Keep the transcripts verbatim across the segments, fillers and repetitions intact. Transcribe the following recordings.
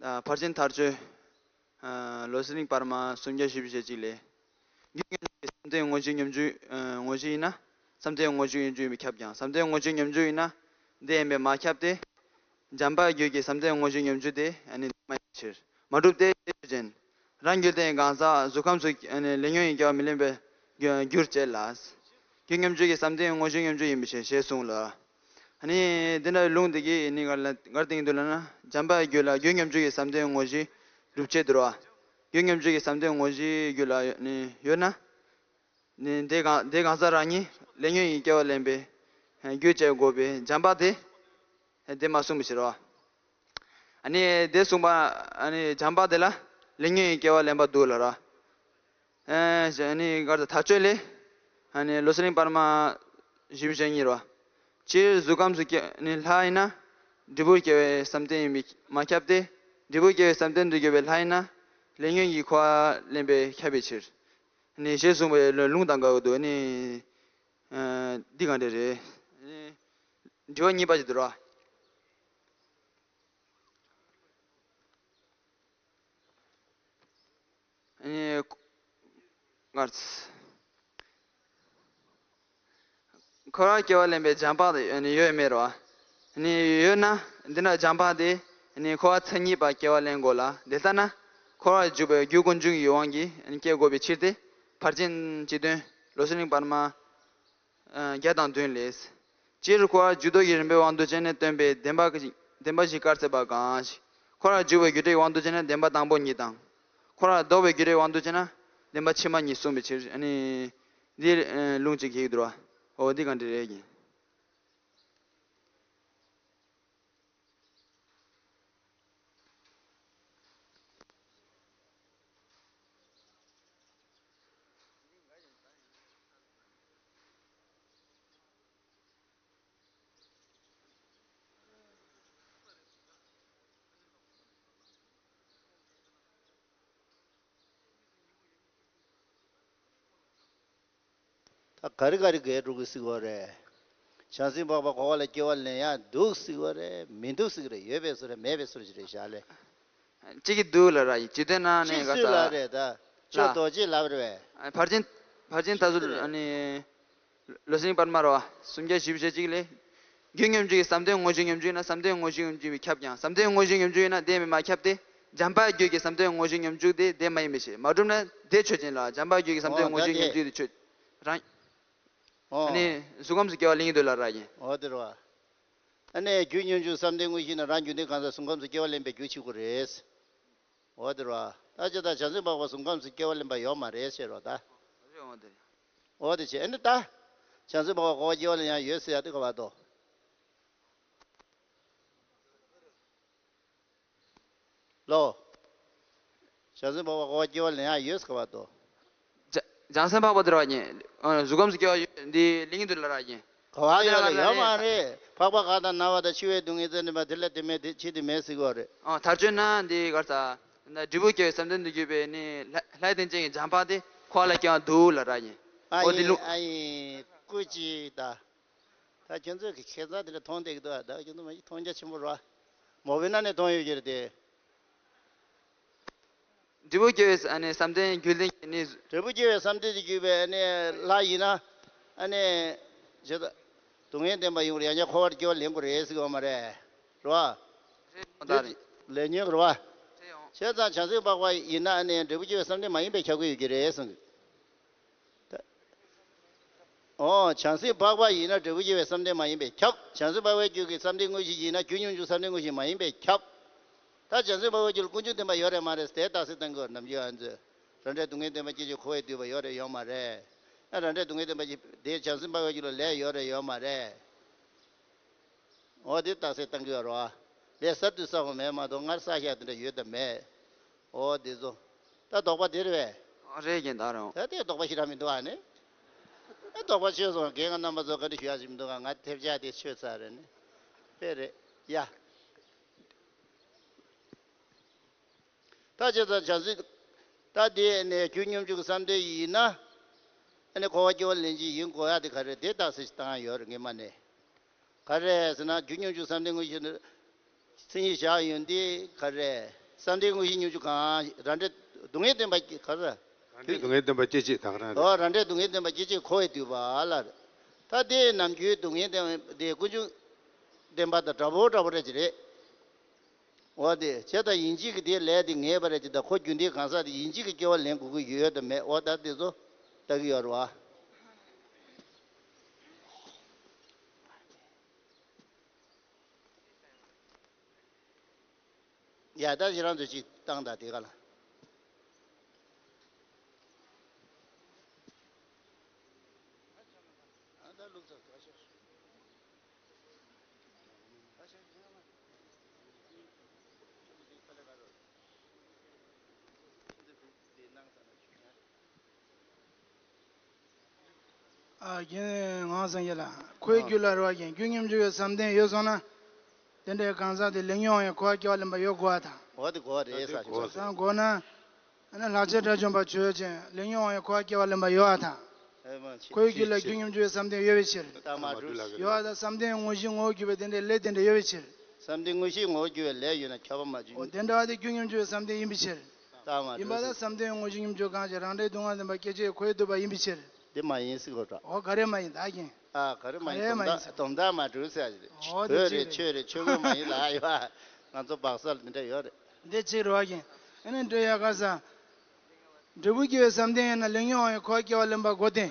ཕར་ཕྱིན་ཐར་ཆོས། ལོ་ཙཱ་གླིང་པར་མ་སུམ་བརྒྱ་བཞི་བཅུ་ཞེ་གཅིག་ལས། རྒྱུ་མཉམ་འཇུག་གི་བསམ་གཏན་དངོས་གཞི་ཉམས་འགྱུར། དངོས་གཞི་ཡིན་ན། བསམ་གཏན་དངོས་གཞི་ཉམས་འགྱུར་ཡིན་པས་ཁྱབ་ཀྱང་། བསམ་གཏན་དངོས་གཞི་ཉམས་འགྱུར་ཡིན་ན། དེ་ཡིན་པས་མ་ཁྱབ་སྟེ། འཇམ་དཔལ་རྒྱུད་ཀྱི་བསམ་གཏན་དངོས་གཞི་ཉམས་འགྱུར་དེ་ནི་མ་ཡིན་ཕྱིར། མ་གྲུབ་སྟེ། དེ་ཆོས་ཅན། རང་རྒྱུད་ལྡན་གང་ཟག་གཟུགས་ཁམས་སུ་ལས་ཉོན་ཡིད་སྐྱེ་བ་མི་ལེན་པར་འགྱུར་བྱེད་ལ། རྒྱུ་ཉམས་འགྱུར་གྱི་བསམ་གཏན་དངོས་གཞི་ཉམས་འགྱུར་ཡིན་པའི་ཕྱིར་ཞེས་གསུངས་ལ། ཨ་ནི་འདི་འདྲ་བའི་ལུང་འདི་གིས་ནི་ག་ལ་ག་རེ་བསྟན་གྱི་འདུག་ལབ་ན། འཇམ་དཔལ་རྒྱུད་ལ་རྒྱུ་ཉམས་འགྱུར་གྱི་བསམ་གཏན་དངོས་གཞི་སྒྲུབ་བྱེད་འདུག་ར། རྒྱུ་ཉམས་འགྱུར་གྱི་བསམ་གཏན་དངོས་གཞི་རྒྱུད་ལ་ནི་ཡོད་ན། ནི་དེ་གང་དེ་གང་ཟག་རང་ཉིད་ལས་ཉོན་ཡིད་སྐྱེ་བ་ལེན་པའི་རྒྱུ་བྱེད་དགོས་པའི་འཇམ་དཔལ་དེ་དེ་མ་གསུངས་པའི་ཕྱིར་རོ། ཨ་ནི་དེ་གསུངས་པ། ཨ་ནི་འཇམ་དཔལ་དེ་ལ་ལས་ཉོན་ཡིད་སྐྱེ་བ་ལེན་པ་འདུག་ལ་ར། ཨ་ནི་གར་དང་ཐག་ཆོད་ལས། ཨ་ནི་ལོ་ཙཱ་གླིང་པར་མ་བཞི་བཅུ་ཞེ་གཉིས་རོ། སྤྱིར་གཟུགས་ཁམས་སུ་སྐྱེ་ནི་ལྷ་ཡིན་ན། འབྲས་བུར་སྐྱེ་བའི་བསམ་གཏན་ཡིན་པས་མ་ཁྱབ་སྟེ། འབྲས་བུར་སྐྱེ་བའི་བསམ་གཏན་དུ་གྱུར་པའི་ལྷ་ཡིན་ན། ལས་ཉོན་གྱི་འཁོར་བ་ལེན་པས་ཁྱབ་པའི་ཕྱིར། ནི་ཞེས་གསུངས་པའི་ལུང་དང་འགལ་བ་འདུག་ནི། འདི་གང་འདྲ་རེད། དྲི་བ་གཉིས་པ་ཞིག་འདུག་ར། འཁོར་བར་སྐྱེ་བ་ལེན་པའི་འཇམ་དཔལ་དེ་ཡོད་མེད་རོ། ཡོད་ན། འདི་ན་འཇམ་དཔལ་དེ་འཁོར་བ་མཚན་ཉིད་པ་སྐྱེ་བ་ལེན་དགོས་ལ། དེ་ལྟ་ན། འཁོར་བར་འཇུག་པའི་རྒྱུ་ཀུན་འབྱུང་གི་དབང་གིས་སྐྱེ་དགོས་པའི་ཕྱིར་ཏེ། ཕར་ཕྱིན་སྤྱི་དོན། ལོ་ཙཱ་གླིང་པར་མ། བརྒྱ་དང་བདུན་ལས། སྤྱིར་འཁོར་བར་འཇུག་ལྡོག་གི་རིམ་པའི་དབང་དུ་བྱས་ནས་སྟོན་པའི་བདེན་པ་བདེན་པ་བཞི་བཀར་ཚེ་པ་གང་ཞིག་འཁོར་བར་འཇུག་པའི་རྒྱུ་འབྲས་དབང་དུ་བྱས་ན་བདེན་པ་དང་པོ་གཉིས་དང་། འཁོར་བར་ལྡོག་པའི་རྒྱུ་འབྲས་དབང་དུ་བྱས་ན་བདེན་པ་ཕྱི་མ་གཉིས་གསུངས་པའི་ཕྱིར། ཨ་ནི། འདིར་ལུང་གཅིག་གིས་འདུལ་བ། འོ་འདི་གང་འདྲ་རེད་ཀྱི། ད་ག་རེ་ག་རེ་འགལ་འགྲོ་གི་སྲིད་པ་རེད། བྱང་སེམས་འཕགས་པ་འཁོར་བ་ལ་སྐྱེ་བ་ལེན་ཡག་འདུག་སྲིད་པ་རེད། མི་འདུག་སྲིད་ཀྱི་རེད། ཡོད་པའི་བཟོ་རེད། མེད་པའི་བཟོ་ཞིག་རེད་བཞག་ལེ། གཅིག་གིས་འདུག་ལ་ར་ཡིན། སྤྱི་དོན་ནང་ནས་གཅིག་ག་སུས་ལབ་ས་རེད་ད། ཁྱོད་ལ། རྡོ་རྗེས་ལབ་རེད་པས། ཕར་ཕྱིན། ཕར་ཕྱིན་ཐར་ཚུལ་ཨ་ནི། ལོ་ཙཱ་གླིང་པར་མ་རོ། སུམ་བརྒྱ་བཞི་བཅུ་ཞེ་གཅིག་ལས། རྒྱུ་ཉམས་འགྱུར་གྱི་བསམ་གཏན་དངོས་གཞི་ཉམས་འགྱུར་ཡིན་ན་བསམ་གཏན་དངོས་གཞི་ཉམས་འགྱུར་ཡིན་པས་ཁྱབ་ཀྱང་། བསམ་གཏན་དངོས་གཞི་ཉམས་འགྱུར་ཡིན་ན་དེ་མིན་མ་ཁྱབ་སྟེ། འཇམ་དཔལ་རྒྱུད་ཀྱི་བསམ་གཏན་དངོས་གཞི་ཉམས་འགྱུར་དེ་དེ་མ་ཡིན་པའི་ཕྱིར། མ་གྲུབ་ན་དེ་ཆོས་ཅན་ལ། འཇམ་དཔལ་རྒྱུད་ཀྱི་བསམ་གཏན་དངོས་གཞི་ཉམས་འགྱུར་དེ་ཆོས་རང་། ཨ་ནི་གཟུགས་ཁམས་སུ་སྐྱེ་བ་ལེན་གྱི་འདུག་ལ་ར་ཡིན། འོ་དེ་རེད་པ། ཨ་ནི་རྒྱུ་ཉམས་འགྱུར་བསམ་གཏན་དངོས་གཞི་ན་རང་རྒྱུ་འབྲས་གང་ཟག་གཟུགས་ཁམས་སུ་སྐྱེ་བ་ལེན་པའི་རྒྱུ་བྱེད་དགོས་རེད། འོ་དེ་རེད་པ། ད་ཅི་ད་བྱང་སེམས་འཕགས་པ་གཟུགས་ཁམས་སུ་སྐྱེ་བ་ལེན་པ་ཡོད་མ་རེད་ཟེར་རོ་ད། འོ་དེ་བྱས་ཨ་ནི་ད། བྱང་སེམས་འཕགས་པ་འཁོར་བ་སྐྱེ་བ་ལེན་ཡག་ཡོད་ཟེར་ཡག་དེ་ག་བ་དོ། ལོ། བྱང་སེམས་འཕགས་པ་འཁོར་བ་སྐྱེ་བ་ལེན་ཡག་ཡོད་ཟེར་ག་བ་དོ། བྱ་བྱང་སེམས་འཕགས་པ་དེ་ར་ཡིན། གཟུགས་ཁམས་སུ་སྐྱེ་བ་ཡོད་འདི་ལེན་གྱི་འདུག་ལ་ར་ཡིན། ག་བ་ཡོད་ལ་ཡོད་མ་རེད། འཕགས་པ་གང་དང་ན་བ་དང་འཆི་བའི་སྡུག་བསྔལ་ཙམ་ནི་མ་དེ་ལ་དེ་མེད་དེ་ཕྱི་དེ་མེད་ཟེར་གྱི་ཡོད་རེད། ཨ་ཐར་ཆོས་ན་འདི་གར་ས། འབྲས་བུ་སྐྱེ་བའི་བསམ་གཏན་དུ་གྱུར་པའི་ནི་ལྷ་ལྷའི་རྟེན་ཅན་གྱི་འཇམ་དཔལ་དེ་འཁོར་བ་ལ་སྐྱེ་བ་འདུག་ལ་ར་ཡིན། ཨ་འོ་འདི་ཡིན་ལུང་། ཨ་ཡིན་སྐུ་ཅི་ད། ད་ཁྱོད་ཚོས་ཀྱི་ཁྱད་མཚར་དེ་ལ་མཐོང་བསྡད་ཀྱི་འདུག་ཨ་ད་ཁྱོད་ཚོ་མ་གཞི་མཐོང་རྒྱ་ཆེན་པོ་རེད་པ། མོ་བའི་ནང་ནས་མཐོང་ཡོད་ཀྱི་རེད་དེ། འབྲས་བུ་སྐྱེ་བའི་ཨ་ནི་བསམ་གཏན་རྒྱུད་ལྡན་གྱི་ནི། འབྲས་བུ་སྐྱེ་བའི་བསམ་གཏན་དུ་གྱུར་པའི་ཨ་ནི་ལྷ་ཡིན་ན། ཨ་ནི། ཇི་ལྟར། སྡུག་བསྔལ་བདེན་པ་ཡོང་རེད། ཡང་བསྐྱར་འཁོར་བར་སྐྱེ་བ་ལེན་དགོས་རེད་ཟེར་གྱི་ཡོད་མ་རེད། རེད་པ། རེད་ད་རེད། ལས་ཉོན་རེད་པ། རེད་ཡོང་། བྱས་ཙང་བྱང་སེམས་འཕགས་པ་ཡིན་ན་ཨ་ནི་འབྲས་བུ་སྐྱེ་བའི་བསམ་གཏན་མ་ཡིན་པས་ཁྱབ་ཀྱི་ཡོད་ཀྱི་རེད་གསུངས་ཀྱི། ད། ཨོ། བྱང་སེམས་འཕགས་པ་ཡིན་ན་འབྲས་བུ་སྐྱེ་བའི་བསམ་གཏན་མ་ཡིན་པས་ཁྱབ། བྱང་སེམས་འཕགས་པའི་རྒྱུད་ཀྱི་བསམ་གཏན་དངོས་གཞི་ཡིན་ན་རྒྱུ་ཉམས་འགྱུར་བསམ་གཏན་དངོས་གཞི་མ་ཡིན་པས་ཁྱབ། ད་བྱང་སེམས་འཕགས་པའི་རྒྱུད་ལ་ཀུན་འབྱུང་བདེན་པ་ཡོད་རེད་མ་རེད་ཟེར་དེ་རྟགས་གསལ་གཏང་གི་ཡོད། ནམ་རྒྱུན་ང་ཚོས་རང་འབྲས་སྡུག་བསྔལ་བདེན་པ་སྐྱེ་མཆེད་འཁོར་བས་བསྡུས་པ་ཡོད་རེད་ཡོད་མ་རེད། ཡང་རང་འབྲས་སྡུག་བསྔལ་བདེན་པ་སྐྱེ་དེ་བྱང་སེམས་འཕགས་པའི་རྒྱུད་ལ་ལས་ཡོད་རེད་ཡོད་མ་རེད། འོ་དེ་རྟགས་གསལ་གཏང་གི་ཡོད་རེད་པ། ལས་གསར་དུ་བསགས་པ་མེད་མ་གཏོགས་སྔར་བསགས་བཞག་དེ་འདྲ་ཡོད་དམ་མེད། འོ་དེ་ཚོ། ད་དོགས་པ་དེ་རེད་པས། རེད་ཀྱི་ད་རུང་། ད་དེ་དོགས་པ་ཞེ་དྲག་མི་འདུག་ཨ་ནི། ཨེ་དོགས་པ་ཆོད་སོང་། རྒན་ང་རྣམ་པ་ཚོ་བཀའ་འདྲི་ཞུ་ཡག་ཞིག་མི་འདུག་ག་ང་ཐེབས་ཆག་དེ་ཆོད་ཚར་རེད་ནི། དཔེ་རེད་ཡ། ད་བྱས་ཙང་བྱང་སེམས། ད་དེ་ནས་རྒྱུ་ཉམས་འགྱུར་གྱི་བསམ་གཏན་ཡིན་ན། ཨ་ནི་འཁོར་བ་སྐྱེ་བ་ལེན་གྱི་ཡིན་དགོས་ཡག་དེ་ག་རེ་དེ་རྟགས་གསལ་ཞིག་བཏང་ཡོད་རེད་སྔོན་མ་ནས། ག་རེ་ཟེར་ན་རྒྱུ་ཉམས་འགྱུར་བསམ་གཏན་དངོས་གཞི་ནི། མཚན་ཉིད་བཞག་ཡོང་དུས་ག་རེ། བསམ་གཏན་དངོས་གཞི་སྙོམས་འཇུག་གང་། རང་འབྲས་སྡུག་བསྔལ་བདེན་པ་ག་རེ། རང་འབྲས་སྡུག་བསྔལ་བདེན་པ་སྐྱེ་མཆེད་དག་རང་རེད། ཨོ་རང་འབྲས་སྡུག་བསྔལ་བདེན་པ་སྐྱེ་མཆེད་འཁོར་བའི་དུས་པ་ལ་རེད། ད་དེ་ནམ་རྒྱུན་སྡུག་བསྔལ་བདེན་པ་དེ་ཀུན་འབྱུང་བདེན་པ་དང་འདྲ་པོ་འདྲ་པོ་རེད་ཅི་རེད། འོ་དེ་བྱས་ད་ཡིན་གཅིག་གི་དེ་ལས་དེ་ངེས་པ་རེད་ཅི། ད་ཁོ་རྒྱུ་འབྲས་གང་ཟག་དེ་ཡིན་གཅིག་གི་སྐྱེ་བ་ལེན་དགོས་ཀྱི་ཡོད་དམ་མེད། འོ་ད་དེ་ཚོ་ལྟ་གི་ཡོད་རེད་བ། ཡ་ད་ཁྱེད་རང་ཚོ་ཅིག་བཏང་དང་དེ་ག་ལ། ཨ་རྒན་ངག་བཟང་རྒྱལ་ལགས། ཁོའི་རྒྱུད་ལ་རེད་བ་རྒན། རྒྱུ་སྙོམས་འཇུག་པའི་བསམ་གཏན་ཡོད་སོང་ན། དེ་འདྲའི་གང་ཟག་དེ་ལས་ཉོན་ཡང་འཁོར་བ་སྐྱེ་བ་ལེན་པ་ཡོད་དགོས་པ་དང་། འོ་དེ་དགོས་པ་རེད་ས་ཞིག་ས། དང་དགོས་ན། ཨ་ནི་ལྷག་བཅས་དགྲ་བཅོམ་པ་ཆོས་ཅན། ལས་ཉོན་ཡང་འཁོར་བ་སྐྱེ་བ་ལེན་པ་ཡོད་པ་དང་། ཨེ་མ་ཆེ། ཁོའི་རྒྱུད་ལ་ཆེ་རྒྱུ་སྙོམས་འཇུག་པའི་བསམ་གཏན་ཡོད་པའི་ཕྱིར། ད་མ་འགྲུབ་ས་ཞིག་ཡོད་པ་དང་བསམ་གཏན་དངོས་གཞི་ངོ་བོར་གྱུར་པའི་དེ་འདྲའི་ལས་དེ་འདྲ་ཡོད་པའི་ཕྱིར། བསམ་གཏན་དངོས་གཞི་ངོ་བོར་གྱུར་པའི་ལས་ཡོད་ན་ཁྱབ་པ་མ་བྱུང་། འོ་དེ་འདྲ་བ་དེ་རྒྱུ་སྙོམས་འཇུག་པའི་བསམ་གཏན་ཡིན་པའི་ཕྱིར། ད་མ་ཡིན་པ་ལ་བསམ་གཏན་དངོས་གཞི་སྙོམས་འཇུག་གང་ཞིག་རང་འབྲས་སྡུག་བསྔལ་བདེན་པ་སྐྱེ་མཆེད་འཁོར་བའི་དུས་པ་ཡིན་པའི་ཕྱིར། དེ་མ་ཡིན་སྲིད་གོ་འདྲ། འོ་ག་རེ་མ་ཡིན་ད་རྒན། ཨ་ག་རེ་མ་ཡིན། ག་རེ་མ་ཡིན་དོམ་དག་དོམ་དག་མ་གྲུབ་ཟེར་ཡ་ཞིག་རེད། འོ་དེ་བོད་ཅིག་རེད་རེད། ཆོས་རེད་ཆོས་གོས་མ་ཡིན་ལ་ཡོད་ཨ། ང་ཚོ་སྦག་སར་འདི་འདྲ་ཡོད་རེད། འདི་གཅིག་རེད་བ་རྒན། ཨ་ནི་འདྲ་ཡ་ག་ས། འབྲས་བུ་སྐྱེ་བའི་བསམ་གཏན་ཡིན་ན་ལས་ཉོན་ཡང་འཁོར་བ་སྐྱེ་བ་ལེན་པ་དགོས་ཏེ།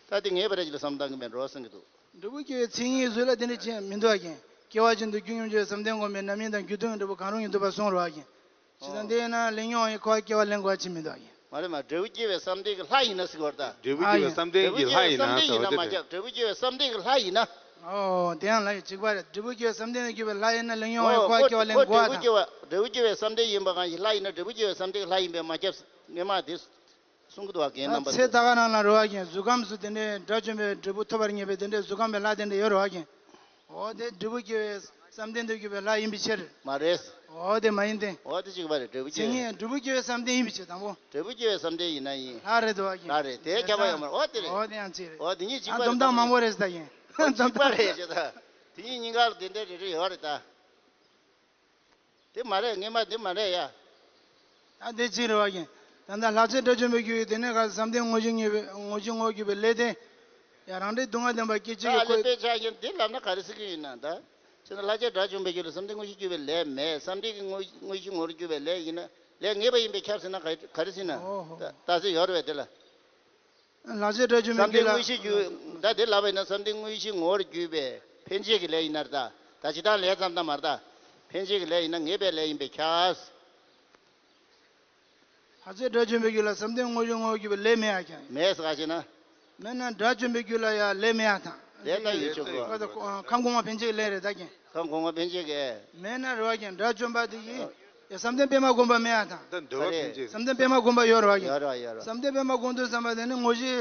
ད་དེ་ངེས་པ་རེད་ཅེས་བསམ་བཏང་གི་མེད་འགྲོ་བསམ་གྱི་འདུག་འབྲས་བུ་སྐྱེ་བའི་མཚན་ཉིད་ཚུལ་ལ་དེ་འདྲ་ཅན་མི་འདུག་ཨ་རྒན། སྐྱེ་བ་ཅན་དུ་རྒྱུ་སྙོམས་འཇུག་པའི་བསམ་གཏན་སྒོམ་པའི་རྣམ་གཡེང་དང་རྒྱུ་མཐུན་གྱི་འབྲས་བུ་གང་རུང་ཡིན་འདུག་པ་གསུངས་རེད་བ་རྒན། ཅི་ལྟར་འདི་ཡིན་ན་ལས་ཉོན་ཡང་འཁོར་བ་སྐྱེ་བ་ལེན་དགོས་པ་ཅི་མི་འདུག་ཨ་རྒན། མ་རེད་མ། འབྲས་བུ་སྐྱེ་བའི་བསམ་གཏན་གྱི་ལྷ་ཡིན་ན་ཟེར་བ་རེད་ད། འབྲས་བུ་སྐྱེ་བའི་བསམ་གཏན་གྱི་ལྷ་ཡིན་ན་ད་འོ་དེ་རེད། འབྲས་བུ་སྐྱེ་བའི་བསམ་གཏན་གྱི་ལྷ་ཡིན་ན། ཨོ་དེ་ཡང་ལ་ཡི་གཅིག་པ་རེད། འབྲས་བུ་སྐྱེ་བའི་བསམ་གཏན་ལ་གྱུར་པའི་ལྷ་ཡིན་ན་ལས་ཉོན་ཡང་འཁོར་བ་སྐྱེ་བ་ལེན་དགོས་པ་དང་། འབྲས་བུ་སྐྱེ་བ་འབྲས་བུ་སྐྱེ་བའི་བསམ་གཏན་ཡིན་པ་གང་ཞིག་ལྷ་ཡིན་ན་འབྲས་བུ་སྐྱེ་བའི་བསམ་གཏན་གྱི་ལྷ་ཡིན་པས་མ་ཁྱབ་ངེས་མ་དེ་གསུང་གི་འདུག་བ་རྒན་རྣམ་པ་ཚོ། ད་ཚེ་ད་ག་རང་ལ་རེད་བ་རྒན། གཟུགས་ཁམས་སུ་དེ་འདྲའི་དགྲ་བཅོམ་པའི་འབྲས་བུ་ཐོབ་པར་ངེས་པའི་དེ་འདྲའི་གཟུགས་ཁམས་པའི་ལྷ་དེ་འདྲ་ཡོད་རེད་བ་རྒན། འོ་དེ་འབྲས་བུ་སྐྱེ་བའི་བསམ་གཏན་དུ་གྱུར་པའི་ལྷ་ཡིན་པའི་ཕྱིར། མ་རེད། འོ་དེ་མ་ཡིན་ཏེ། འོ་དེ་གཅིག་པ་རེད། འབྲས་བུ་སྐྱེ་མཚན་ཉིད་འབྲས་བུ་སྐྱེ་བའི་བསམ་གཏན་ཡིན་པའི་ཕྱིར་དང་པོ། འབྲས་བུ་སྐྱེ་བའི་བསམ་གཏན་ཡིན་ན་ཡིན། ལྷ་རེད་དོ་ཨ་རྒན། ལྷ་རེད་དེ་ཁྱབ་པ་ཡོད་མ་རེད། འོ་དེ་རེད། འོ་དེ་ཡང་གཅིག་རེད། འོ་དེ་གཉིས་གཅིག་ཨ་པ་རེད། སྡོམ་དག་མང་པོ་རེད་ཟེར་ད་རྒན། འོ་གཅིག་པ་རེད་ཅེས་ད། དེ་གཉིས་གཉིས་ཀ་ལ་དེ་འདྲ་རེ་རེ་ཡོད་རེད་ད། དེ་མ་རེད། ངེས་མ་དེ་མ་རེད་ཡ། ད་དེ་གཅིག་རེད་བ་རྒན། ད་ལྟ་ལྷག་བཅས་དགྲ་བཅོམ་པའི་རྒྱུ་ཡི་དེ་ནས་ག་བསམ་གཏན་དངོས་གཞི་ངེས་པའི་དངོས་གཞི་ངོ་བོར་གྱུར་པའི་ལས་དེ། ཡང་རང་འབྲས་སྡུག་བསྔལ་བདེན་པ་སྐྱེ་མཆེད་ཀྱི་ད་ལས་ཁོ་དཔེ་ཆ་བཞག་འདི་ལབ་ན་ག་རེ་ཟེར་གྱི་ཡིན་ན་ད། ཅེ་ན་ལྷག་བཅས་དགྲ་བཅོམ་པའི་རྒྱུད་ལ་བསམ་གཏན་དངོས་གཞིར་གྱུར་པའི་ལས་མེད། བསམ་གཏན་གྱི་དངོས་དངོས་གཞི་ངོ་བོར་གྱུར་པའི་ལས་ཡིན་ན་ལས་ངེས་པ་ཡིན་པས་ཁྱབ་ཟེར་ན་ག་ག་རེ་ཟེར་ན། ཨོ་ཧོ། ད་ད་ཟེར་ཡོད་རེད་པས་དེ་ལ། ལྷག་བཅས་དགྲ་བཅོམ་པའི་བསམ་གཏན་རྒྱུད་ལ། དངོས་གཞིར་གྱུར་ད་དེ་ལབ་པ་ཡིན་ན་བསམ་གཏན་དངོས་གཞི་ངོ་བོར་གྱུར་པའི་འཕེན་བྱེད་ཀྱི་ལས་ཡིན་ནར་ད། ད་ཇི་ལྟར་ལས་ཙམ་ད་མར་ད། འཕེན་བྱེད་ཀྱི་ལས་ཡིན་ན་ངེས་པའི་ལས་ཡིན་པས་ཁྱབ། ལྷག་བཅས་དགྲ་བཅོམ་པའི་རྒྱུད་ལ་བསམ་གཏན་དངོས་གཞི་ངོ་བོར་གྱུར་པའི་ལས་མེད་ཡ་ཀྱང་། མེད་ཟེར་ག་ཞེ་ན། མེད་ན་དགྲ་བཅོམ་པའི་རྒྱུད་ལ་ཡང་ལས་མེད་ཡ་དང་། ལས་ད་ཡོད་ཆོག་གོ། ཁམས་གོང་མ་འཕེན་བྱེད་ཀྱི་ལས་རེད་ད་ཀྱང་། ཁམས་གོང་མ་འཕེན་བྱེད་ཀྱི། མེད་ན་རེད་བ་ཀྱང་དགྲ་བཅོམ་པ་དེ་ཡིན། ཡ་བསམ་གཏན་པད་མ་བསྒོམ་པ་མེད་ཡ་དང་། ད་འདོད་པ་འཕེན་བྱེད། བསམ་གཏན་པད་མ་བསྒོམ་པ་ཡོད་རེད་བ་ཀྱང་། ཡོད་རེད་ཡོད་རེད། བསམ་གཏན་པད་མ་བསྒོམ་དུས་ཙམ་པ་དེ་ནི་དངོས་གཞི་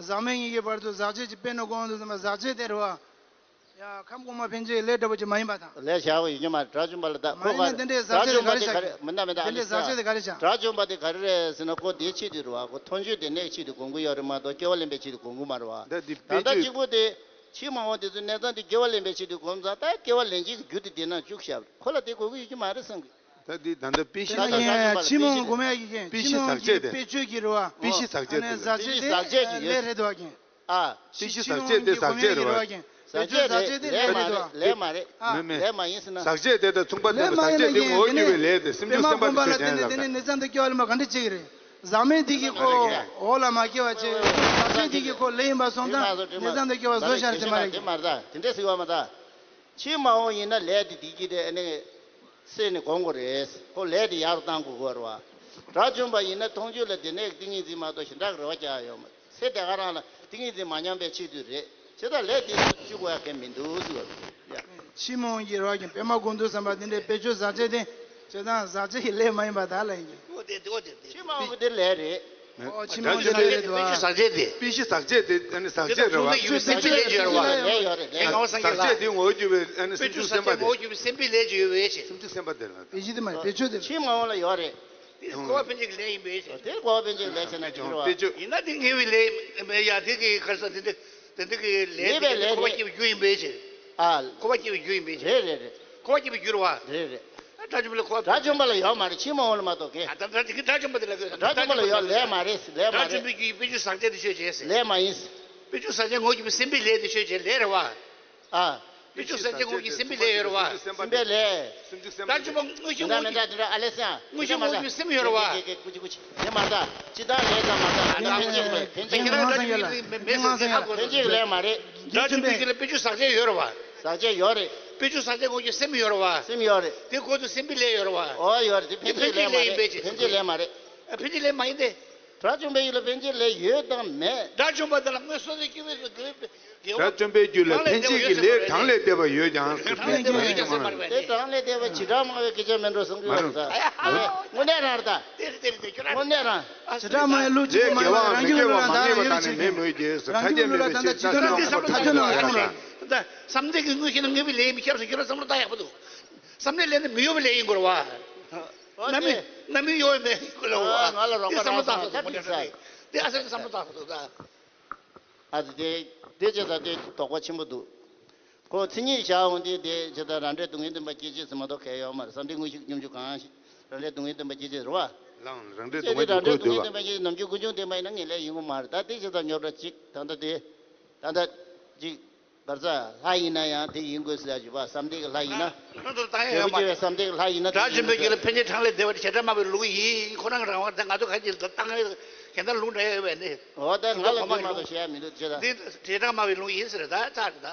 ཟག་མེད་གཉིས་ཀྱི་བར་དུ་ཟག་བཅས་ཀྱི་དཔེ་ནི་བསྒོམ་དུས་ཙམ་པ་ཟག་བཅས་དེ་རེད་བ། ཡ་ཁམས་གོང་མ་འཕེན་བྱེད་ཀྱི་ལས་འདྲ་པོ་ཅིག་མ་ཡིན་པ་དང་། ལས་བྱ་བ་ཡོད་རྒྱུ་མ་རེད། དགྲ་བཅོམ་པ་ལ་ད་མ་ཁོ་ཡིན་ན་ག་དེ་འདྲའི་ཟག་བཅས་དེ་ག་རེ་བྱ། མི་འདའ་མི་འདའ། དེ་འདྲའི་ཟག་བཅས་དེ་ག་རེ་བྱ། དགྲ་བཅོམ་པ་དེ་ག་རེ་རེད་ཟེར་ན་ཁོ་དེའི་ཆེད་དུ་རེད་བ། ཁོ་མཐོང་ཆོས་དེ་གནས་ཆེད་དུ་སྒོམ་གྱི་ཡོད་རེད་མ་གཏོགས་སྐྱེ་བ་ལེན་པའི་ཆེད་དུ་སྒོམ་གྱི་མ་རེད་བ། ད་འདི་ད་དཔེ་ལྟ་བཅོས། གཅིག་པོ་དེ་ཕྱི་མ་འོངས་དེ་ཚོ་གནས་སྟངས་དེ་སྐྱེ་བ་ལེན་པའི་ཆེད་དུ་སྒོམ་ཙང་ད་སྐྱེ་བ་ལེན་བྱེད་ཀྱི་རྒྱུ་དེ་དེ་ན་བཅུག་བཞག་ཁོ་ལ་དེ་དགོས་ཀྱི་ཡོད་ཀྱི་མ་རེད་བསམ་གི། ད་འདི་ད་ལྟ་དཔེ་གཞི་ད་ད་ད་ད་ཕྱི་མ་འོངས་སྒོམ་ཡ་གི་རྐྱེན། དཔེ་གཞི་ཟག་བཅས་དེ། དཔེ་བཅོས་ཀྱི་རེད་བ། དཔེ་གཞི་ཟག་བཅས་དེ། ཨ་ནི་ཟག་བཅས་དེ་ལས་རེད་དོ་ཀྱེ། ཨ། དཔེ་གཞི་ཟག་བཅས་དེ་ཟག་བཅས་རེད་བ། ཟག་བཅས་དེ་ལས་མ་རེད། ལས་མ་རེད། ཨ། མེད་མེད། ལས་མ་ཡིན་ཟེར་ན། ཟག་བཅས་དེ་དང་མཚུངས་པ་དེ་མེད་མེད། ཟག་བཅས་དེ་ངོ་བོ་འགྱུར་བའི་ལས་དེ་སེམས་བྱུང་སེམས་པ་དེ་ཆོས་ཅན་ལ་ཟེར། ནས་ཙམ་དུ་སྐྱེ་བ་ལེན་པ་ག་འདྲ་བྱེད་ཀྱི་རེད། ཟག་མེད་དེ་གི་ཁོ་འོག་ལ་མ་སྐྱེ་བ་བྱེད། ཟག་བཅས་དེ་གི་ཁོ་ལས་ཡིན་པ་སོང་ཙང་ནས་ཙམ་དུ་སྐྱེ་བ་བཟོ་ཤར་ཟེར་མ་རེད་ཀྱེ། དེ་མ་རེད་ད། དེ་འདྲ་ཟེར་བ་མ་ད། ཕྱི་མ་འོངས་ཡིན་ན་ལས་དེ་དེ་གི་དེ་ཨ་ནི། སེམས་ནི་སྒོམ་དགོས་རེད། ཁོ་ལས་དེ་ཡག་རུ་གཏང་དགོས་དགོས་རེད་བ། དགྲ་བཅོམ་པ་ཡིན་ན་མཐོང་ཆོས་ལ་དེ་ནས་ཏིང་ངེ་འཛིན་མ་གཏོགས་གཞན་དག་གི་རེ་བ་རྒྱག་ཡོད་མ་རེད། ཚེ་འདི་ག་རང་ལ་ཏིང་ངེ་འཛིན་མ་ཉམས་པའི་ཆེད་དུ་རེད། བྱས་ཙང་ལས་དེ་ཚོ་བཅུག་དགོས་ཡ་གང་མི་འདུག་ཟེར་བ་རེད། ཕྱི་མ་འོངས་ཀྱི་རེ་བ་ཀྱང་པད་མ་དགོངས་དུས་བསམ་པ་དེ་འདྲའི་དཔེ་བརྗོད་ཟག་བཅས་དེ། བྱས་ཙང་ཟག་བཅས་ཀྱི་ལས་མ་ཡིན་པ་དག་ལ་ཡིན་གྱི། འོ་དེ་དེ་འོ་དེ་དེ། ཕྱི་མ་འོངས་ཀྱི་དེ་ལས་རེད། ཨོ་ཕྱི་མ་འོངས་ཀྱི་ལས་རེད་དོ། དཔེ་བརྗོད་ཟག་བཅས་དེ། དཔེ་བཞི་ཟག་བཅས་དེ་ཨ་ནི་ཟག་བཅས་རེད་བ། དཔེ་བརྗོད་ཟག་བཅས་དེ་ལས་ཡོད་རེད། ལས་ངོ་བོ་སངས་རྒྱས་ལ། ཟག་བཅས་དེ་ངོ་བོ་འགྱུར་བའི་ཨ་ནི་སེམས་བྱུང་སེམས་པ་དེ། ངོ་བོ་འགྱུར་བའི་སེམས་པའི་ལས་ཀྱི་ཡོད་པའི་ཕྱིར། སེམས་བྱུང་སེམས་པ་དེ་ལ། དཔེ་བཞི་དེ་མ་རེད། དཔེ་བརྗོད་དེ་རེད། ཕྱི་མ་འོངས་ལ་ཡོད་རེད། འཁོར་བ་འཕེན་བྱེད་ཀྱི་ལས་ཡིན་པའི་ཕྱིར། དེ་འཁོར་བ་འཕེན་བྱེད་ཀྱི་ལས་བྱས་ན་འགྱུར་བ། དཔེ་བརྗོད། ཡིན་ན་དེ་ངེས་པའི་ལས་མེད་ཡ། དེ་གི་ཁར་ས་དེ་འདྲ་དེ་འདྲ་གི་ལས་ངེས་པའི་ལས་འཁོར་བ་རེད། སྐྱེ་བའི་རྒྱུ་ཡིན་པའི་ཕྱིར། ཨ། འཁོར་བ་སྐྱེ་བའི་རྒྱུ་ཡིན་པའི་ཕྱིར། རེད་རེད་རེད། འཁོར་བ་སྐྱེ་བའི་རྒྱུ་རེད་བ། རེད་རེད། དགྲ་བཅོམ་པ་ལ་གོ། དགྲ་བཅོམ་པ་ལ་ཡོད་མ་རེད། ཕྱི་མ་འོང་ལ་མ་གཏོགས་གས། ཨ། ད་དགྲ་དགྲ་བཅོམ་པ་དེ་ལ་གོ། དགྲ་བཅོམ་པ་ལ་ཡོད། ལས་མ་རེད། ལས་མ་རེད། དགྲ་བཅོམ་པའི་རྒྱུ་ཡི་དཔེ་བྱད་ཟག་བཅས་དེ་ཆོས་ཅན་ཟེར། ལས་མ་ཡིན། དཔེ་བྱད་ཟག་བཅས་ངོ་བོ་ཡོད་པའི་སེམས་པའི་ལས་དེ་ཆོས་ཅན་ལས་རེད་བ། ཨ། དཔེ་བྱད་ཟག་བཅས་ངོ་བོ་ཡོད་པའི་སེམས་པའི་ལས་ཡོད་རེད་བ། སེམས་པའི་ལས། དགྲ་བཅོམ་པ་དངོས་གཞི་ངོ་བོ་ཡོད་པའི། ཨ་ལེ་སང་། དངོས་གཞི་ངོ་བོ་ཡོད་པའི་སེམས་ཡོད་རེད་བ། ཀུ་ཅི་ཀུ་ཅི། དེ་མ་ད། སྤྱི་བཏང་ལས་ཀ་མ་ད། ཨ། ད་ཕན་ཆད་ལས། ཕན་ཆད་ལས་མ་རེད། དགྲ་བཅོམ་པའི་རྒྱུ་ལ་དཔེ་བྱད་ཟག་བཅས་ཡོད་རེད་བ། ཟག་བཅས་ཡོད་རེད། དཔེ་བྱད་ཟག་བཅས་ངོ་བོ་ཡོད་པའི་སེམས་ཡོད་རེད་བ། སེམས་ཡོད་རེད། དེ་ཁོ་ཚོ་སེམས་པའི་ལས་ཡོད་རེད་བ། ཨོ་ཡོད་རེད། དེ་ཕན་ཆད་ལས་མ་རེད། ཕན་ཆད་ལས་མ་རེད། ཨ། ཕན་ཆད་ལས་མ་ཡིན་ཏེ། དགྲ་བཅོམ་པའི་རྒྱུད་ལ་ཕན་ཆད་ལས་ཡོད་དམ་མེད། དགྲ་བཅོམ་པ་དེ་ལ་སྔོན་སོ་སོའི་སྐྱེ་བོའི་དགེ་བའི་དགེ་བ། དགྲ་བཅོམ་པའི་རྒྱུད་ལ་ཕན་ཆད་ཀྱི་ལས་གྲངས་ལས་འདས་པ་ཡོད་ཀྱང་ཟེར། ཕན་ཆད་ཀྱི་ལས་གྲངས་ལས་འདས་པ་ཡོད་ཀྱང་མ་རེད། དེ་གྲངས་ལས་འདས་པ་བྱེ་བྲག་སྨྲ་བའི་སྐད་ཆ་མིན་འགྲོ་བསམ་གྱི་ཡོད་རེད། དངོས་གནས་རང་རེད་ད། དངོས་གནས་རང་། བྱེ་བྲག་སྨྲ་བའི་ལུགས་གཅིག་པུ་མ་ཡིན་པར་རང་རྒྱུད་ལ་ད་ཡོད་པའི་ཕྱིར་ཏེ། རང་རྒྱུད་ལ་ད་ལྟ་ཇི་ལྟར་ཐ་སྙད་མེད་པའི་རྒྱུ་ཟེར། ཐ་སྙད་མེད་པའི་ཕྱིར་ད་བསམ་བློ་བཏང་ཡག་པོ་འདུག། བསམ་གཏན་གྱི་དངོས་གཞི་ནང་ངེས་པའི་ལས་ཡིན་པའི་ཁྱབ་སོང་། ཁྱོད་རང་བསམ་བློ་བཏང་ཡག་པོ་འདུག། བསམ་གཏན་ལས་ནི་མི་གཡོ་བའི་ལས་ཡིན་དགོས་རེད་བ། རྣམ་སྨིན། རྣམ་སྨིན་གཡོ་བའི་ལས་ཡིན་དགོས་རེད་བ། ང་ལ་རོགས་པ་རང་ས་ད་དེ་བསམ་བློ་བཏང་དགོས་འདུག། དེ་ཨ་སང་བསམ་བློ་བཏང་དགོས་འདུག་ད། ཨ་ཙི། དེ་དེ་བྱས་ཙང་དེ་དོགས་པ་ཆེན་པོ་འདུག། ཁོ་མཚན་ཉིད་བཞག་འོང་དུས་དེ་བྱས་ཙང་རང་འབྲས་སྡུག་བསྔལ་བདེན་པ་སྐྱེད་བྱེད་ཟེར་མ་གཏོགས་གང་ཡང་ཡོད་མ་རེད། བསམ་གཏན་དངོས་གཞི་སྙོམས་འཇུག་གང་ཞིག་རང་འབྲས་སྡུག་བསྔལ་བདེན་པ་སྐྱེད་བྱེད་རེད་བ། ལའང་རང་འབྲས་སྡུག་བསྔལ་བདེན་པ་སྐྱེད་བྱེད། ནམ་རྒྱུན་ཀུན་འབྱུང་བདེན་པ་ཡིན་ན་ངེས་ལེགས་ཡིན་དགོས་མ་རེད། ད་དེ་བྱས་ཙང་རྙོག་དྲ་གཅིག། ད་ལྟ་དེ། ད་ལྟ་གཅིག། ག་རེ་ཟ། ལྷ་ཡིན་ན་ཡང་དེ་ཡིན་དགོས་ཟེར་ཡ་ཞུ་བ། བསམ་གཏན་གྱི་ལྷ་ཡིན་ན། ང་ཚོར་བཏང་ཡ་ཡོད་མ་རེད། བསམ་གཏན་གྱི་ལྷ་ཡིན་ན་དེ་ཡིན་དགོས་ཟེར། དགྲ་བཅོམ་པའི་རྒྱུད་ལ་ཕན་ཆད་གྲངས་ལས་འདས་པ་དེ་བྱེ་བྲག་སྨྲ་བའི་ལུགས་ཡིན། ཁོ་རང་གི་རང་དབང་དེ་ང་ཚོ་ག་ཅིག་ལ་བཏང་ཡ་གཞན་དག་ལུང་འདྲ་ཡ་ཡོད་པས་ནི། འོ་ད་ང་ལ་འདི་མ་གཏོགས་བཤད་ཡ་མི་འདུག་ཅེས་ད། འདི་བྱེ་བྲག་སྨྲ་བའི་ལུགས་ཡིན་ཟེར་ད་ཚར་རེད་ད།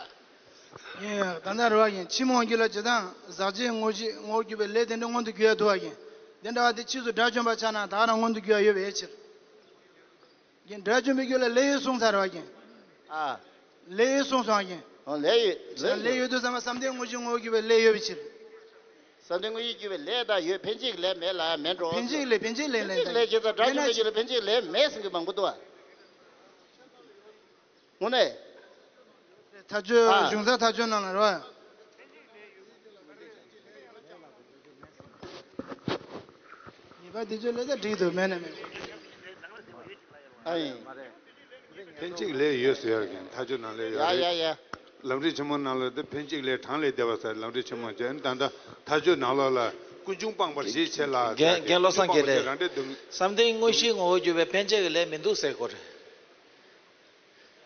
ཡིན། ད་ལྟ་རེད་བ་ཡིན། ཕྱི་མ་འོང་རྒྱུ་ལ་ཇི་ལྟར་ཟག་བཅས་ངོ་བོ་ངོ་བོར་གྱུར་པའི་ལས་དེ་འདྲ་མངོན་དུ་གྱུར་ཡ་འདུག་བ་ཡིན། དེ་འདྲ་བ་དེ་ཕྱིས་སུ་དགྲ་བཅོམ་པ་ཆགས་ན་ད་ག་རང་མངོན་དུ་གྱུར་ཡ་ཡོད་པའི་ཕྱིར། ཡིན། དགྲ་བཅོམ་པའི་རྒྱུད་ལ་ལས་ཡོད་གསུངས་ཚར་བ་ཡིན། ཨ། ལས་ཡོད་གསུངས་སོང་ཡིན། ཨོ་ལས་ཡོད། ལས་ཡོད། ལས་ཡོད་དུས་ཙམ་པ་བསམ་གཏན་དངོས་གཞི་ངོ་བོར་གྱུར་པའི་ལས་ཡོད་པའི་ཕྱིར། བསམ་གཏན་དངོས་གཞིར་གྱུར་པའི་ལས་དང་ཡོད། ཕན་ཆད་ཀྱི་ལས་མེད་ལ་མེད་འགྲོ། ཕན་ཆད་ཀྱི་ལས། ཕན་ཆད་ལས། ཕན་ཆད་ལས་ལས་དང་། ལས་ཀྱི་ད་དགྲ་བཅོམ་པའི་རྒྱུད་ལ་ཕན་ཆད་ཀྱི་ལས་མེད་ཟེར་མཁན་མང་པོ་འདུག་ཨ། དངོས་གནས། ཐག་ཆོད། ཨ། གཞུང་ས་ཐག་ཆོད་ནང་ལ་རོ། ཉེས་པ་དེ་ཚོ་ལས་ཀ་འགྲིག་འདུག། མེད་ན་མེད། ཨ་ཡིན། ཕན་ཆད་ལས་ཡོད་ཟེར་ཡ་གི་ཐག་ཆོད་ནང་ལས་ཡོད་རེད། ཡ་ཡ་ཡ། ལམ་རིམ་ཆེན་མོ་ནང་ལ་དེ་ཕན་ཆད་ལས་གྲངས་ལས་འདས་པ་ཟེར་ལམ་རིམ་ཆེན་མོ་བྱས། ད་ལྟ་ཐག་ཆོད་ནང་ལོགས་ལ་ཀུན་འབྱུང་སྤངས་པར་ཞེས་བྱ་ལ། རྒན་རྒན་བློ་བཟང་དགེ་ལེགས། རང་འབྲས་སྡུག། བསམ་གཏན་དངོས་གཞིའི་ངོ་བོར་གྱུར་པའི་ཕན་ཆད་ཀྱི་ལས་མི་འདུག་ཟེར་དགོས་རེད།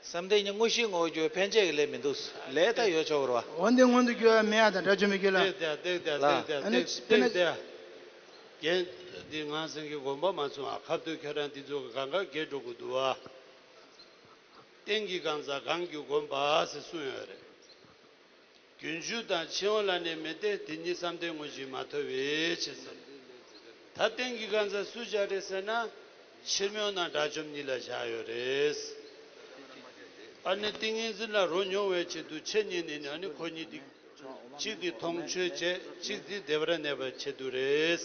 བསམ་གཏན་ཉིད་དངོས་གཞིའི་ངོ་བོར་གྱུར་པའི་ཕན་ཆད་ཀྱི་ལས་མི་འདུག། ལས་ད་ཡོད་ཆོག་གི་རེད་བ། འོན་ཏེ་མངོན་དུ་གྱུར་བ་མེད་ཡ་དང་དགྲ་བཅོམ་པའི་རྒྱུད་ལ། ཏེ་ཏེ་ཏེ་ལ། ཏེ་ཏེ་ཨ་ནི་ཏེ་དཔེར་ན། ཏེ་ཏེ། རྒན་འདི་ང་སེང་གེ་དགོངས་པ་མ་ཚོམ་ཨ། ཁ་ཐུག་ཁྱོད་རང་འདི་ཚོ་གང་ག་འགལ་འགྲོ་གི་འདུག་བ། རྟེན་གྱི་གང་ཟག་གང་གིས་བསྒོམ་པ་ཟེར་གསུངས་ཡོད་རེད། རྒྱུན་ཞུགས་དང་ཕྱི་དབང་ལ་ནི་མི་བརྟེན། དེ་ཉིད་བསམ་གཏན་དངོས་གཞི་མ་ཐོབ་པའི་ཕྱིར་ཟེར། ད་རྟེན་གྱི་གང་ཟག་སུ་བཞག་རེད་ཟེར་ན། ཕྱིར་མིའམ་དགྲ་བཅོམ་གཉིས་ལ་བཞག་ཡོད་རེད། ཨ་ནི་ཏིང་ངེ་འཛིན་ལ་རོ་མྱོང་བའི་ཆེད་དུ་ཆོས་ཉིད་ནི་ནི་ཨ་ནི་ཁོ་གཉིས་དེ། གཅིག་དེ་མཐོང་ཆོས་བྱས། གཅིག་དེ་བདེ་བར་གནས་པའི་ཆེད་དུ་རེད།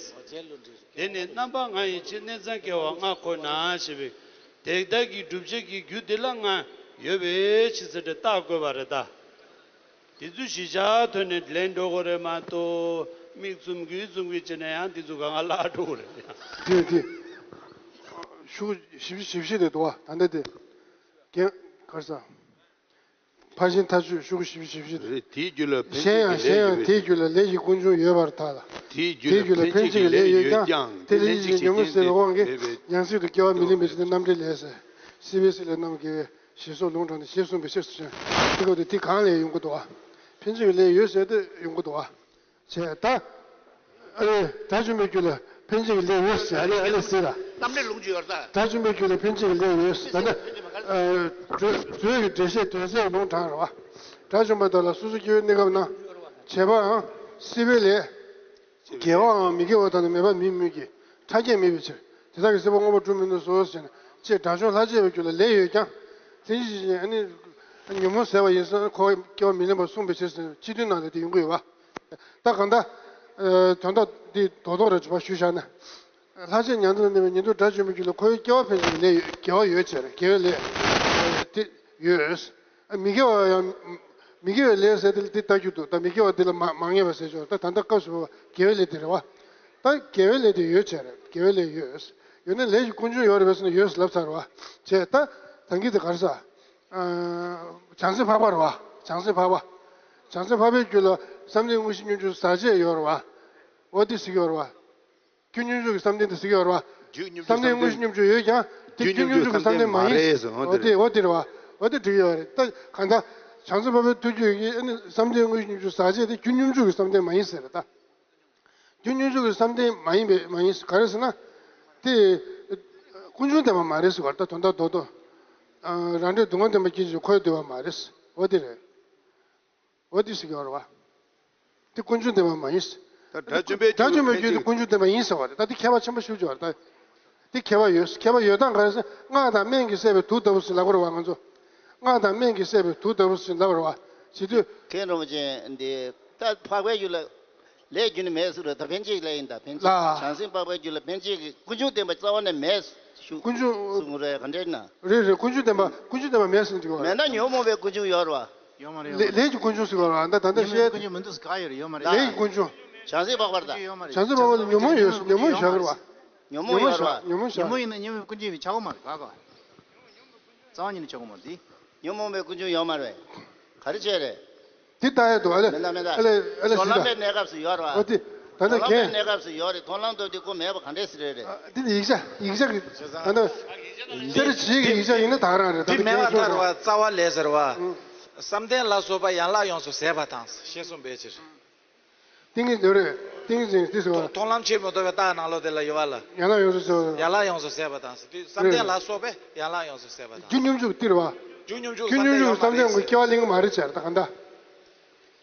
དེ་ནི་རྣམ་པ་ལྔ་ཡི་ཕྱིར། གནས་ཚང་སྐྱེ་བ་ལྔ་ཁོ་ན་ཞེས་པའི་དེ་དག་གི་བསྒྲུབ་བྱ་གི་རྒྱུ་དེ་ལ་ལྔ་ཡོད་པའི་ཕྱིར་ཟེར་ཏེ་བརྟག་དགོས་པ་རེད་ད། དེ་ཚོ་གཞི་བཞག་ཐོག་ནས་ལེན་འགྲོ་དགོས་རེད་མ་གཏོགས། མིག་བཙུམ་གི་བཙུམ་གི་བྱས་ན་ཡང་དེ་ཚོ་གང་ག་བརླག་འགྲོ་གི་རེད། དེ་དེ་ཤོག་བཞི་བཅུ་ཞེ་བཞི་དེ་འདུག་བ། ད་ལྟ་དེ་རྒན་ག་རེ་ཟ། ཕར་ཕྱིན་ཐག་ཆོད་ཤོག་བཞི་བཅུ་ཞེ་བཞི་དེ། རེད། དེའི་རྒྱུད་ལ་ཕན་ཆད་ཀྱི་ལས་ཡོད་པའི། གཞན་ཡང་གཞན་ཡང་དེའི་རྒྱུད་ལ་ལས་ཀྱི་ཀུན་འབྱུང་ཡོད་པར་ཐལ། དེའི་རྒྱུད་ལ་ཕན་ཆད་ཀྱི་ལས་ཡོད་ཀྱང་། དེ་ལས་གཞན་ཉོན་མོངས་ཟད་པའི་དབང་གིས་ཡང་སྲིད་དུ་སྐྱེ་བ་མི་ལེན་པའི་ཕྱིར་ཏེ། རྣམ་འགྲེལ་ལས་ཟེར། སྲིད་པའི་སྲིད་ལས་རྣམ་རྒྱལ་བའི་ཞེས་སོགས་ལུང་དྲངས་ཏེ་ཞེས་གསུངས་པའི་ཕྱིར་ཟེར། དེ་སྐབས་དེ་དེ་གང་ལས་ཡོང་གི་འདུག་བ། ཕན་ཆད་ཀྱི་ལས་ཡོད་ཟེར་ཏེ་ཡོང་གི་འདུག་བ། བྱས་ད། ཨ་ནི་དགྲ་བཅོམ་པའི་རྒྱུད་ལ་ཕན་ཆད་ཀྱི་ལས་ཡོད་ཟེར། ཨ་ནི་ཨ་ནི་ཟེར་ལ། རྣམ་འགྲེལ་ལུང་ཅིག་ཡོད་ད། དགྲ་བཅོམ་པའི་རྒྱུད་ལ་ཕན་ཆད་ཀྱི་ལས་ཡོད་ཟེར། ད་ནི་ཨ་མཛོད་མཛོད་ཀྱི་འགྲེལ་བཤད་དོན་གསལ་ལུང་དྲངས་རེད་བ། དགྲ་བཅོམ་པ་དག་ལ་སོ་སོ་སྐྱེ་བོའི་གནས་སྐབས་ན་བྱས་པའམ་སྲིད་པའི་ལས། དགེ་བའམ་མི་དགེ་བ་དག་ནི་མེད་པ་མིན་མོད་ཀྱི། ཕྲ་རྒྱས་མེད་པའི་ཕྱིར། དེ་དག་གི་སྲིད་པ་མངོན་པར་འགྲུབ་མི་ནུས་སོ་ཞེ་ན། ཅེས་དགྲ་བཅོམ་ལྷག་བཅས་པའི་རྒྱུད་ལ་ལས་ཡོད་ཀྱང་། མཚན་གཞི་ཅན་ཨ་ནི་ཉོན་མོངས་ཟད་པ་ཡིན་ཙང་ཁོ་སྐྱེ་བ་མི་ལེན་པར་གསུངས་པའི་ཕྱིར་ཟེར་ན་སྤྱི་དོན་ནང་ལ་དེ་ཡོང་གི་ཡོད་པ། ད་གང་ལྟར། ཨ་དོན་དག་འདི་རྡོག་རྡོག་རེ་ཞུ་བ་ཞུས་བཞག་ན། ལྷག་བཅས་ཉམས་སུ་ལེན་པའི་ཉན་ཐོས་དགྲ་བཅོམ་པའི་རྒྱུད་ལ་ཁོའི་སྐྱེ་བ་ཕན་ཆད་ཀྱི་ལས་ཡོད། དགེ་བ་ཡོད་ཅེས་རེད། དགེ་བའི་ལས་དེ་ཡོད། མི་དགེ་བ་ཡང་། མི་དགེ་བའི་ལས་ཟེར་དེ་དེ་ལྟ་རྒྱུ་འདུག། ད་མི་དགེ་བ་དེ་ལ་མ་མ་ངེས་པ་ཟེར་ཆོག། ད་ད་ལྟ་སྐབས་སུ་བབ་པ་དགེ་བའི་ལས་དེ་རེད་བ། ད་དགེ་བའི་ལས་དེ་ཡོད་ཅེས་རེད། དགེ་བའི་ལས་ཡོད། ཡོད་ན་ལས་ཀྱི་ཀུན་འབྱུང་ཡོད་རེད་པས་ཟེར་ན་ཡོད་ཟེར་ལབ་ཚར་བ། བྱས་ད་ད་གིན་དེ་ག་རེ་ཟ། ཨ། བྱང་སེམས་འཕགས་པ་རེད་བ། བྱང་སེམས་འཕགས་པ། བྱང་སེམས་འཕགས་པའི་རྒྱུད་ལ་བསམ་གཏན་དངོས་གཞི་སྙོམས་འཇུག་ཟག་བཅས་ཡོད་རེད་བ། འོ་དེ་ཟེར་གྱི་ཡོད་རེད་བ། རྒྱུ་སྙོམས་འཇུག་གི་བསམ་གཏན་དེ་ཟེར་གྱི་ཡོད་རེད་བ། རྒྱུ་སྙོམས་འཇུག་བསམ་གཏན། བསམ་གཏན་དངོས་གཞི་སྙོམས་འཇུག་ཡོད་ཀྱང་དེ་རྒྱུ་སྙོམས་འཇུག་གི་བསམ་གཏན་མ་ཡིན། འོ་དེ་འོ་དེ་རེད་བ། འོ་དེ་འགྲིག་གི་ཡོད་རེད། ད་གང་ལྟར་བྱང་སེམས་འཕགས་པའི་ཐུགས་རྒྱུད་ཀྱི་ཨ་ནི་བསམ་གཏན་དངོས་གཞི་སྙོམས་འཇུག་ཟག་བཅས་དེ་རྒྱུ་སྙོམས་འཇུག་གི་བསམ་གཏན་མ་ཡིན་ཟེར་རེད་ད། རྒྱུ་སྙོམས་འཇུག་གི་བསམ་གཏན་མ་ཡིན་པས་མ་ཡིན་ག་རེ་ཟེར་ན། དེ་ཀུན་འབྱུང་བདེན་པ་མ་རེད་ཟེར་བ་ད་དོན་དག་རྡོག་རྡོག་རང་འབྲས་སྡུག་བསྔལ་བདེན་པ་སྐྱེ་ཞིང་འཁོར་བའི་འདུན་པ་མ་རེད། འོ་དེ་རེད། འོ་དེ་ཟེར་གྱི་ཡོད་རེད་བ། དེ་ཀུན་འབྱུང་བདེན་པ་མ་ཡིན། ད་དགྲ་བཅོམ་པའི་རྒྱུད་དེ་ཀུན་འབྱུང་བདེན་པ་ཡིན་ཟེར་བ་རེད། ད་དེ་ཁྱད་པར་ཆེན་པོ་ཞིག་ཡོད་རེད་ད། དེ་ཁྱད་པར་ཡོད། ཁྱད་པར་ཡོད་སྟངས་ག་རེ་ཟེར་སྔགས་དང་སྨན་གྱིས་བསད་པའི་དུག་ལྟ་བུ་ཟེར་ལབ་པ་རེད་བ་ང་ཚོ། སྔགས་དང་སྨན་གྱིས་བསད་པའི་དུག་ལྟ་བུ་ཟེར་ལབ་པ་རེད་བ། ཟེར་དུས། མཁན་རིན་པོ་ཆེ་འདི་ད་འཕགས་པའི་རྒྱུད་ལ་ལས་རྒྱུ་ནི་མེད་ཟེར་རོ། ད་ཕན་ཆད་ལས་ཡིན་ད་ཕན་ཆད། ལ། བྱང་སེམས་འཕགས་པའི་རྒྱུད་ལ་ཕན་ཆད་ཀྱི་ཀུན་འབྱུང་བདེན་པ་རྩ་བ་ནས་མེད་ཞུ། ཀུན་འབྱུང་། གསུང་རེད་ག་འདྲས་ན། རེད་རེད། ཀུན་འབྱུང་བདེན་པ་ཀུན་འབྱུང་བདེན་པ་མེད་ཟེར་འགྲིག་པ་མེད་རེད། ན་ཉོན་མོངས་པའི་ཀུན་འབྱུང་ཡོད་རེད་བ། ཡོད་མ་རེད། ལས་ལས་ཀྱི་ཀུན་འབྱུང་ཟེར་བ་རེད་བ། ད་ད་ལྟ་ཉོན་མོངས་བཤད། ཀུན་འབྱུང་མི་འདུག་ཟེར་ག་ཡོད་རེད། ཡོད་མ་རེད། ལས་ཀྱི་ཀུན་འབྱུང་། བྱང་སེམས་འཕགས་པ་ད། ཡོད་མ་རེད། བྱང་སེམས་འཕགས་པ་ལ་ཉོན་མོངས་ཡོད་ཉོན་མོངས་བཞག་གི་རེད་བ། ཉོན་མོངས་ཡོད་རེད་བ། ཉོན་མོངས་བཞག་ཉོན་མོངས་ཡིན་ན་ཉོན་མོངས་ཀུན་འབྱུང་ཡིན་ཆགས་ཀྱི་མ་རེད་ག་ག་རྩ་བ་ཉིད་ནས་ཆགས་ཀྱི་མ་རེད། ཉོན་མོངས་པའི་ཀུན་འབྱུང་ཡོད་མ་རེད། ག་རེ་བྱས་རེད། དེ་ལྟ་ཡ་འདུག་ཨ་ལས། མེད་ན་མེད་ན། ཨ་ལས་ཨ་ལས། མཐོང་ལམ་པའི་གནས་སྐབས་སུ་ཡོད་རེད་བ། འོ་དེ། ད་ལྟ་མཐོང་ལམ་པའི་གན། གནས་སྐབས་སུ་ཡོད་རེད། མཐོང་ལམ་སྟོབས་དེ་ཁོ་མེད་པ་ག་འདྲས་ཟེར་རེད་རེད། ཨ་དེ་ནི་ཡིག་ཆ་ཡིག་ཆ་གི་ད་ལྟ། གསེར་བྱེས་ཀྱི་ཡིག་ཆ་ཡིན་ན་ད་ག་རང་རེད། ད་དེ་ལྟ་མེད་པ་གན་ཐར་བ་རྩ་བ་ལས་ཟེར་བ། ཨང་། བསམ་གཏན་ལ་སོགས་པ་ཡན་ལག་ཡོངས་སུ་ཟད་པ་དང་ཞེས་གསུངས་པའི་ཕྱིར། ཏིང་ངེ་འཛིན་རེད། ཏིང་ངེ་འཛིན་དེ་ཟེར་བ། མཐོང་ལམ་ཕྱིར་མི་ལྡོག་པའི་རྟགས་ནང་ལོགས་དེ་ལ་ཡོད་པ་ལ། ཡན་ལག་ཡོངས་སུ་ཟད་པ། ཡན་ལག་ཡོངས་སུ་ཟད་པ་དང་ཟེར་དུས་བསམ་གཏན་ལ་སོགས་པས་ཡན་ལག་ཡོངས་སུ་ཟད་པ་དང་། རྒྱུ་སྙོམས་འཇུག་སྟེར་བ། རྒྱུ་སྙོམས་འཇུག་རྒྱུ་སྙོམས་འཇུག་བསམ་གཏན་ཡོད་མ་རེད། ཀྱེ་བ་ལེན་གྱི་མ་རེད་ཟེར་ད་ག་འདྲ།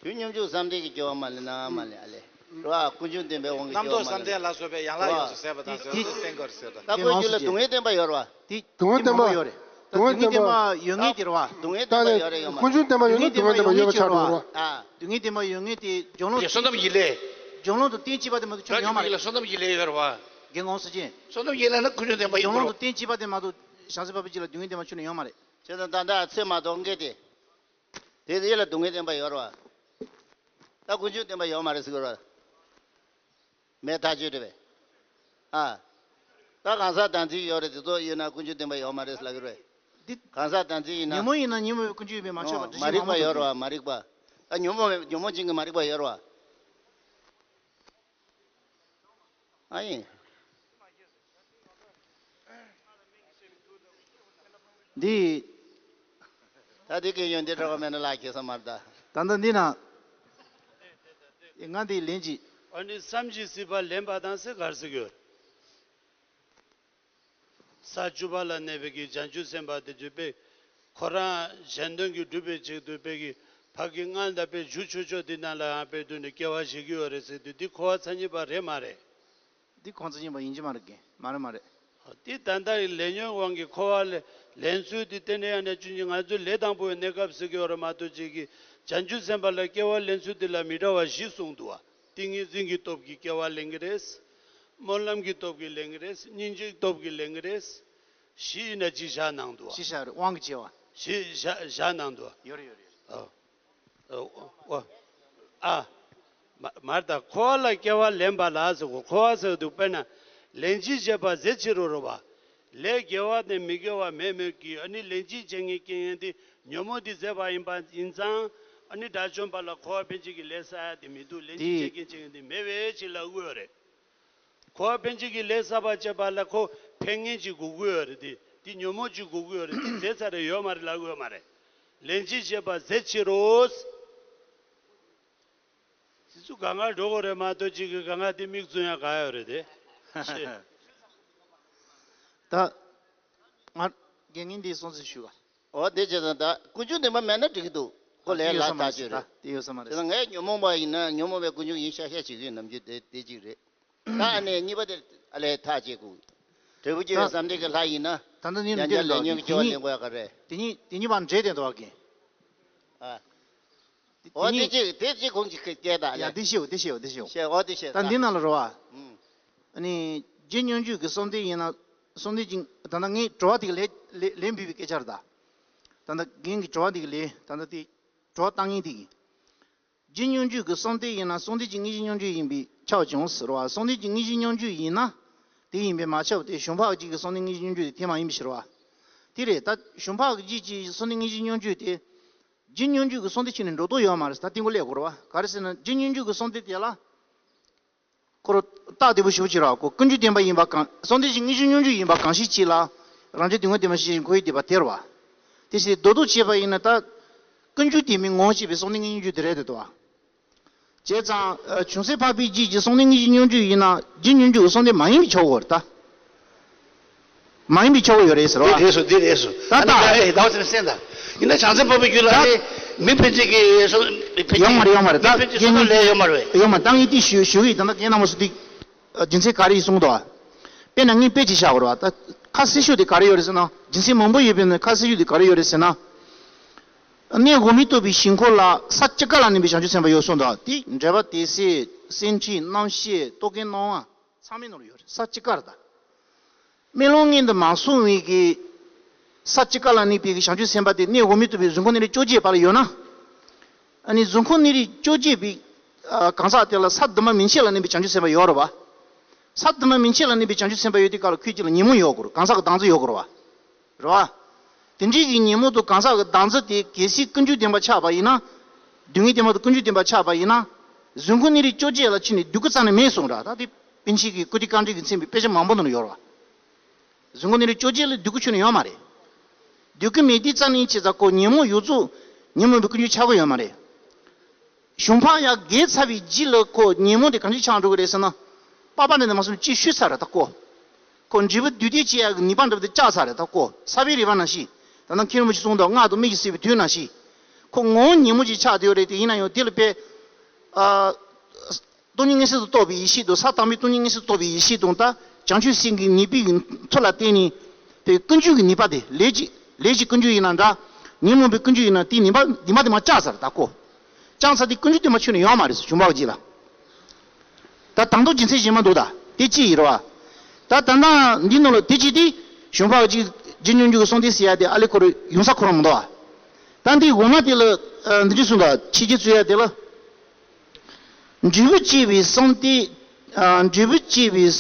རྒྱུ་སྙོམས་འཇུག་བསམ་གཏན་གྱི་སྐྱེ་བ་མ་ལེན་ན་མ་ལེན་ཨ་ལེ། རེད་བ། ཀུན་འབྱུང་བདེན་པའི་དབང་གིས་རྣམ་རྟོག་བསམ་གཏན་ལ་སོགས་པས་ཡན་ལག་ཡོངས་སུ་ཟད་པ་དང་ཟེར་དུས་བསྟན་དགོས་རེད་ཟེར་ད། ད་ཁོའི་རྒྱུད་ལ་སྡུག་བསྔལ་བདེན་པ་ཡོད་རེད་བ། དེ་སྡུག་བསྔལ་བདེན་པ། སྡུག་བསྔལ་བདེན་པ་ཡོད་རེད། སྡུག་བསྔལ་བདེན་པ་ཡོད་ངེས་དེ་རེད་བ། སྡུག་བསྔལ་བདེན་པ་ཡོད་རེད་ཡོད་མ་རེད། ཀུན་འབྱུང་བདེན་པ་ཡོད་ན་སྡུག་བསྔལ་བདེན་པ་ཡོད་པ་ཆགས་འགྲོ་རེད་བ། ཨ། སྡུག་བསྔལ་བདེན་པ་ཡོད་ངེས་དེ་སྦྱོར་ཀློང་དུ། བསོད་ནམས་ཀྱི་ལས། སྦྱོར་ཀློང་དུ་རྟེན་གཅིག་པ་དེ་མ་གཏོགས་ཆུ་ནས་ཡོང་མ་རེད། བསོད་ནམས་ཀྱི་ལས་ཡོད་རེད་བ། རྒན་གོང་ས་ཅན། བསོད་ནམས་ཀྱི་ལས་ན་ཀུན་འབྱུང་བདེན་པ་ཡིན་སྦྱོར་ཀློང་དུ་རྟེན་གཅིག་པ་དེ་མ་གཏོགས་བྱང་སེམས་འཕགས་པའི་རྒྱུད་ལ་སྡུག་བསྔལ་བདེན་པ་ཆུ་ནས་ཡོང་མ་རེད། བྱས་ཙང་ད་ལྟ་ཚེ་མ་ཐོག་མཁན་དེ། དེ་དེ་ལ་སྡུག་བསྔལ་བདེན་པ་ཡོད་རེད་བ། ད་ཀུན་འབྱུང་བདེན་པ་ཡོད་མ་རེད་ཟེར་གི་རེད་བ། མེད་ཐག་ཆོད་རེད་པས། ཨ། ད་གང་ཟག་བདག་འཛིན་ཡོད་རེད་དེ་ཚོ་ཡོད་ན་ཀུན་འབྱུང་བདེན་པ་ཡོད་མ་རེད་ལབ་ཀྱི་རེད། འདི། གང་ཟག་བདག་འཛིན་ཡིན་ན། ཉོན་མོངས་ཡིན་ན་ཉོན་མོངས་པའི་ཀུན་འབྱུང་ཡིན་པས་མ་ཆགས་པ། ཨོ། མ་རིག་པ་ཡོད་རེད་བ། མ་རིག་པ། ད་ཉོན་མོངས་ཉོན་མོངས་ཅན་གྱི་མ་རིག་པ་ཡོད་རེད་བ། ཨ་ཡིན། འདི། ད་འདི་གི་ཡོན་ཏན་གྲགས་པ་མེད་ན་ལག་ཁྱེར་ས་མ་རེད་ད། ད་ལྟ་འདི་ན། ང་འདི་ལན་གཅིག་ཨ་ནི་བསམ་གྱིས་སྲིད་པ་ལེན་པ་དང་ཟེར་ག་རེ་ཟེར་གྱི་ཡོད། ས་བཅུ་པ་ལ་གནས་པའི་གི་བྱང་ཆུབ་སེམས་དཔའ་དེ་ཚོས་དཔེ་ཁོ་རང་གཞན་དོན་གྱི་སྒྲུབ་པའི་ཆེད་དུ་དཔེ་གི་ཕ་གི་མངལ་དང་དཔེ་གཞུ་ཆོག་ཆོག་དེ་ནང་ལ་ཡང་དཔེ་དུས་ནས་སྐྱེ་བ་བཞེས་ཀྱི་ཡོད་རེད་ཟེར་དུས་འདི་འཁོར་བ་མཚན་ཉིད་པ་རེད་མ་རེད། འདི་ཁོང་ཚོ་ཡིན་པ་ཡིན་གྱི་མ་རེད་གི། མ་རེད་མ་རེད། འདི་ད་ལྟ་ཡི་ལས་ཉོན་དབང་གིས་འཁོར་བ་ལས་ལེན་ཚུལ་འདི་ཏན་ཏན་ཡང་ནས་ཅུང་ཅིག་ང་ཚོའི་ལས་དང་པོའི་གནས་སྐབས་ཟེར་གྱི་ཡོད་རེད་མ་གཏོགས་ཅིག་གི་བྱང་ཆུབ་སེམས་དཔའ་ལ་སྐྱེ་བ་ལེན་ཚུལ་འདི་ལ་མི་འདྲ་བ་བཞི་གསུངས་འདུག་བ། ཏིང་ངེ་འཛིན་གྱི་སྟོབས་ཀྱིས་སྐྱེ་བ་ལེན་གྱི་རེད། སྨོན་ལམ་གྱི་སྟོབས་ཀྱིས་ལེན་གྱི་རེད། སྙིང་རྗེའི་སྟོབས་ཀྱིས་ལེན་གྱི་རེད། བཞི་ཡིན་ན་གཅིག་བཞག་གནང་འདུག་བ། བཞི་བཞག་རེད། དབང་གི་བྱེ་བ། བཞི་བཞག་བཞག་གནང་འདུག་བ། ཡོད་རེད་ཡོད་རེད་ཡོད་རེད། ཨོ། ཨོ། ཨོ། ཨ། མ་མར་ད་འཁོར་བ་ལ་སྐྱེ་བ་ལེན་པ་ལ་ཟེར་གོ། འཁོར་བ་ཟེར་དུས་དཔེར་ན་ལན་གཅིག་བྱས་པ་ཟད་ཕྱིར་རོ་རོ་བ། ལས་དགེ་བ་དང་མི་དགེ་བ་མེད་མོད་ཀྱི་ཨ་ནི་ལན་གཅིག་བྱེད་མཁན་རྐྱེན་ངན་དེ་ཉོན་མོངས་དེ་ཟད་པ་ཡིན་པ་ཡིན་ཙང་ཨ་ནི་དགྲ་བཅོམ་པ་ལ་འཁོར་བ་འཕེན་བྱེད་ཀྱི་ལས་བསགས་ཡ་དེ་མི་འདུག་ལན་གཅིག་དེ་བྱེད་མཁན་རྐྱེན་དེ་མེད་པའི་ཕྱིར་ལབ་དགོས་རེད། འཁོར་བ་འཕེན་བྱེད་ཀྱི་ལས་བསགས་པ་བྱས་པ་ལ་ཁོ་ཕན་ངེས་ཀྱི་དགོས་དགོས་རེད་དེ། དེ་ཉོན་མོངས་ཀྱི་དགོས་དགོས་རེད་དེ། ཟད་ཚར་རེ་ཡོད་མ་རེད་ལབ་དགོས་མ་རེད། ལན་གཅིག་བྱས་པ་ཟད་ཕྱིར་རོ། དེ་ཚོ་གང་ག་འགྲོ་དགོས་རེད་མ་གཏོགས་གཅིག་གི་གང་ག་དེ་མིག་བཙུམ་ཡ་ག་ཡོད་རེད་དེ། ད། ང་། རྒན་ངེས་འདི་སོང་ཚེ་ཞུ་བ། འོ་དེ་བྱས་ཙང་ད་ཀུན་འབྱུང་བདེན་པ་མེད་ན་འགྲིག་གི་འདུག་ཁོ་ལས་ལ་ཐག་ཆོད་རེད། དེ་ཡོད་ས་མ་རེད། དེ་ལ་ངས་ཉོན་མོངས་པ་ཡིན་ན་ཉོན་མོངས་པའི་ཀུན་འབྱུང་ཡིན་ཤག་ཤག་བྱེད་ཀྱི་ཡོད། ནམ་རྒྱུན་དེ་དེ་གཅིག་རེད། ད་ཨ་ནེ་གཉིས་པ་དེ་ཨ་ལས་ཐག་བཅད་དགོས། འབྲས་བུ་སྐྱེ་བའི་བསམ་གཏན་གྱི་ལྷ་ཡིན་ན། ད་ལྟ་ནི་ཡང་འདིར་ལས་ཉོན་གྱི་སྐྱེ་བ་ལེན་དགོས་ཡ་ག་རེད། དེ་གཉིས་དེ་གཉིས་བར་འབྲེལ་དེ་འདུག་གི། ཨ། འོ་དེ་གཅིག་དེ་གཅིག་གོང་གཅིག་སྐད་བརྡ་ཡ་ལས། དེ་ཤེའོ་དེ་ཤེའོ་དེ་ཤེའོ། ཤེས། འོ་དེ་ཤེས་ད། འདི་ནང་ལ་རོ་ཨ། ཨ་ནི་རྒྱུ་སྙོམས་འཇུག་གི་བསམ་གཏན་ཡིན་ན་བསམ་གཏན་གྱི་ད་ལྟ་ངས་དྲི་བ་དེ་ག་ལས་ལས་ལན་འབུལ་བའི་སྐད་ཆ་རེད་ད། ད་ལྟ་རྒན་གྱི་དྲི་བ་དེ་ག་ལས་ད་ལྟ་དེ་དྲི་བ་བཏང་ངེས་དེ་གི། རྒྱུ་སྙོམས་འཇུག་གི་བསམ་གཏན་ཡིན་ན་བསམ་གཏན་གྱི་དངོས་གཞི་སྙོམས་འཇུག་ཡིན་པས་ཁྱབ་ཀྱང་ཟེར་བ། བསམ་གཏན་གྱི་དངོས་གཞི་སྙོམས་འཇུག་ཡིན་ན་དེ་ཡིན་པས་མ་ཁྱབ་སྟེ་བྱང་འཕགས་ཀྱི་བསམ་གཏན་དངོས་གཞི་སྙོམས་འཇུག་དེ་དེ་མ་ཡིན་པའི་ཕྱིར་རོ། དེ་རེད་ད། བྱང་འཕགས་ཀྱི་བསམ་གཏན་དངོས་གཞི་སྙོམས་འཇུག་དེ། རྒྱུ་སྙོམས་འཇུག་གི་བསམ་གཏན་ཕྱིར་ནས་འགྲོ་ལྡོག་ཡོད་མ་རེད་ད། དེ་ངོ་ལས་དགོས་རེད་བ། ག་རེ་ཟེར་ན་རྒྱུ་སྙོམས་འཇུག་གི་བསམ་གཏན་དེ་ལ། ཁོ་རང་རྟགས་བདེ་པོ་ཞེ་པོ་ཅིག་རེད་བ། ཁོ་ཀུན་འབྱུང་བདེན་པ་ཡིན་པ་གང་། གསང་བདེ་གཞི་དངོས་གཞི་སྙོམས་འཇུག་ཡིན་པ་གང་ཞིག་ཅིག་ལ་རང་རྒྱུད་སྡུག་བསྔལ་བདེན་པ་ཞེས་བཞག་ཁོ་ཡི་སྡིག་པ་དེ་རེད་བ། དེ་བཞིན་རྡོག་རྡོག་བྱས་པ་ཡིན་ན་ད་ཀུན་འབྱུང་བདེན་པའི་ངོ་བོ་བྱས་པའི་གསང་བདེ་དངོས་གཞི་སྙོམས་འཇུག་དེ་རེད་དེ་འདུག་བ། བྱས་ཙང་ཨ་བྱང་སེམས་འཕགས་པའི་རྒྱུད་ཀྱི་གསང་བདེ་དངོས་གཞི་སྙོམས་འཇུག་ཡིན་ན་རྒྱུ་སྙོམས་འཇུག་གི་གསང་བདེ་མ་ཡིན་པའི་ཆོག་གི་རེད་ད། མ་ཡིན་པའི་ཆོག་གི་ཡོད་རེད་ཟེར་བ། འདི་རེད་སོ་འདི་རེད་སོ། ད་ད་ད་ལྟ་ཨེ་ད་བ་ཚེ་སེང་ད། ཡིན་ན་བྱང་སེམས་འཕགས་པའི་རྒྱུད་ལ་ད་ཨེ་མི་ཕན་ཚུན་གྱི་སོ་མི་ཕན་ཡོད་མ་རེད་ཡོད་མ་རེད། མི་ད་ཕན་ཚུན་སོ་སོ་ལས་ཡོད་མ་རེད་བས། ཡོད་མ་ད་ངས་དེ་ཞུ་ཞུ་གི་ཡིན། ད་ལྟ་རྒན་རྣམ་པ་ཚོ་འདི་རྒྱུ་མཚན་ག་རེ་ཡིན་གསུངས་འདུག་བ། དཔེར་ན་ངས་དཔེ་ཅིག་བཞག་དགོས་རེད་བ། ད་ཁ་གསལ་ཤོས་དེ་ག་རེ་ཡོད་རེད་ཟེར་ན། རྒྱུ་མཚན་མང་པོ་ཡོད་པའི་ནང་ཁ་གསལ་ཤོས་དེ་ག་རེ་ཡོད་རེད་ཟེར་ན། གནས་འོག་མིན་རྟོགས་པའི་ཞིང་ཁམས་ལ་ས་བཅུ་ཀ་ལ་གནས་པའི་བྱང་ཆུབ་སེམས་དཔའ་ཡོད་གསུངས་འདུག་བ། དེ་འགྲེལ་པ་དེ་སྲིད་སེམས་ཅན་རྣམ་ཤེས་རྟོག་གེ་སྣང་བ་ཚང་མའི་ནང་ལ་ཡོད་རེད། ས་བཅུ་ཀ་རེད་ད། དམུས་ལོང་མངོན་དུ་མ་སོང་བའི་གི་ས་བཅུ་ཀ་ལ་གནས་པའི་གི་བྱང་ཆུབ་སེམས་དཔའ་དེ་གནས་འོག་མིན་རྟོགས་པའི་གཟུགས་ཁམས་གནས་རིས་བཅོ་བརྒྱད་པ་ལ་ཡོད་ན། ཨ་ནི་གཟུགས་ཁམས་གནས་རིས་བཅོ་བརྒྱད་པའི་ཨ་གང་ཟག་དེ་ལ་ས་དུ་མ་མན་ཆད་ལ་གནས་པའི་བྱང་ཆུབ་སེམས་དཔའ་ཡོད་རེད་བ། ས་དུ་མ་མན་ཆད་ལ་གནས་པའི་བྱང་ཆུབ་སེམས་དཔའ་ཡོད་དུས་སྐབས་ལ་ཁོའི་རྒྱུད་ལ་ཉོན་མོངས་ཡོད་དགོས་རེད། གང་ཟག་གི་བདག་འཛིན་ཡོད་དགོས་རེད་བ། རེད་བ། དེ་འདྲའི་གི་ཉོན་མོངས་དང་གང་ཟག་གི་བདག་འཛིན་དེ་གལ་སྲིད་ཀུན་འབྱུང་བདེན་པ་ཆགས་པ་ཡིན་ན། སྡུག་བསྔལ་བདེན་པ་དང་ཀུན་འབྱུང་བདེན་པ་ཆགས་པ་ཡིན་ན། གཟུགས་ཁམས་གནས་རིས་བཅོ་བརྒྱད་ལ་ཕྱིན་ནས་སྡུག་གུ་རྩ་ནས་མེད་གསུངས་ར། ད་དེ་པཎ་ཆེན་གྱི་ཀིརྟི་དཀར་འགྲེལ་གྱི་མཚན་པའི་དཔེ་ཆ་མང་པོ་ནང་ལ་ཡོད་ར། གཟུགས་ཁམས་གནས་རིས་བཅོ་བརྒྱད་ལ་སྡུག་གུ་ཁྱོན་ནས་ཡོད་མ་རེད། སྡུག་གུ་མེད་དུས་རྩ་ནས་བྱས་ཙང་ཁོ་ཉོན་མོངས་ཡོད་ཚོ་ཉོན་མོངས་པའི་ཀུན་འབྱུང་ཆགས་ཀྱི་ཡོད་མ་རེད། གཞུང་འཕགས་ཡར་རྒལ་ཚར་བའི་རྗེས་ལ་ཁོ་ཉོན་མོངས་དེ་གང་ཅི་ཆགས་འགྲོ་གི་རེད་ཟེར་ན། པ་པ་ནས་མ་སོང་ཅི་ཤུལ་ཚར་རེད་ད་ཁོ། ཁོ་འབྲས་བུ་བདུད་སྡེ་བཅད་ཡག་གི་ནུས་པ་འདྲ་བོ་དེ་བཅག་ཚར་རེད་ད་ཁོ། ས་བོན་རིལ་བ་ནང་བཞིན། ད་ནང་མཁན་རིན་པོ་ཆེ་གསུངས་འདུག་སྔགས་དང་སྨན་གྱིས་བསྲེགས་པའི་དུག་ནང་བཞིན། ཁོ་ངོ་བོ་ཉོན་མོངས་ཅིག་ཆགས་བསྡད་ཡོད་རེད་དེ། ཡིན་ན་ཡང་དེ་ལ་དཔེ། ཨ། སྟོང་ཉིད་མངོན་སུམ་དུ་རྟོགས་པའི་ཡེ་ཤེས་དང་ས་དང་པོའི་སྟོང་ཉིད་མངོན་སུམ་དུ་རྟོགས་པའི་ཡེ་ཤེས་དང་ད་བྱང་ཆུབ་སེམས་ཀྱི་ནུས་པའི་མཐུ་ལ་བརྟེན་ནས་དེ་ཀུན་འབྱུང་གི་ནུས་པ་དེ་ལས་ཀྱི་ལས་ཀྱི་ཀུན་འབྱུང་ཡིན་ན་འདྲ། ཉོན་མོངས་པའི་ཀུན་འབྱུང་ཡིན་ན་དེའི་ནུས་པ་ནུས་པ་དེ་མར་བཅག་ཚར་ད་ཁོ། བཅག་ཚར་དེ་ཀུན་འབྱུང་དེ་མར་ཁྱོན་ནས་ཡོད་མ་རེད་གཞུང་འཕགས་རྗེས་ལ། ད་དང་ཐོག་རྒྱུ་མཚན་གཞན་མ་འདུག་ད་དེ་གཅིག་ཡིན་རེད་བ། ད་ད་ལྟ་འདི་ནང་ལ་དེ་གཅིག་དེ་གཞུང་འཕགས་རྗེས་རྒྱུ་སྙོམས་འཇུག་གི་གསང་བདེ་ཟེར་ཡ་དེ་ཨ་ལེ་ཁོ་རང་ཡོང་ས་ཁོ་རང་མི་འདུག་བ། ད་འདི་འོག་མ་དེ་ལ་འདི་འདྲ་གསུངས་འདུག་ཆོས་རྗེ་བཙུན་ཡ་དེ་ལ། འབྲས་བུ་སྐྱེ་བའི་གསང་བདེ། ཨ། འབྲས་བུ་སྐྱེ་བའི།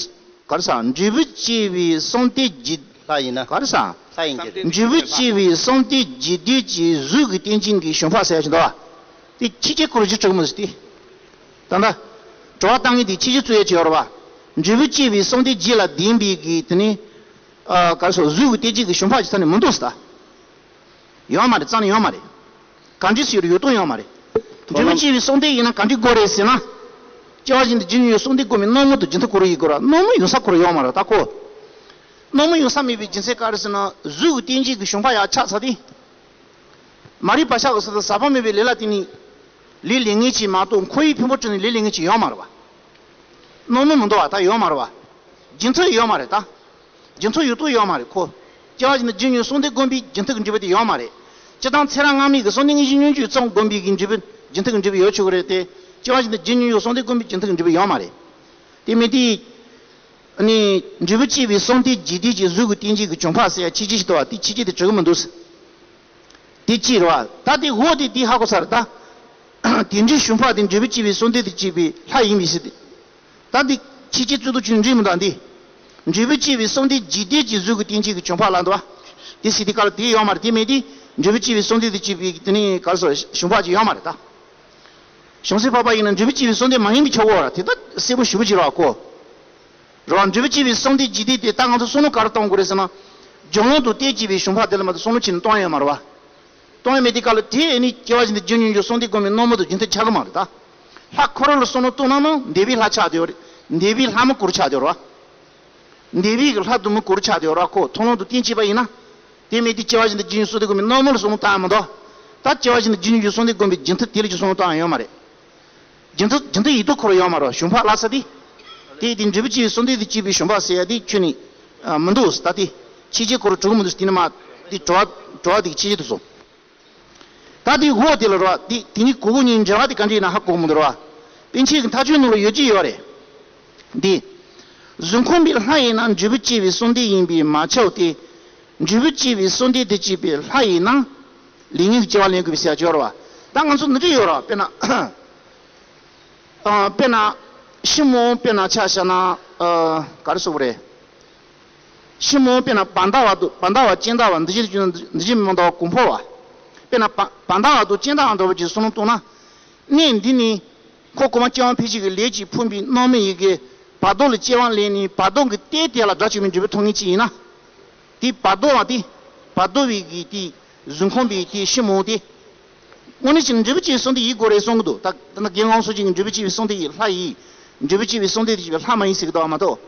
ག་རེ་ཟ། འབྲས་བུ་སྐྱེ་བའི་གསང་བདེ་འཇིག་ལྷ་ཡིན་ན། ག་རེ་ཟ། ལྷ་ཡིན་གྱི། འབྲས་བུ་སྐྱེ་བའི་གསང་བདེ་འཇིག་བདེ་གི་གཟུགས་ཀྱི་རྟེན་ཅན་གྱི་གཞུང་འཕགས་ཟེར་ཡ་ཞིག་འདུག་བ། དེ་ཆོས་རྗེ་ཁོ་རང་གཞི་གྲུབ་མི་ཟེར་ཏེ། ད་ལྟ། དྲི་བ་བཏང་མཁན་དེ་ཆོས་རྗེ་བཙུན་ཡ་ཅིག་ཡོད་རེད་བ། འབྲས་བུ་སྐྱེ་བའི་གསང་བདེ་འཇིག་ལ་ལྡན་པའི་གི་དེ་ནི། ཨ། ག་རེ་ཟ། གཟུགས་ཀྱི་རྟེན་ཅན་གྱི་གཞུང་འཕགས་ཀྱི་ས་ནས་མི་འདུག་ཟེར་ད། ཡོད་མ་རེད། རྩ་ནས་ཡོད་མ་རེད། གང་ཅི་ཟེར་ཡོད་དོན་ཡོད་མ་རེད། འབྲས་བུ་སྐྱེ་བའི་གསང་བདེ་ཡིན་ན་གང་ཅི་དགོས་རེད་ཟེར་ན། སྐྱེ་བ་བཞིན་དུ་རྒྱུ་ཉིད་ཡོད་གསང་བདེ་སྒོམ་པའི་སྣང་མུན་དུ་རྒྱུན་མཐུད་ཁོ་རང་ཡིན་དགོས་ར། སྣང་མུན་ཡོང་ས་ཁོ་རང་ཡོད་མ་རེད་ད་ཁོ། སྣང་མུན་ཡོང་ས་མེད་པའི་རྒྱུ་མཚན་ག་རེ་ཟེར་ན་གཟུགས་ཀྱི་རྟེན་ཅན་གྱི་གཞུང་འཕགས་ཡར་ཆགས་ཚར་དུས། མ་རིག་པ་ཤ་གི་ས་དང་ཟག་པ་མེད་པའི་ལས་ལ་བརྟེན་ནས། ལས་ལས་ངན་ཅིག་མ་གཏོགས་འཁོར་བའི་ཕུང་པོ་བྲི་ནས་ལས་ལས་ངན་ཅིག་ཡོད་མ་རེད་བ། སྣང་མུན་མི་འདུག་བ། ད་ཡོད་མ་རེད་བ། རྒྱུན་མཐུད་ཡོད་མ་རེད་ད། རྒྱུན་མཐུད་ཡོད་དོན་ཡོད་མ་རེད་ཁོ། སྐྱེ་བ་བཞིན་དུ་རྒྱུ་ཉིད་ཡོད་གསང་བདེ་སྒོམ་པའི་རྒྱུན་མཐུད་ཀྱི་འབྲས་བུ་དེ་ཡོད་མ་རེད། སྤྱིར་བཏང་ཚེ་རབས་སྔ་མའི་གི་གསང་བདེ་དངོས་གཞི་སྙོམས་འཇུག་ཙམ་སྒོམ་པའི་གི་འབྲས་བུ་རྒྱུན་མཐུད་ཀྱི་འབྲས་བུ་ཡོད་ཆོག་གི་རེད་དེ། སྐྱེ་བ་བཞིན་དུ་རྒྱུ་ཉིད་ཡོད་གསང་བདེ་སྒོམ་པའི་རྒྱུན་མཐུད་ཀྱི་འབྲས་བུ་ཡོད་མ་རེད། དེ་མིན་དེ། ཨ་ནི། འབྲས་བུ་སྐྱེ་བའི་གསང་བདེ་འཇིག་བདེ་གི་གཟུགས་ཀྱི་རྟེན་ཅན་གྱི་གཞུང་འཕགས་ཟེར་ཡ་ཆོས་རྗེ་ཞིག་འདུག་བ། དེ་ཆོས་རྗེ་དེ་གྲུབ་ཀྱི་མི་འདུག་དེ་གཅིག་རེད་བ། ད་དེ་འོག་དེ་དེ་ཧ་གོ་ཚར་ད། དེ་འདྲའི་གཞུང་འཕགས་དེ་འབྲས་བུ་སྐྱེ་བའི་གསང་བདེ་དང་བཅས་པའི་ལྷ་ཡིན་པའི་ཕྱིར་ཏེ། ད་འདི་ཆོས་རྗེ་བཙུན་མདོག་ཅན་འགྲིག་མི་འདུག་འདི། འབྲས་བུ་སྐྱེ་བའི་གསང་བདེ་འཇིག་བདེ་གི་གཟུགས་ཀྱི་རྟེན་ཅན་གྱི་གཞུང་འཕགས་ལ་འདུག་བ། དེ་ཟེར་དུས་སྐབས་ལ་དེ་ཡོད་མ་རེད། དེ་མེད་དུས་འབྲས་བུ་སྐྱེ་བའི་གསང་བདེ་དང་བཅས་པའི་དེ་ནི་ག་རེ་ཟེར་གཞུང་འཕགས་ཅིག་ཡོད་མ་རེད་ད། བྱང་སེམས་འཕགས་པ་ཡིན་ན་འབྲས་བུ་སྐྱེ་བའི་གསང་བདེ་མ་ཡིན་པའི་ཆོག་གོ་ར། དེ་ད་གསལ་པོ་ཞེ་པོ་ཅིག་རེད་བ་ཁོ། རེད་བ། འབྲས་བུ་སྐྱེ་བའི་གསང་བདེ་འཇིག་བདེ་དེ་ད་ང་ཚོ་བསམ་བློ་ག་རེ་གཏོང་དགོས་རེད་ཟེར་ན། སྦྱོར་ལམ་དང་བརྟེན་སྐྱེས་པའི་གཞུང་འཕགས་དེ་ལ་མ་གཏོགས་བསམ་བློ་ཅིག་གཏོང་ཡ་ཡོད་མ་རེད་བ། གཏོང་ཡ་མེད་དུས་སྐབས་ལ་དེ་ནི་སྐྱེ་བ་བཞིན་དུ་རྒྱུ་ཉིད་ཡོད་གསང་བདེ་སྒོམ་པའི་སྣང་མུན་དུ་རྒྱུན་མཐུད་ཆགས་ཀྱི་མ་རེད་ད། ལྷ་ཁོ་རང་ལ་བསམ་བློ་གཏོང་ན་ནི་འདས་པའི་ལྷ་ཆགས་བསྡད་ཡོད་རེད། འདས་པའི་ལྷ་མི་དགོས་རུ་ཆགས་བསྡད་ཡོད་རེད་བ། འདས་པའི་གི་ལྷ་དུ་མི་དགོས་རུ་ཆགས་བསྡད་ཡོད་རེད་བ་ཁོ། མཐོང་ལམ་དང་བརྟེན་སྐྱེས་པ་ཡིན་ན། དེ་མེད་དུས་སྐྱེ་བ་བཞིན་དུ་རྒྱུ་ཉིད་གསང་བདེ་སྒོམ་པའི་སྣང་མུན་ལ་བསམ་བློ་བཏང་ཡ་མི་འདུག་ད་སྐྱེ་བ་བཞིན་དུ་རྒྱུ་ཉིད་ཡོད་གསང་བདེ་སྒོམ་པའི་རྒྱུན་མཐུད་དེ་ལ་ཅིག་བསམ་བློ་བཏང་ཡ་ཡོད་མ་རེད། རྒྱུན་མཐུད་རྒྱུན་མཐུད་ཡིན་དོན་ཁོ་རང་ཡོད་མ་རེད་བ། གཞུང་འཕགས་ལྷ་ས་དེ། དེ་དེ་འབྲས་བུ་སྐྱེ་བའི་གསང་བདེ་དང་བཅས་པའི་གཞུང་འཕགས་ཟེར་ཡ་དེ་ཁྱོན་ནས་མི་འདུག་ད་དེ་ཆོས་རྗེ་ཁོ་རང་གྲུབ་ཀྱི་མི་འདུག་དེ་ནི་མ། དེ་དྲི་བ་དྲི་བ་དེ་ཆོས་རྗེ་དེ་སོང་། ད་དེ་འོག་དེ་ལ་རེད་བ། དེ་དེ་གཉིས་གོ་གོ་གཉིས་འབྲེལ་བ་དེ་ག་འདྲ་ཡིན་ན་ཧ་གོ་གི་མི་འདུག་རེད་བ། པཎ་ཆེན་གྱི་མཐའ་དཔྱོད་ནང་ལ་ཡོད་ཀྱི་ཡོད་རེད། འདི། གཟུགས་ཁམས་པའི་ལྷ་ཡིན་ན་འབྲས་བུ་སྐྱེ་བའི་གསང་བདེ་ཡིན་པས་མ་ཁྱབ་སྟེ། འབྲས་བུ་སྐྱེ་བའི་གསང་བདེ་དང་བཅས་པའི་ལྷ་ཡིན་ན། ལས་ངན་གྱི་སྐྱེ་བ་ལེན་དགོས་པའི་ཟེར་ཡ་ཅིག་ཡོད་རེད་བ། ད་ང་ཚོ་འདི་འདྲ་ཡོད་རེད་བ། དཔེར་ན། ཨ། དཔེར་ན། ཤི་མོ་དཔེར་ན་ཆ་བཞག་ན། ཨ། ག་རེ་ཟེར་དགོས་རེད། ཤི་མོ་དཔེར་ན་བར་མདའ་བ་དང་བར་མདའ་བ་སྤྱན་ཟླ་བ་འདི་བཞིན་འདི་བཞིན་མི་མདའ་བ་གོང་འཕེལ་བ། དཔེར་ན་བར་མདའ་བ་དང་སྤྱན་ཟླ་བ་འདྲ་བོ་ཅིག་བསམ་བློ་གཏོང་ན། གནས་འདི་ནི། ཁོ་གོང་མ་སྐྱེ་བ་འཕེལ་བྱེད་ཀྱི་ལས་ཀྱིས་ཕོངས་པའི་སྣང་མུན་ཡི་གེ། བར་དོ་ལ་སྐྱེ་བ་ལེན་ནས་བར་དོ་གི་རྟེན་དེ་ལ་དགྲ་བཅོམ་པའི་འབྲས་བུ་ཐོབ་མཁན་ཅིག་ཡིན་ན། དེ་བར་དོ་བ་དེ། བར་དོ་བའི་གི་དེ། གཟུགས་ཁམས་པའི་དེ་ཕྱི་མོ་དེ། དངོས་གནས་བྱས་ན་འབྲས་བུ་སྐྱེ་བའི་གསུམ་དེ་ཡིན་དགོས་རེད་གསུང་གི་འདུག་ད་ད་ན་རྒན་ལགས་སོགས་ཀྱིས་འབྲས་བུ་སྐྱེ་བའི་གསུམ་དེ་ཡི་ལྷ་ཡིན། འབྲས་བུ་སྐྱེ་བའི་གསུམ་དེ་དེ་ལྷ་མ་ཡིན་ཟེར་གི་འདུག་མ་གཏོགས།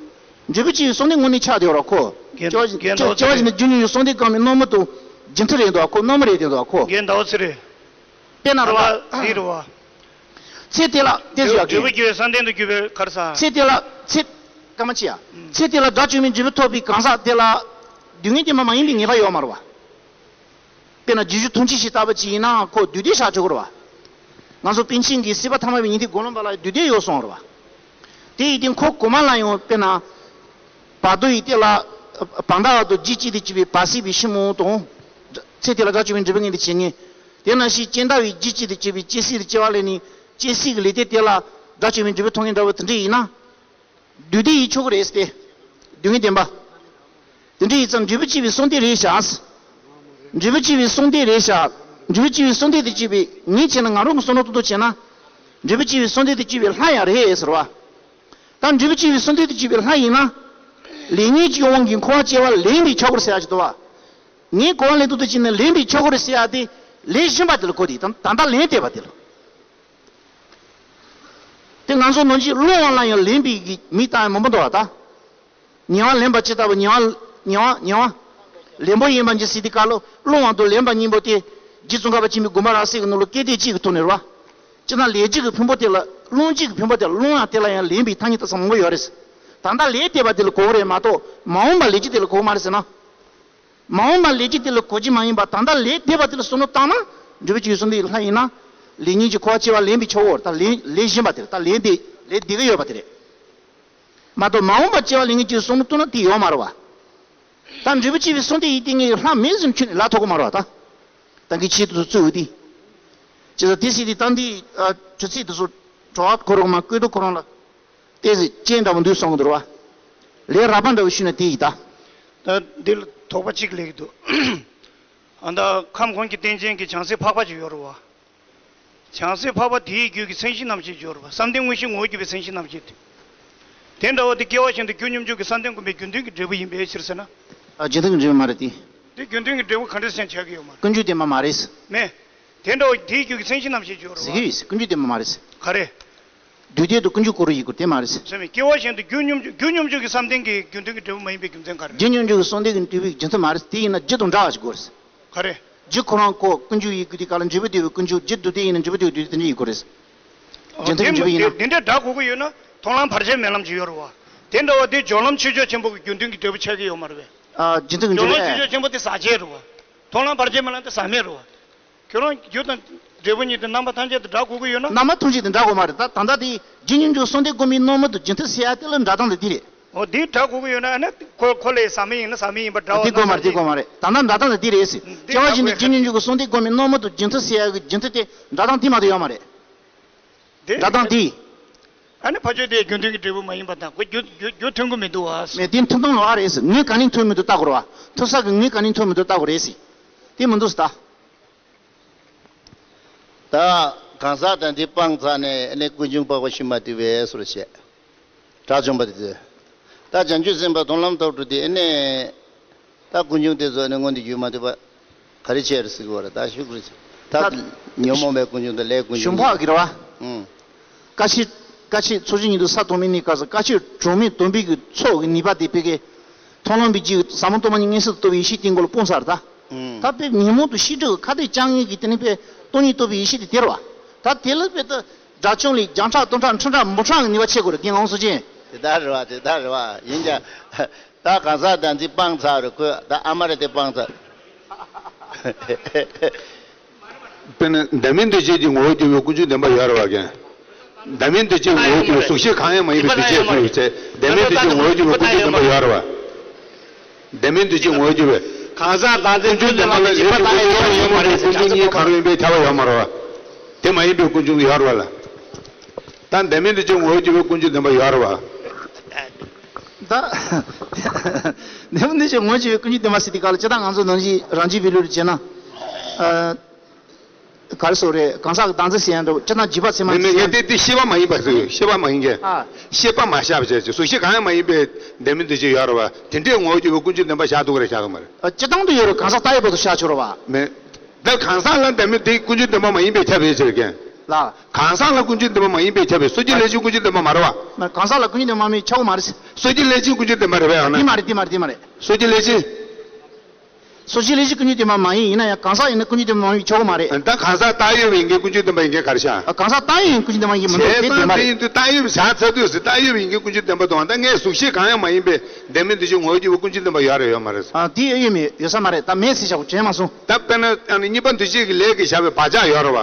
འབྲས་བུ་སྐྱེ་བའི་གསུམ་དེ་དངོས་གནས་ཆགས་བསྡད་ཡོད་རེད་ཁོ། སྐྱེ་བ་སྐྱེ་བ་སྐྱེ་བ་ཅིག་ནི་རྒྱུ་ཉོན་ཡོད་གསུམ་དེ་གང་མིན་སྣང་མུན་དུ། རྒྱུ་མཐུན་རེད་འདུག་ཁོ་སྣང་མུན་རེད་དེ་འདུག་ཁོ། རྒན་ཟླ་བ་ཚེ་རིང་། དཔེར་ན་རེད་བ། ད་འདི་རེད་བ། ཚེ་དེ་ལ་དེ་ཟེར་ཡག་འབྲས་བུ་གི་སྐྱེ་བའི་བསམ་གཏན་དུ་གྱུར་པའི་ག་རེ་ཟ། ཚེ་དེ་ལ་ཚེ། སྐར་མ་གཅིག་ཡ། ཚེ་དེ་ལ་དགྲ་བཅོམ་པའི་འབྲས་བུ་ཐོབ་པའི་གང་ཟག་དེ་ལ། སྡུག་བསྔལ་དེ་མ་མ་ཡིན་པའི་ངེས་པ་ཡོད་མ་རེད་བ། དཔེར་ན་རྗེས་འཇུག་ཐམས་ཅད་ཞེས་བཏགས་པ་ཅིག་ཡིན་ན་ཁོ་བདུད་སྡེ་བཞག་ཆོག་གི་རེད་བ། ང་ཚོ་པཎ་ཆེན་གྱིས་སྲིད་པ་ཐ་མལ་པའི་ཉན་ཐོས་སྒོམ་ལམ་པ་ལ་བདུད་སྡེ་ཡོད་གསུངས་རེད་བ། དེ་ཡི་སྟེང་ཁོ་གོང་མ་ལ་ཡང་དཔེར་ན། བར་དོ་ཡི་སྟེང་ལ། བར་མདའ་བར་དོ་ལྗིད་གཅིག་ཏུ་གཅིག་པའི་བར་སྲིད་པའི་ཕྱི་མོ་དང་། ཚེ་དེ་ལ་དགྲ་བཅོམ་པའི་འབྲས་བུ་མངོན་དུ་བྱེད་མཁན། དེ་ནང་བཞིན་སྤྱན་ལྡང་བའི་ལྗིད་གཅིག་ཏུ་གཅིག་པའི་སྐྱེ་སྲིད་དུ་སྐྱེ་བ་ལེན་ནས་སྐྱེ་སྲིད་ཀྱི་ལས་དེ་དེ་ལ་དགྲ་བཅོམ་པའི་འབྲས་བུ་ཐོབ་མཁན་འདྲ་བོ་དེ་འདྲ་ཡིན་ན། བདུད་སྡེ་ཡིན་ཆོག་གི་རེད་ཟེར་ཏེ། སྡུག་བསྔལ་བདེན་པ། དེ་འདྲ་ཡིན་ཙང་འབྲས་བུ་སྐྱེ་བའི་གསུམ་ལྡན་རེད་བཞག་འབྲས་བུ་སྐྱེ་བའི་གསུམ་ལྡན་རེད་བཞག་འབྲས་བུ་སྐྱེ་བའི་གསུམ་ལྡན་དུ་སྐྱེས་པའི་ངས་བྱས་ན་ང་རང་གི་བསམ་བློ་ཏོག་ཏོག་བྱས་ན། འབྲས་བུ་སྐྱེ་བའི་གསུམ་ལྡན་དུ་སྐྱེས་པའི་ལྷ་ཡང་རེད་ཟེར་བ། ད་འབྲས་བུ་སྐྱེ་བའི་གསུམ་ལྡན་དུ་སྐྱེས་པའི་ལྷ་ཡིན་ན། ལས་ཉོན་གྱི་དབང་གིས་འཁོར་བ་སྐྱེ་བ་ལེན་པའི་ཆོག་གི་རེད་ཟེར་ཡག་ཅིག་འདུག་བ། ངས་འཁོར་བ་ལེན་ཏོག་ཏོག་བྱས་ན་ལེན་པའི་ཆོག་གི་རེད་ཟེར་ཡག་དེ། ལེན་བཞིན་པ་དེ་ལ་གོ་དེ་ད་ད་ལྟ་ལན་འདེབས་པ་དེ་ལ། དེ་ང་ཚོ་ནང་བཞིན་སློང་བ་ལ་ཡང་ལེན་པའི་གི་མིང་བཏགས་ཡང་མང་པོ་འདུག་བ་ད། ཉེ་བར་ལེན་པ་ཇི་ལྟ་བུ་ཉེ་བར་ཉེ་བར་ཉེ་བར། ལེན་པོ་ཡིན་པ་ཇི་སྲིད་དེ་ཀ་ལོ་སློང་བ་དང་ལེན་པ་གཉིས་པོ་དེ། རྗེ་ཙོང་ཁ་པ་ཆེན་པོའི་དགོངས་པ་རབ་གསལ་གྱི་ནང་ལ་སྐད་དོད་གཅིག་གི་ཐོག་ནས་རེད་བ། སྤྱིར་ན་ལས་བྱེད་ཀྱི་ཕུང་པོ་དེ་ལ་སློང་བྱེད་ཀྱི་ཕུང་པོ་དེ་ལ་སློང་ཡང་དེ་ལ་ཡང་ལེན་པའི་ཐ་སྙད་དག་ས་མང་པོ་ཡོད་རེད། ད་ལྟ་ལས་འདེབས་པ་དེ་ལ་གོ་གི་རེད་མ་གཏོགས་མ་འོངས་པ་ལས་བྱེད་དེ་ལ་གོ་གི་མ་རེད་ཟེར་ན། མ་འོངས་པ་ལས་ཀྱི་དེ་ལ་གོ་རྒྱུ་མ་ཡིན་པ་ད་ལྟ་ལས་འདས་པ་དེ་ལ་བསམ་བློ་བཏང་ན། འབྲས་བུ་སྐྱེ་བའི་གསུམ་ལྡན་ལྷ་ཡིན་ན། ལས་ཉོན་གྱི་འཁོར་བ་སྐྱེ་བ་ལེན་པའི་ཆོག་གོ་ད་ལས་ལས་གཞན་པ་དེ་ལ་ད་ལས་འདས་ལས་འདས་གི་ཡོད་པ་དེ་རེད། མ་གཏོགས་མ་འོངས་པ་སྐྱེ་བ་ལེན་མཁན་གྱི་བསམ་བློ་བཏང་ན་དེ་ཡོད་མ་རེད་བ། ད་འབྲས་བུ་སྐྱེ་བའི་གསུམ་ལྡན་ཡིན་དེ་ངས་ལྷ་མིན་ཟེར་ཁྱོན་ནས་ལབ་ཐུབ་གི་མ་རེད་བ་ད། ད་གི་ཆེད་དུ་བཙུགས་ཡོད་དེ། བྱས་ཙང་དེ་སྲིད་དེ་ད་འདི་ཆུ་ཚིག་དེ་ཚོ་གྲོགས་ཁོ་རང་མ་བཀོད་དོ་ཁོ་རང་ལ། ཏོག་ཙམ་རྐྱེན་འདྲ་བོ་འདུག་གསུང་གི་འདུག་ར་བ། ལས་རགས་པ་འདྲ་བོ་ཞུས་ན་དེ་ཡིས་ད། ད་འདི་ལ་དོགས་པ་གཅིག་སླེབས་ཀྱི་འདུག་ཨ་ད་ཁམས་ཁོང་གི་རྟེན་ཅན་གྱི་བྱང་སེམས་འཕགས་པ་ཅིག་ཡོད་རེད་བ། བྱང་སེམས་འཕགས་པ་དེའི་རྒྱུད་ཀྱི་མཚན་གཞི་རྣམ་བཤད་ཡོད་རེད་བ། བསམ་གཏན་དངོས་གཞི་ངོ་བོར་གྱུར་པའི་མཚན་གཞི་རྣམ་བཤད་དེ། དེ་འདྲ་བ་དེ་སྐྱེ་བ་གཞན་དུ་རྒྱུ་སྙོམས་འཇུག་གི་བསམ་གཏན་སྒོམ་པའི་རྒྱུ་མཐུན་གྱི་འབྲས་བུ་ཡིན་པའི་ཕྱིར་ཟེར་ན། ཨ་རྒྱུ་མཐུན་གྱི་འབྲས་བུ་མ་རེད་དེ། དེ་རྒྱུ་མཐུན་གྱི་འབྲས་བུ་ག་འདྲ་ཟེར་ན་ཆགས་ཀྱི་ཡོད་མ་རེད། ཀུན་འབྱུང་བདེན་པ་མ་རེད། མེད། དེ་འདྲ་བ་དེའི་རྒྱུད་ཀྱི་མཚན་གཞི་རྣམ་བཤད་ཡོད་རེད་བ། ཟེར་གྱི་ཡོད་ཀུན་འབྱུང་བདེན་པ་མ་རེད། ག་རེ། དུས་གཏན་དུ་ཀུན་འབྱུང་འཁོར་བའི་ཡུལ་སྐོར་དེ་མ་རེད། ཟེར་མི་སྐྱེ་བ་གཞན་དུ་རྒྱུ་སྙོམས་འཇུག་རྒྱུ་སྙོམས་འཇུག་གི་བསམ་གཏན་གྱི་རྒྱུ་མཐུན་གྱི་འབྲས་བུ་མ་ཡིན་པའི་རྒྱུ་མཚན་ག་རེ། རྒྱུ་སྙོམས་འཇུག་གི་བསམ་གཏན་གྱི་འབྲས་བུའི་རྒྱུ་མཚན་མ་རེད། དེ་ཡིན་ན་རྒྱུ་དང་འདྲ་བ་ཞིག་དགོས་རེད། ག་རེ། རྒྱུ་ཁོ་རང་ཁོ་ཀུན་འབྱུང་ཡིན་དགོས་དེ་ག་ལ་འབྲས་བུ་དེ་བས་ཀུན་འབྱུང་རྒྱུ་དུས་གཏན་ཡིན་ན་འབྲས་བུ་དེ་བས་དུས་གཏན་ཡིན་དགོས་རེད། རྒྱུ་མཐུན་གྱི་འབྲས་བུ་ཡིན་ན། འདི་འདྲ་འདྲ་གོ་གི་ཡོད་ན་མཐོང་ལམ་བར་ཆད་མེད་ལམ་ཅིག་ཡོད་རེད་བ། དེ་འདྲ་བ་དེ་སྦྱོར་ལམ་ཆོས་སྤྱོད་ཆེན་པོ་གི་རྒྱུ་མཐུན་གྱི་འབྲས་བུ་ཆགས་ཀྱི་ཡོད་མ་རེད་བས། ཨ་རྒྱུ་མཐུན་གྱི་སྦྱོར་ལམ་འབྲས་བུ་ཆོས་སྤྱོད་ཆེན་པོ་དེ་ཟག་བཅས་རེད་བ། མཐོང་ལམ་བར་ཆད་མེད་ལམ་དེ་ཟག་མེད་རེད་བ། ཁྱོད་རང་རྒྱུ་དང་འབྲས་བུ་གཉིས་དེ་རྣམ་པ་ཐམས་ཅད་དང་འདྲ་གོ་གི་ཡོད་ན། རྣམ་པ་ཐམས་ཅད་དང་འདྲ་གོ་མ་རེད། ད་ད་ལྟ་དེ་རྒྱུ་སྙོམས་འཇུག་གསུམ་ལྡན་སྒོམ་པའི་སྣང་མུན་དུ་རྒྱུ་མཐུན་ཟེར་ཡ་དེ་ལ་འདྲ་སྟངས་དེ་དེ་རེད། འོ་དེ་འདྲ་གོ་གི་ཡོད་ན་ཨ་ནི་ཁོ་ཁོ་ལས་ཟག་མེད་ཡིན་ན་ཟག་མེད་ཡིན་པ་འདྲ་བ། དེ་གོ་མ་རེད། དེ་གོ་མ་རེད། ད་ལྟ་འདྲ་སྟངས་དེ་དེ་རེད་ཟེར། སྐྱེ་བ་གཞན་དུ་རྒྱུ་སྙོམས་འཇུག་གི་གསུམ་ལྡན་སྒོམ་པའི་སྣང་མུན་དུ་རྒྱུ་མཐུན་ཟེར་ཡ་གི་རྒྱུ་མཐུན་དེ་འདྲ་སྟངས་དེ་མ་གཏོགས་ཡོད་མ་རེད། དེ་འདྲ་སྟངས་དེ། ཨ་ནི་ཕ་ཆོས་དེ་རྒྱུ་མཐུན་གྱི་འབྲས་བུ་མ་ཡིན་པ་དང་ཁོ་རྒྱུ་རྒྱུ་རྒྱུ་མཐུན་གྱི་མི་འདུག་བ། མེད་དེ་མཐུན་སྟངས་ལོགས་ཀ་རེད་ཟེར། ངོས་ག་ནས་མཐུན་མི་འདུག་ལྟ་དགོས་རེད་བ། མཐུན་ས་གི་ངོས་ག་ནས་མཐུན་མི་འདུག་ལྟ་དགོས་རེད་ཟེར། དེ་མི་འདུག་ཟེར་ད། ད་གང་ཟག་དང་དེ་སྤངས་ཚར་ནས་ཨ་ནི་ཀུན་འབྱུང་འཕགས་པ་ཤུལ་མ་དེ་བས་སོར་བཤད། དགྲ་བཅོམ་པ་དེ་ཚོས། ད་བྱང་ཆུབ་སེམས་དཔའ་མཐོང་ལམ་ཐོབ་འགྲོ་དེ་ཨ་ནི། ད་ཀུན་འབྱུང་དེ་ཚོ་ནི་མངོན་དུ་གྱུར་མ་ཐུབ་པ། ག་རེ་བྱས་རེད་ཟེར་གི་བ་རེད་ད་ཤུགས་རེད། ད་ད་ཉོན་མོངས་པའི་ཀུན་འབྱུང་དང་ལས་ཀུན་འབྱུང་གཞུང་འཕགས་ཀྱི་རེད་བ། ཨང་། བཀའ་ཆོས། བཀའ་ཆོས་ཚོགས་ཆེན་ཉིན་དུ་ས་དོ་མི་ནི་བཀའ་ཟེར་བཀའ་ཆོས་གྲངས་མེད་སྡོམ་པའི་གི་ཚོགས་ཀྱི་ནུས་པ་དེ་དཔེ་གི། མཐོང་ལམ་པའི་རྒྱུད་ཟབ་མོ་སྟོང་པ་ཉིད་མངོན་གསལ་དུ་རྟོགས་པའི་ཡེ་ཤེས་དེའི་མགོ་ལ་སྤུངས་ཚར་ད། ཨང་། ད་དཔེ་ཉོན་མོངས་དང་ཤེས་སྒྲིབ་ཀྱི་ཁ་ཐུག་བཅང་ངེས་ཀྱི་དེ་ནི་དཔེ་སྟོང་ཉིད་རྟོགས་པའི་ཡེ་ཤེས་དེ་དེ་རེད་བ། ད་དེ་ལ་དཔེ་ད་དགྲ་བཅོམ་ལས་བརྒྱ་ཕྲག་སྟོང་ཕྲག་ཁྲི་ཕྲག་འབུམ་ཕྲག་གི་ནུས་པ་ཆེ་དགོས་རེད་རྒན་ལགས་སོ་ཅན། དེ་ལྟར་རེད་བ་དེ་ལྟར་རེད་བ་ཡིན་ཀྱང་། ད་གང་ཟག་དང་འདི་སྤངས་ཚར་རེད་ཁོས་ད་ཨ་མ་རེད་དེ་སྤངས་ཚར། དཔེར་ན་བདག་མེད་འདུ་བྱེད་ཀྱི་ངོ་བོར་གྱུར་པའི་ཀུན་འབྱུང་བདེན་པ་ཡོད་རེད་བ་ཀྱང་། བདག་མེད་འདུ་བྱེད་ངོ་བོར་གྱུར་པའི་གཟུགས་གཞི་གང་ཡང་མ་ཡིན་པའི་འདུ་བྱེད་གསུངས་ཡོད་ཚེ་བདག་མེད་འདུ་བྱེད་ངོ་བོར་གྱུར་པའི་ཀུན་འབྱུང་བདེན་པ་ཡོད་རེད་བ། བདག་མེད་འདུ་བྱེད་ངོ་བོར་གྱུར་པའི། གང་ཟག་དང་དེ་ཀུན་འབྱུང་བདེན་པ་ལ་རེ་ཞིག་ཀུན་འབྱུང་ཉིད་ཀྱང་ཉོན་མོངས་པའི་ཀུན་འབྱུང་གཉིས་གང་རུང་ཡིན་པའི་ཁྱབ་པ་ཡོད་མ་རེད་བ། དེ་མ་ཡིན་པའི་ཀུན་འབྱུང་ཡོད་རེད་བ་ལ། ད་བདག་མེད་འདུ་བྱེད་ངོ་བོར་གྱུར་པའི་ཀུན་འབྱུང་བདེན་པ་ཡོད་རེད་བ། ད། བདག་མེད་འདུ་བྱེད་ངོ་བོར་གྱུར་པའི་ཀུན་འབྱུང་བདེན་པ་ཟེར་དུས་སྐབས་ལ་སྤྱིར་བཏང་ང་ཚོ་ནང་བཞིན་རང་རྒྱུད་པའི་ལུགས་ལ་བྱས་ན། ཨ། ག་རེ་ཟེར་རེད། གང་ཟག་གི་སྟངས་འཛིན་ཟེར་ཡ་འདྲ་བོ་སྤྱིར་བཏང་འཇིགས་པ་ཚད་མ་མེད་མེད་ངས་དེ་དེ་ཤེས་པ་མ་ཡིན་པ་ཟེར། ཤེས་པ་མ་ཡིན་མཁན། ཨ། ཤེས་པ་མ་བཞག་པ་བྱས་ཀྱི་གཟུགས་གཞི་གང་ཡང་མ་ཡིན་པའི་ལྡན་མིན་འདུ་བྱེད་ཡོད་རེད་བ། དེ་འདྲའི་ངོ་བོ་གཅིག་པའི་ཀུན་འབྱུང་བདེན་པ་བཞག་ཐུབ་རེད་བཞག་ཐུབ་མ་རེད། ཨ། སྤྱིར་བཏང་དུ་ཡོད་རེད། གང་ཟག་ལྟ་བའི་བར་དུ་བཞག་ཆོག་རེད་བ། མེད། ད་གང་ཟག་ལ་ལྡན་མིན་དེ་ཀུན་འབྱུང་བདེན་པ་མ་ཡིན་པས་ཁྱབ་པའི་ཕྱིར་རྐྱེན། ལ། གང་ཟག་ལ་ཀུན་འབྱུང་བདེན་པ་མ་ཡིན་པས་ཁྱབ་པའི་སོ་སྐྱེ་ལས་ཕྱིན་ཀུན་འབྱུང་བདེན་པ་མ་རེད་བ། མ། གང་ཟག་ལ་ཀུན་འབྱུང་བདེན་པ་མ་ཡིན་ཁྱབ་ཀྱི་མ་རེད། སོ་སྐྱེ་ལས་ཕྱིན་ཀུན་འབྱུང་བདེན་པ་རེད་བས་ཨ་ན། དེ་མ་རེད། དེ་མ་རེད། དེ་མ་རེད། སོ་སྐྱེ་ལས་ཕྱིན། སོ་སྐྱེ་ལས་ཕྱིན་ཀུན་འབྱུང་བདེན་པ་མ་ཡིན། ཡིན་ན་ཡང་གང་ཟག་ཡིན་ན་ཀུན་འབྱུང་བདེན་པ་མ་ཡིན་ཁྱབ་ཀྱི་མ་རེད། ད་གང་ཟག་བཏགས་ཡོད་པ་ཡིན་མཁན་ཀུན་འབྱུང་བདེན་པ་ཡིན་མཁན་ག་རེ་བྱ། ཨ། གང་ཟག་བཏགས་ཡོད་ཀུན་འབྱུང་བདེན་པ་ཡིན་མི་འདུག་དེ་བདེན་པ་རེད། བཏགས་ཡོད་བཞག་ཚར་དུས་སུ་བཏགས་ཡོད་པ་ཡིན་མཁན་ཀུན་འབྱུང་བདེན་པ་དང་ད་ངས་གཟུགས་གཞི་གང་ཡང་མ་ཡིན་པའི་ལྡན་མིན་འདུ་བྱེད་ངོ་བོ་གཅིག་པའི་ཀུན་འབྱུང་བདེན་པ་ཡོད་རེད་ཡོད་མ་རེད། ཨ། དེ་ཡོད་མེད་ཡོད་ས་མ་རེད། ད་མེད་ཟེར་བཞག་པ་དྲན་མ་སོང་། ད་དཔེར་ན་ཨ་ནི་གཉིས་པ་འདུ་བྱེད་ཀྱི་ལས་ཀྱིས་བཞག་པའི་བག་ཆགས་ཡོད་རེད་བ།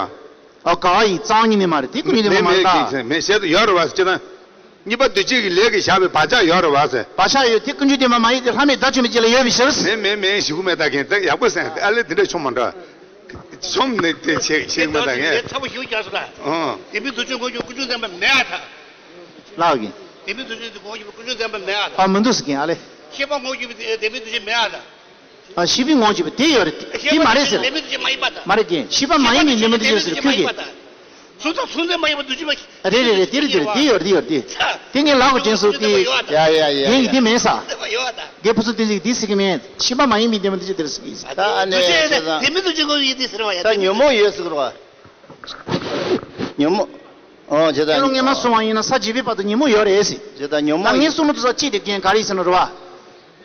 ཨ། ག་ཡིས་གཙང་ཉིད་ནི་མ་རེད། དེ་ཀུན་འབྱུང་བདེན་པ་མ་རེད་ད། མེད་མེད་ཟེར་དུ་ཡོད་རེད་བ་ཟེར་ན། གཉིས་པ་འདུ་བྱེད་ཀྱི་ལས་ཀྱིས་བཞག་པའི་བག་ཆགས་ཡོད་རེད་བ་ཟེར། བག་ཆགས་ཡོད་དེ་ཀུན་འབྱུང་བདེན་པ་མ་ཡིན་ཏེ་ལྷ་མིན་བདག་ཆོས་མིན་གཅིག་ལ་ཡོད་པའི་ཕྱིར། མེད་མེད་མེད་ཞུ་གི་མེད་ད་མཁན་ད་ཡག་པོ་ཟེར་ཨ་ལེ་དེ་འདྲ་ཆོ་མ་འདྲ། ཆོམ་ནས་དེ་ཆེ་ཆེ་མ་ད་མཁན། ཚ་པོ་ཞུ་རྒྱག་སོ་ད། ཨང་། ལྡན་མིན་འདུ་བྱེད་ངོ་བོ་ཀུན་འབྱུང་བདེན་པ་མེད་ཨ་ད། ལགས་ཀྱི། ལྡན་མིན་འདུ་བྱེད་ངོ་བོ་ཀུན་འབྱུང་བདེན་པ་མེད་ཨ་ད། ཨ། མི་འདུག་ཟེར་མཁན་ཨ་ལེ། ཤེས་པ་ངོ་བོ་ཀུན་འབྱུང་བདེན་པའི་འདུ་བྱེད་མེད་ཨ་ད། ཨ། ཤེས་པའི་ངོ་བོ་གཅིག་པ་དེ་ཡོད་རེད། དེ་མ་རེད་ཟེར། ལྡན་མིན་འདུ་བྱེད་མ་ཡིན་པ་དང་། མ་རེད་ཀྱི། ཤེས་པ་མ་ཡིན་པའི་ལྡན་མིན་འདུ་བྱེད་ཟེར་ཁུལ་གྱི། གཟུགས་དང་གཟུགས་འཛིན་མ་ཡིན་པ་འདུ་བྱེད་མ། རེད་རེད་རེད། དེ་རེད་དེ་རེད། དེ་ཡོད་རེད། དེ་ཡོད་རེད། དེ་ངས་ལག་གི་དྲན་སོང་དེ། ཡ་ཡ་ཡ། དེ་ཡིན་དེ་མེད་ས། ཡོད་ད། དེ་བུ་ཚོ་དེ་ཟིག་དེ་ཟེར་གི་མེད། ཤེས་པ་མ་ཡིན་པའི་ལྡན་མིན་འདུ་བྱེད་དེ་རེད་ཟེར་གི། ད་ཨ་ནེ་འདུ་བྱེད་ལྡན་མིན་འདུ་བྱེད་ངོ་བོ་ཡིན་དེ་ཟེར་བ་ཡ། ད་ཉོན་མོངས་ཡོད་ཟེར་གི་རེད་བ། ཉོན་མོངས། ཨོ་བྱས་ད། ཁྱེད་རང་ངས་མ་གསུང་བ་ཡིན་ན་ས་བརྗེ་བའི་བར་དུ་ཉོན་མོངས་ཡོད་རེད་ཟེར། བྱས་ད་ཉོན་མོངས། ད་ངས་གསུང་མི་ཐུབ་ས་གཅིག་དེ་རྐྱེན་ག་རེ་ཡིན་ཟེར་ན་རེད་བ།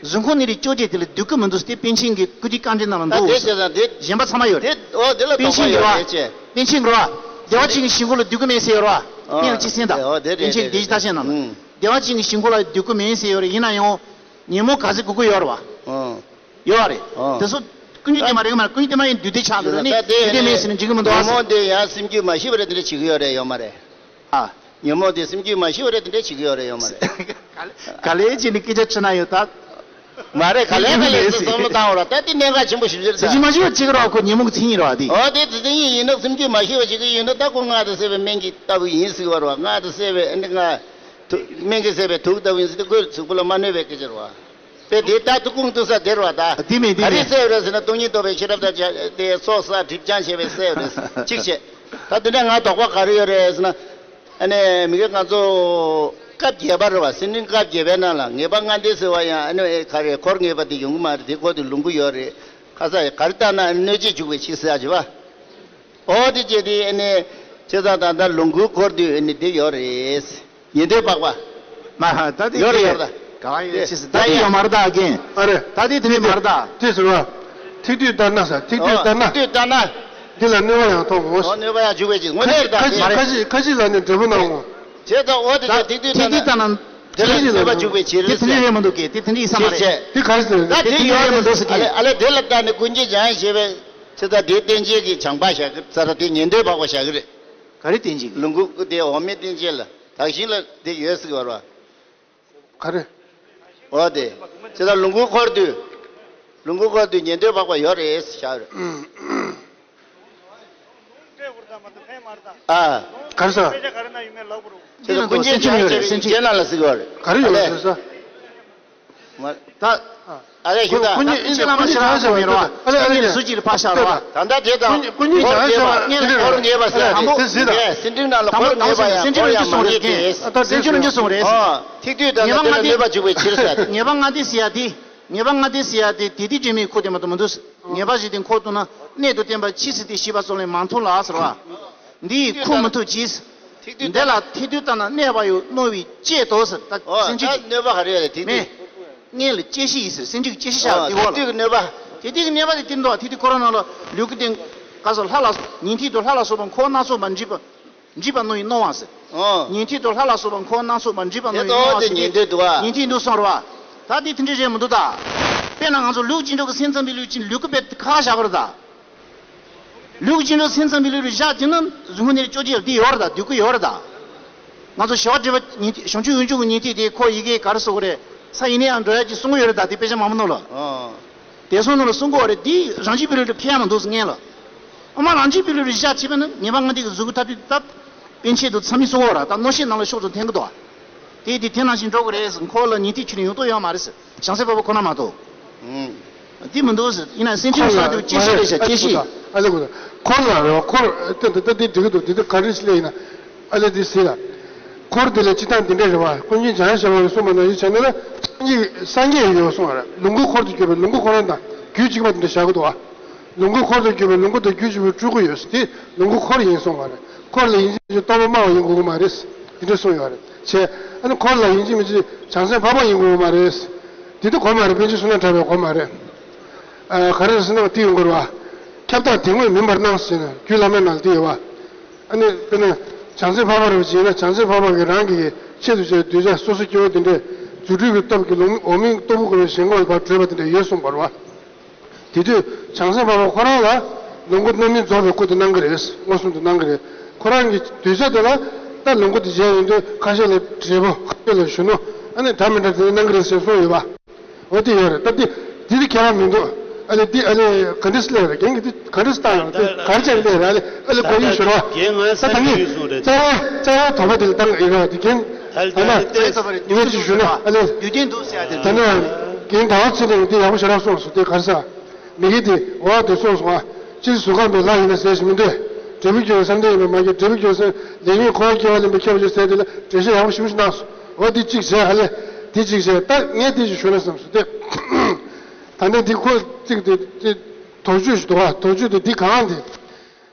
གཟུགས་ཁམས་གནས་རིགས་བཅོ་བརྒྱད་དེ་ལ་འདུས་ཀྱི་མི་འདུག་དེ་པཎ་ཆེན་གྱི་བཀུར་སྟིའི་བཀའ་འགྲེལ་ནང་ལ་འདུག་དེ་བྱས་ཙང་དེ། གཞན་པ་ཚང་མ་ཡོད་རེད། དེ་ཨོ་དེ་ལ་པཎ་ཆེན་གྱི་རེད་བ། པཎ་ཆེན་གྱི་རེད་བ། བདེ་བ་ཅན་གྱི་ཞིང་ཁམས་ལ་འདུས་ཀྱི་མེད་ཟེར་ཡོད་རེད་བ། ཨོ་སྙན་ལ་གཅིག་གསན་དང་། ཨོ་དེ་པཎ་ཆེན་གྱི་བདེ་གཤེགས་ཐ་ཆད་ནང་ལ། ཨང་། བདེ་བ་ཅན་གྱི་ཞིང་ཁམས་ལ་འདུས་ཀྱི་མེད་ཟེར་ཡོད་རེད། ཡིན་ན་ཡང་ཉོན་མོངས་ག་ཚོད་དགོས་ཀྱི་ཡོད་རེད་བ། ཨང་། ཡོད་རེད། ཨང་། དེ་ཚོ་ཀུན་འབྱུང་བདེན་པ་རེད་མ་རེད། ཀུན་འབྱུང་བདེན་པ་ཡིན་དུས་དེ་ཆགས་འདུག་ནི་ད་དེ་དེ་མེད་ཟེར་ན་འགྲིག་གི་མི་འདུག་ཨ་ཟེར། ཉོན་མོངས་དེ་ཡང་སེམས་རྒྱུད་མ་ཞི་བ་རེད་དེ་འདྲ་བྱེད་ཀྱི་ཡོད་རེད་ཡོད་མ་རེད། ཨ། ཉོན་མོངས་དེ་སེམས་རྒྱུད་མ་ཞི་བ་རེད་དེ་འདྲ་བྱེད་ཀྱི་ཡོད་རེད་ཡོད་མ་རེད། ག་ལེ་ག་ལེ་ཅིག་ནི་སྐད་ཆ་དྲིས་ན་ཡོད་ད། མ་རེད་ག་ལེ་ག་ལེ་ཟེར་བསམ་བློ་བཏང་བ་ར་ད་དེ་གནད་འགག་ཆེན་པོ་ཞིག་རེད་ད། སེམས་རྒྱུད་མ་ཞི་བ་བྱེད་ཀྱི་རེད་བ། ཁོ་ཉོན་མོངས་ཀྱི་མཚན་ཉིད་རེད་བ་དེ། ཨོ་དེ་དེ་མཚན་ཉིད་ཡིན་ན་སེམས་རྒྱུད་མ་ཞི་བ་བྱེད་ཀྱི་ཡོད་ན་ད་ཁོ་སྔགས་དང་བསྲེས་པའི་སྨན་གྱི་ལྟ་བུ་ཡིན་ཟེར་བ་རེད་བ། སྔགས་དང་བསྲེས་པའི་ཨ་ནི་སྔགས་དུག་སྨན་གྱིས་བསྲེས་པའི་དུག་ལྟ་བུ་ཡིན་ཟེར་དེ་ཁོའི་གཟུགས་པོ་ལ་མ་གནོད་པའི་སྐད་ཆ་རེད་བ། དཔེ་དེ་ལྟར་ཐུགས་དགོངས་བཏུད་ས་དེ་རེད་བ་ད། དེ་མིན་དེ་ག་རེ་མིན། གསལ་རེད་ཟེར་ན་སྟོང་ཉིད་རྟོགས་པའི་ཤེས་རབ་དང་བཅས་ཏེ་སྲོག་རྩ་སྒྲིབ་སྦྱང་བྱས་པའི་གསལ་རེད་གཅིག་བྱས། ད་དེ་འདྲ་ང་དོགས་པ་ག་རེ་ཡོད་རེད་ཟེར་ན། ཨ་ནི་མི་དགེ་ང་ཚོ་སྐབས་བརྒྱད་པ་རེད་བ། སེམས་འགྲེལ་སྐབས་བརྒྱད་པའི་ནང་ལ་ངེས་པ་ལྔ་ལྡན་ཟེར་བ་ཡང་ཨ་ནི་ག་རེ་འཁོར་ངེས་པ་དེ་ཡོང་གི་མ་རེད། དེ་འཁོར་དུས་ལོངས་སྐུ་ཡོད་རེད། ཁ་ས་ག་རེ་ལྟར་ན་གནོད་བྱེད་འཇུག་པའི་ཕྱིར་ཟེར་ཡ་བྱེད་བ། ཨོ་དེ་བྱས་དེ་ཨ་ནི་བྱས་ཙང་ད་ལྟ་ལོངས་སྐུ་འཁོར་དུས་ཨ་ནི་དེ་ཡོད་རེད། ཉན་ཐོས་འཕགས་པ། མ་ད་དེ་ཡོད་རེད་ཡོད་རེད། ག་བ་ཡོད་ཅི་སི་ད་དེ་ཡོད་མ་རེད་ད་རྒན། ཨ་རེད། ད་དེ་དེ་ནས་མ་རེད་ད། དེ་ཟེར་བ། ཐིག་ཐིག་ལྟར་ན་ས་ཐིག་ཐིག་ལྟར་ན། ཐིག་ཐིག་ལྟར་ན། འདི་ལ་གནོད་པ་ཡང་ཐོབ་གོ། ཨོ་གནོད་པ་ཡང་འཇུག་པའི་ཕྱིར་དངོས་གནས་རེད་ད་ཁ་ཅིག་ཁ་ཅིག་ཁ་ཅིག་ལ་ནི་འབྲས་བུ་གནང་གོ། བྱས་ཙང་ཨོ་དེ་ད་ཐིག་ཐིག་ལྟར་ན། དེ་ལ་གནོད་པ་འཇུག་པའི་ཕྱིར། དེ་དེ་འདྲ་ཡོད་མ་འདུག་གས། དེ་དེ་འདྲ་ཡིན་ས་མ་རེད། དེ་ག་རེ་ཟེར་ད་དེ་ཡོད་རེད་ཟེར་གྱི། ཨ་ལེ་ཨ་ལེ་དེ་ལ་ལྟ་ནས་ཀུན་མཁྱེན་སྦྱང་བྱས་པའི་ཚེ་ད་དེ་བསྟན་བྱེད་ཀྱི་བྱམས་པ་བཞག་གི་ཚ་ར་དེ་ཉན་ཐོས་འཕགས་པ་བཞག་གི་རེད། ག་རེ་བསྟན་བྱེད་ཀྱི། ལོངས་སྐུ་དེ་འོག་མིན་བསྟན་བྱེད་ལ་དག་ཞིང་ལ་དེ་ཡོད་ཟེར་གྱི་བར་བ། ག་རེ། འོ་དེ། ཚེ་ད་ལོངས་སྐུ་འཁོར་དུས། ལོངས་སྐུ་འཁོར་དུས་ཉན་ཐོས་འཕགས་པ་ཡོད་རེད་བཞག་རེད། ཨ། ག་རེ་ཟེར། དེ་ལ་ཀུན་མཁྱེན་སྦྱང་བྱས་པའི་རྗེས་གནང་ལ་ཟེར་གྱི་བ་རེད། ག་རེ་ཡོད་ཟེར་ས། མ། ད། ཨ་ལས་ཞུ་ད། ཁོ་གཉིས་ཨིན་ཇི་ལ་མ་ཤར་ཧ་ཤར་མེད་རོ། ཨ་ལས་ཨ་ལས། སུ་ཅིག་ལ་ཕ་ཤར་རོ། ད་ལྟ་དེ་དང་། ཁོ་གཉིས་ཀྱང་ཧ་ཤར་བ་དེ་འཁོར་ངེས་པ་ཟེར་དེ་དེ་ཟེར་ད། སེམས་ཅན་རྣམས་ལ་འཁོར་ངེས་པ་ཡང་འཁོར་ཡང་མ་ངེས་ཏེ། ད་སེམས་ཅན་རྣམས་ཀྱི་གསུང་རེད། ཨ། ཐིག་ཐིག་ད་ལྟ་དེ་ལ་གནོད་པ་འཇུག་པའི་ཕྱིར་ཟེར་ཏེ། ངེས་པ་ལྔ་སྡེ་ཟེར་ཡ་དེ། ངེས་པ་ལྔ་སྡེ་ཟེར་ཡ་དེ་དེ་དེ་འདྲ་མིན་ཁོ་དེ་མ་གཏོགས་མི་འདུག་ངེས་པ་བཞི་དེ་འཁོར་བཏང་ན་གནད་དུ་བསྟན་པ་ཇི་སྲིད་དེ་ཤེས་པ་སོགས་ལས་མ་མཐོང་ལ་ཟེར་བ། འདི་ཡིས་ཁུག་མི་ཐུབ་ཅིང་། འདི་ལ་ཐིག་ཐིག་ལྟ་ན་གནོད་པ་ཡང་གནོད་པའི་གཅེས་དོ་ཟེར། ད་ཨོ་སེམས་ཅན་ད་གནོད་པ་ག་རེ་ཡོད་རེད་ཐིག་མེད། ཐིག་སྔོན་ལ་གཅེས་ཤིང་ཡིན་ཟེར། སེམས་ཅན་གྱི་གཅེས་ཤིང་བྱ་ཨོ་དེ་འོག་ཐིག་ལ། ཐིག་གི་གནོད་པ། ཐིག་ཐིག་གི་གནོད་པ་དེ་དེ་འདུག་ཐིག་ཐིག་ཁོ་རང་ནང་ལ་ལུས་ཀྱི་སྟེང་ག་སོགས་ལྷ་ལ་ཉན་ཐོས་དང་ལྷ་ལ་སོགས་པ་འཁོར་སྣ་ཚོགས་པ་འདྲིས་པ། འདྲིས་པ་རྣམས་ཀྱིས་གནང་བ་ཟེར། ཨོ། ཉན་ཐོས་དང་ལྷ་ལ་སོགས་པ་འཁོར་སྣ་ཚོགས་པ་འདྲིས་པ་རྣམས་ཀྱིས་གནང་བ་ཟེར། དེ་ཉན་ཐོས་འདུག་བ། ཉན་ཐོས་འདུག་གསུངས་རེད་བ། ད་དེ་དེ་འདྲ་རེད་མི་འདུག་ད། དཔེར་ན་ང་ཚོ་ལུགས་ཀྱི་འགྲོ་གི་སེམས་ཙམ་པའི་ལུགས་ཀྱི་ལུས་ཀྱི་དཔེ་ཁ་བཞག་པ་རེད་ད། ལུགས་ཀྱི་འགྲོ་སེམས་ཙམ་པའི་ལུགས་ལ་བཞག་བྱས་ན་གཟུགས་སྔོན་ནས་བཅོ་བརྒྱད་ལ་དེ་ཡོད་རེད་ད། སྡུག་ཀུན་ཡོད་རེད་ད། ང་ཚོ་ཞི་བ་འབྲེལ་བ་ཉན་ཐོས་བྱང་ཆུབ་ཡུམ་ཆུང་གི་ཉན་ཐོས་དེ་ཁོ་ཡི་གེ་ག་རེ་ཟེར་དགོས་རེད། ས་ཡིན་ན་ཡང་འགྲོ་ཡ་ཅིག་གསུང་གི་ཡོད་རེད་ད། དེ་དཔེ་ཆ་མང་པོ་ནང་ལ། ཨོ། དེ་ཚོ་ནང་ལ་གསུང་གི་ཡོད་རེད། དེ་རང་རྒྱུད་པའི་ལུགས་ལ་ཁེལ་ཡ་མི་འདུག་ཟེར་ངེས་ལ། ཨ་མ་རང་རྒྱུད་པའི་ལུགས་ལ་བཞག་བྱས་པ་ན་ངེས་པ་ལྔ་སྡེ་གི་གཟུགས་སྐུ་མཐར་ཐུག་ད། པཎ་ཆེན་དུ་ཚང་མི་གསུང་གི་ཡོད་རེད་ད། མནོ་བཤད་ནང་ལ་ཤོག་ཙམ་འཐེན་གི་འདུག་དེ་དེ་དེ་ནང་བཞིན་འགྲོ་གི་རེད་ཟེར། འཁོར་ལ་ཉན་ཐོས་ཆོས་ལ་ཡོང་དོ་ཡོད་མ་རེད་ཟེར། བྱང་སེམས་པ་པོ་ཁོ་ན་མ་གཏོགས། ཨུམ། དེ་མི་འདུག་ཟེར། ཡིན་ན་སེམས་ཁྲལ་བཟོ་དུས་ཅི་ཞིག་རེད་ཟེར། ཅི་ཞིག་ཨ་ལེ་གོ་ད། འཁོར་ལ་རེད་བ། འཁོར་ད་ད་ད་དེ་འགྲིག་གི་འདུག་དེ་དེ་ག་རེ་ཞིག་ལས་ཡིན་ན། ཨ་ལེ་དེ་ཟེར་ལ། འཁོར་དེ་ལ་སྤྱིར་བཏང་དེ་འདྲས་རེད་བ། ཀུན་མཁྱེན་བྱང་ཆུབ་ཤེས་རབ་ཀྱིས་གསུངས་པ་ནང་བཞིན་བྱས་ན་ལ། སངས་རྒྱས་སངས་རྒྱས་ཡོད་གསུངས་པ་རེད། ལོངས་སྐུ་འཁོར་དུ་གྱུར་པའི་ལོངས་སྐུ་ཁོ་རང་དང་རྒྱུད་གཅིག་པ་དེ་འདྲ་བཞག་གི་འདུག་བ། ལོངས་སྐུ་འཁོར་དུ་གྱུར་པའི་ལོངས་སྐུ་དང་རྒྱུད་གཅིག་པའི་སྤྲུལ་སྐུ་ཡོད་ཟེར། དེ་ལོངས་སྐུ་འཁོར་ཡིན་གསུངས་པ་རེད། འཁོར་ལ་ཡིན་གཅིག་མིན་གཅིག་སྟོང་པ་སྨྲ་བ་ཡིན་དགོས་ཀྱི་མ་རེད། དེ་འདྲ་གསུངས་ཡོད་རེད། བྱས། ཨ་ནི་འཁོར་ལ་ཡིན་གཅིག་མིན་གཅིག་བྱང་སེམས་འཕགས་པ་ཡིན་དགོས་ཀྱི་མ་རེད། དེ་དུས་གོ་མ་རེད། པཎ་ཆེན་བསོད་ནམས་གྲགས་པས་གོ་མ་རེད། ཨ། ག་རེ་ཟེར་ན་དེ་ཡོང་གི་རེད་བ། ཁྱབ་བདག་དེ་དངོས་མིན་པར་སྣང་ཟེར་ན་རྒྱུད་བླ་མའི་ནང་ལ་དེ་ཡོད་བ། ཨ་ནི་དཔེར་ན་བྱང་སེམས་འཕགས་པ་རེད་བ་ཅེ་ན། བྱང་སེམས་འཕགས་པ་གིས་རང་གི་ཆེད་དུ་བྱས་གདུལ་བྱ་སོ་སོ་སྐྱེ་བོ་དེ་འདྲས་རྫུ་འཕྲུལ་གྱི་སྟོབས་ཀྱིས་ལོང་འོག་མིན་སྟུག་པོ་བསྒོམས་པའི་ཞིང་ཁམས་ལ་ཕར་བགྲོད་པ་དེ་འདྲས་ཡོད་གསུངས་པ་རེད་བ། དེ་དུས་བྱང་སེམས་འཕགས་པ་ཁོ་རང་ལ་ལོངས་སྐུ་རྣམ་སྨིན་རྫོགས་པའི་སྐུ་དེ་གནང་གི་རེད། མངོན་སུམ་དུ་གནང་གི་རེད། ཁོ་རང་གི་གདུལ་བྱ་དེ་ལ་ད་ལོངས་སྐུ་དེ་མཇལ་ཡོང་དུས་ཁ་ཤས་ལ་འབྲས་བུ། ཁ་ཤས་ལ་གཞོན་ནུ། ཨ་ནི་འདྲ་མི་འདྲ་དེ་གནང་གི་རེད་ཟེར་གསུངས་ཡོད་པ། འོ་དེ་ཡོད་རེད། ད་དེ་དེ་དེ་ཁྱད་པར་མི་འདུག་ཨ་ལེ་དེ་ཨ་ལེ་ག་འདྲས་སླེབས་རེད། རྒན་གྱིས་དེ་ག་འདྲས་བཏང་ཡོད་རེད། དེ་ག་རེ་བྱས་ནས་སླེབས་རེད། ཨ་ལེ་ཨ་ལེ་ད་གོ་ཡིན་ཞུ་རོགས། རྒན་ང་ད་ད་ངས་རྩ་བའི་རྩ་བའི་དོགས་པ་དེ་ལ་བཏང་ཡོད་རེད། དེ་རྒན་ད་ལྟ་ངས་ཅིག་ཞུ་ན། ཨ་ལེ་རྒྱུ་རྐྱེན་འདུག་ཟེར་ཡ་དེ་ད་ནི་རྒན་ཟླ་བ་ཚེ་རིང་དེ་ཡག་པོ་ཞེ་དྲག་གསུངས་སོང་། དེ་ག་རེ་ཟེར། མི་དགེ་དེ་འོ་དེ་གསུངས་སོང་ཨ། སྤྱིར་གཟུགས་ཁམས་པའི་ལྷ་ཡིན་ན་ཟེར་ཞིག་མི་འདོད། འབྲས་བུ་སྐྱེ་བའི་བསམ་གཏན་ཡིན་པས་མ་སྐྱེས། འབྲས་བུ་སྐྱེ་བའི་བསམ། ལས་ཉོན་འཁོར་བ་སྐྱེ་བ་ལེན་པའི་ཁྱད་པར་ཅན་ཟེར། དེ་ལ་འགྲེལ་བཤད་ཡག་པོ་ཞེ་པོ་ཞིག་གནང་སོང་། འོ་དེ་གཅིག་བྱས། ཨ་ལེ་དེ་གཅིག་བྱས། ད་ངས་དེ་ཞིག་ཞུ་ན་བསམ་སོང་སྟེ། ད་ནི་འདི་ཁོ་གཅིག་དེ་དེ་དོགས་གཅོད་ཞིག་འདུག་ཨ། དོགས་གཅོད་དེ་འདི་གང་དེ།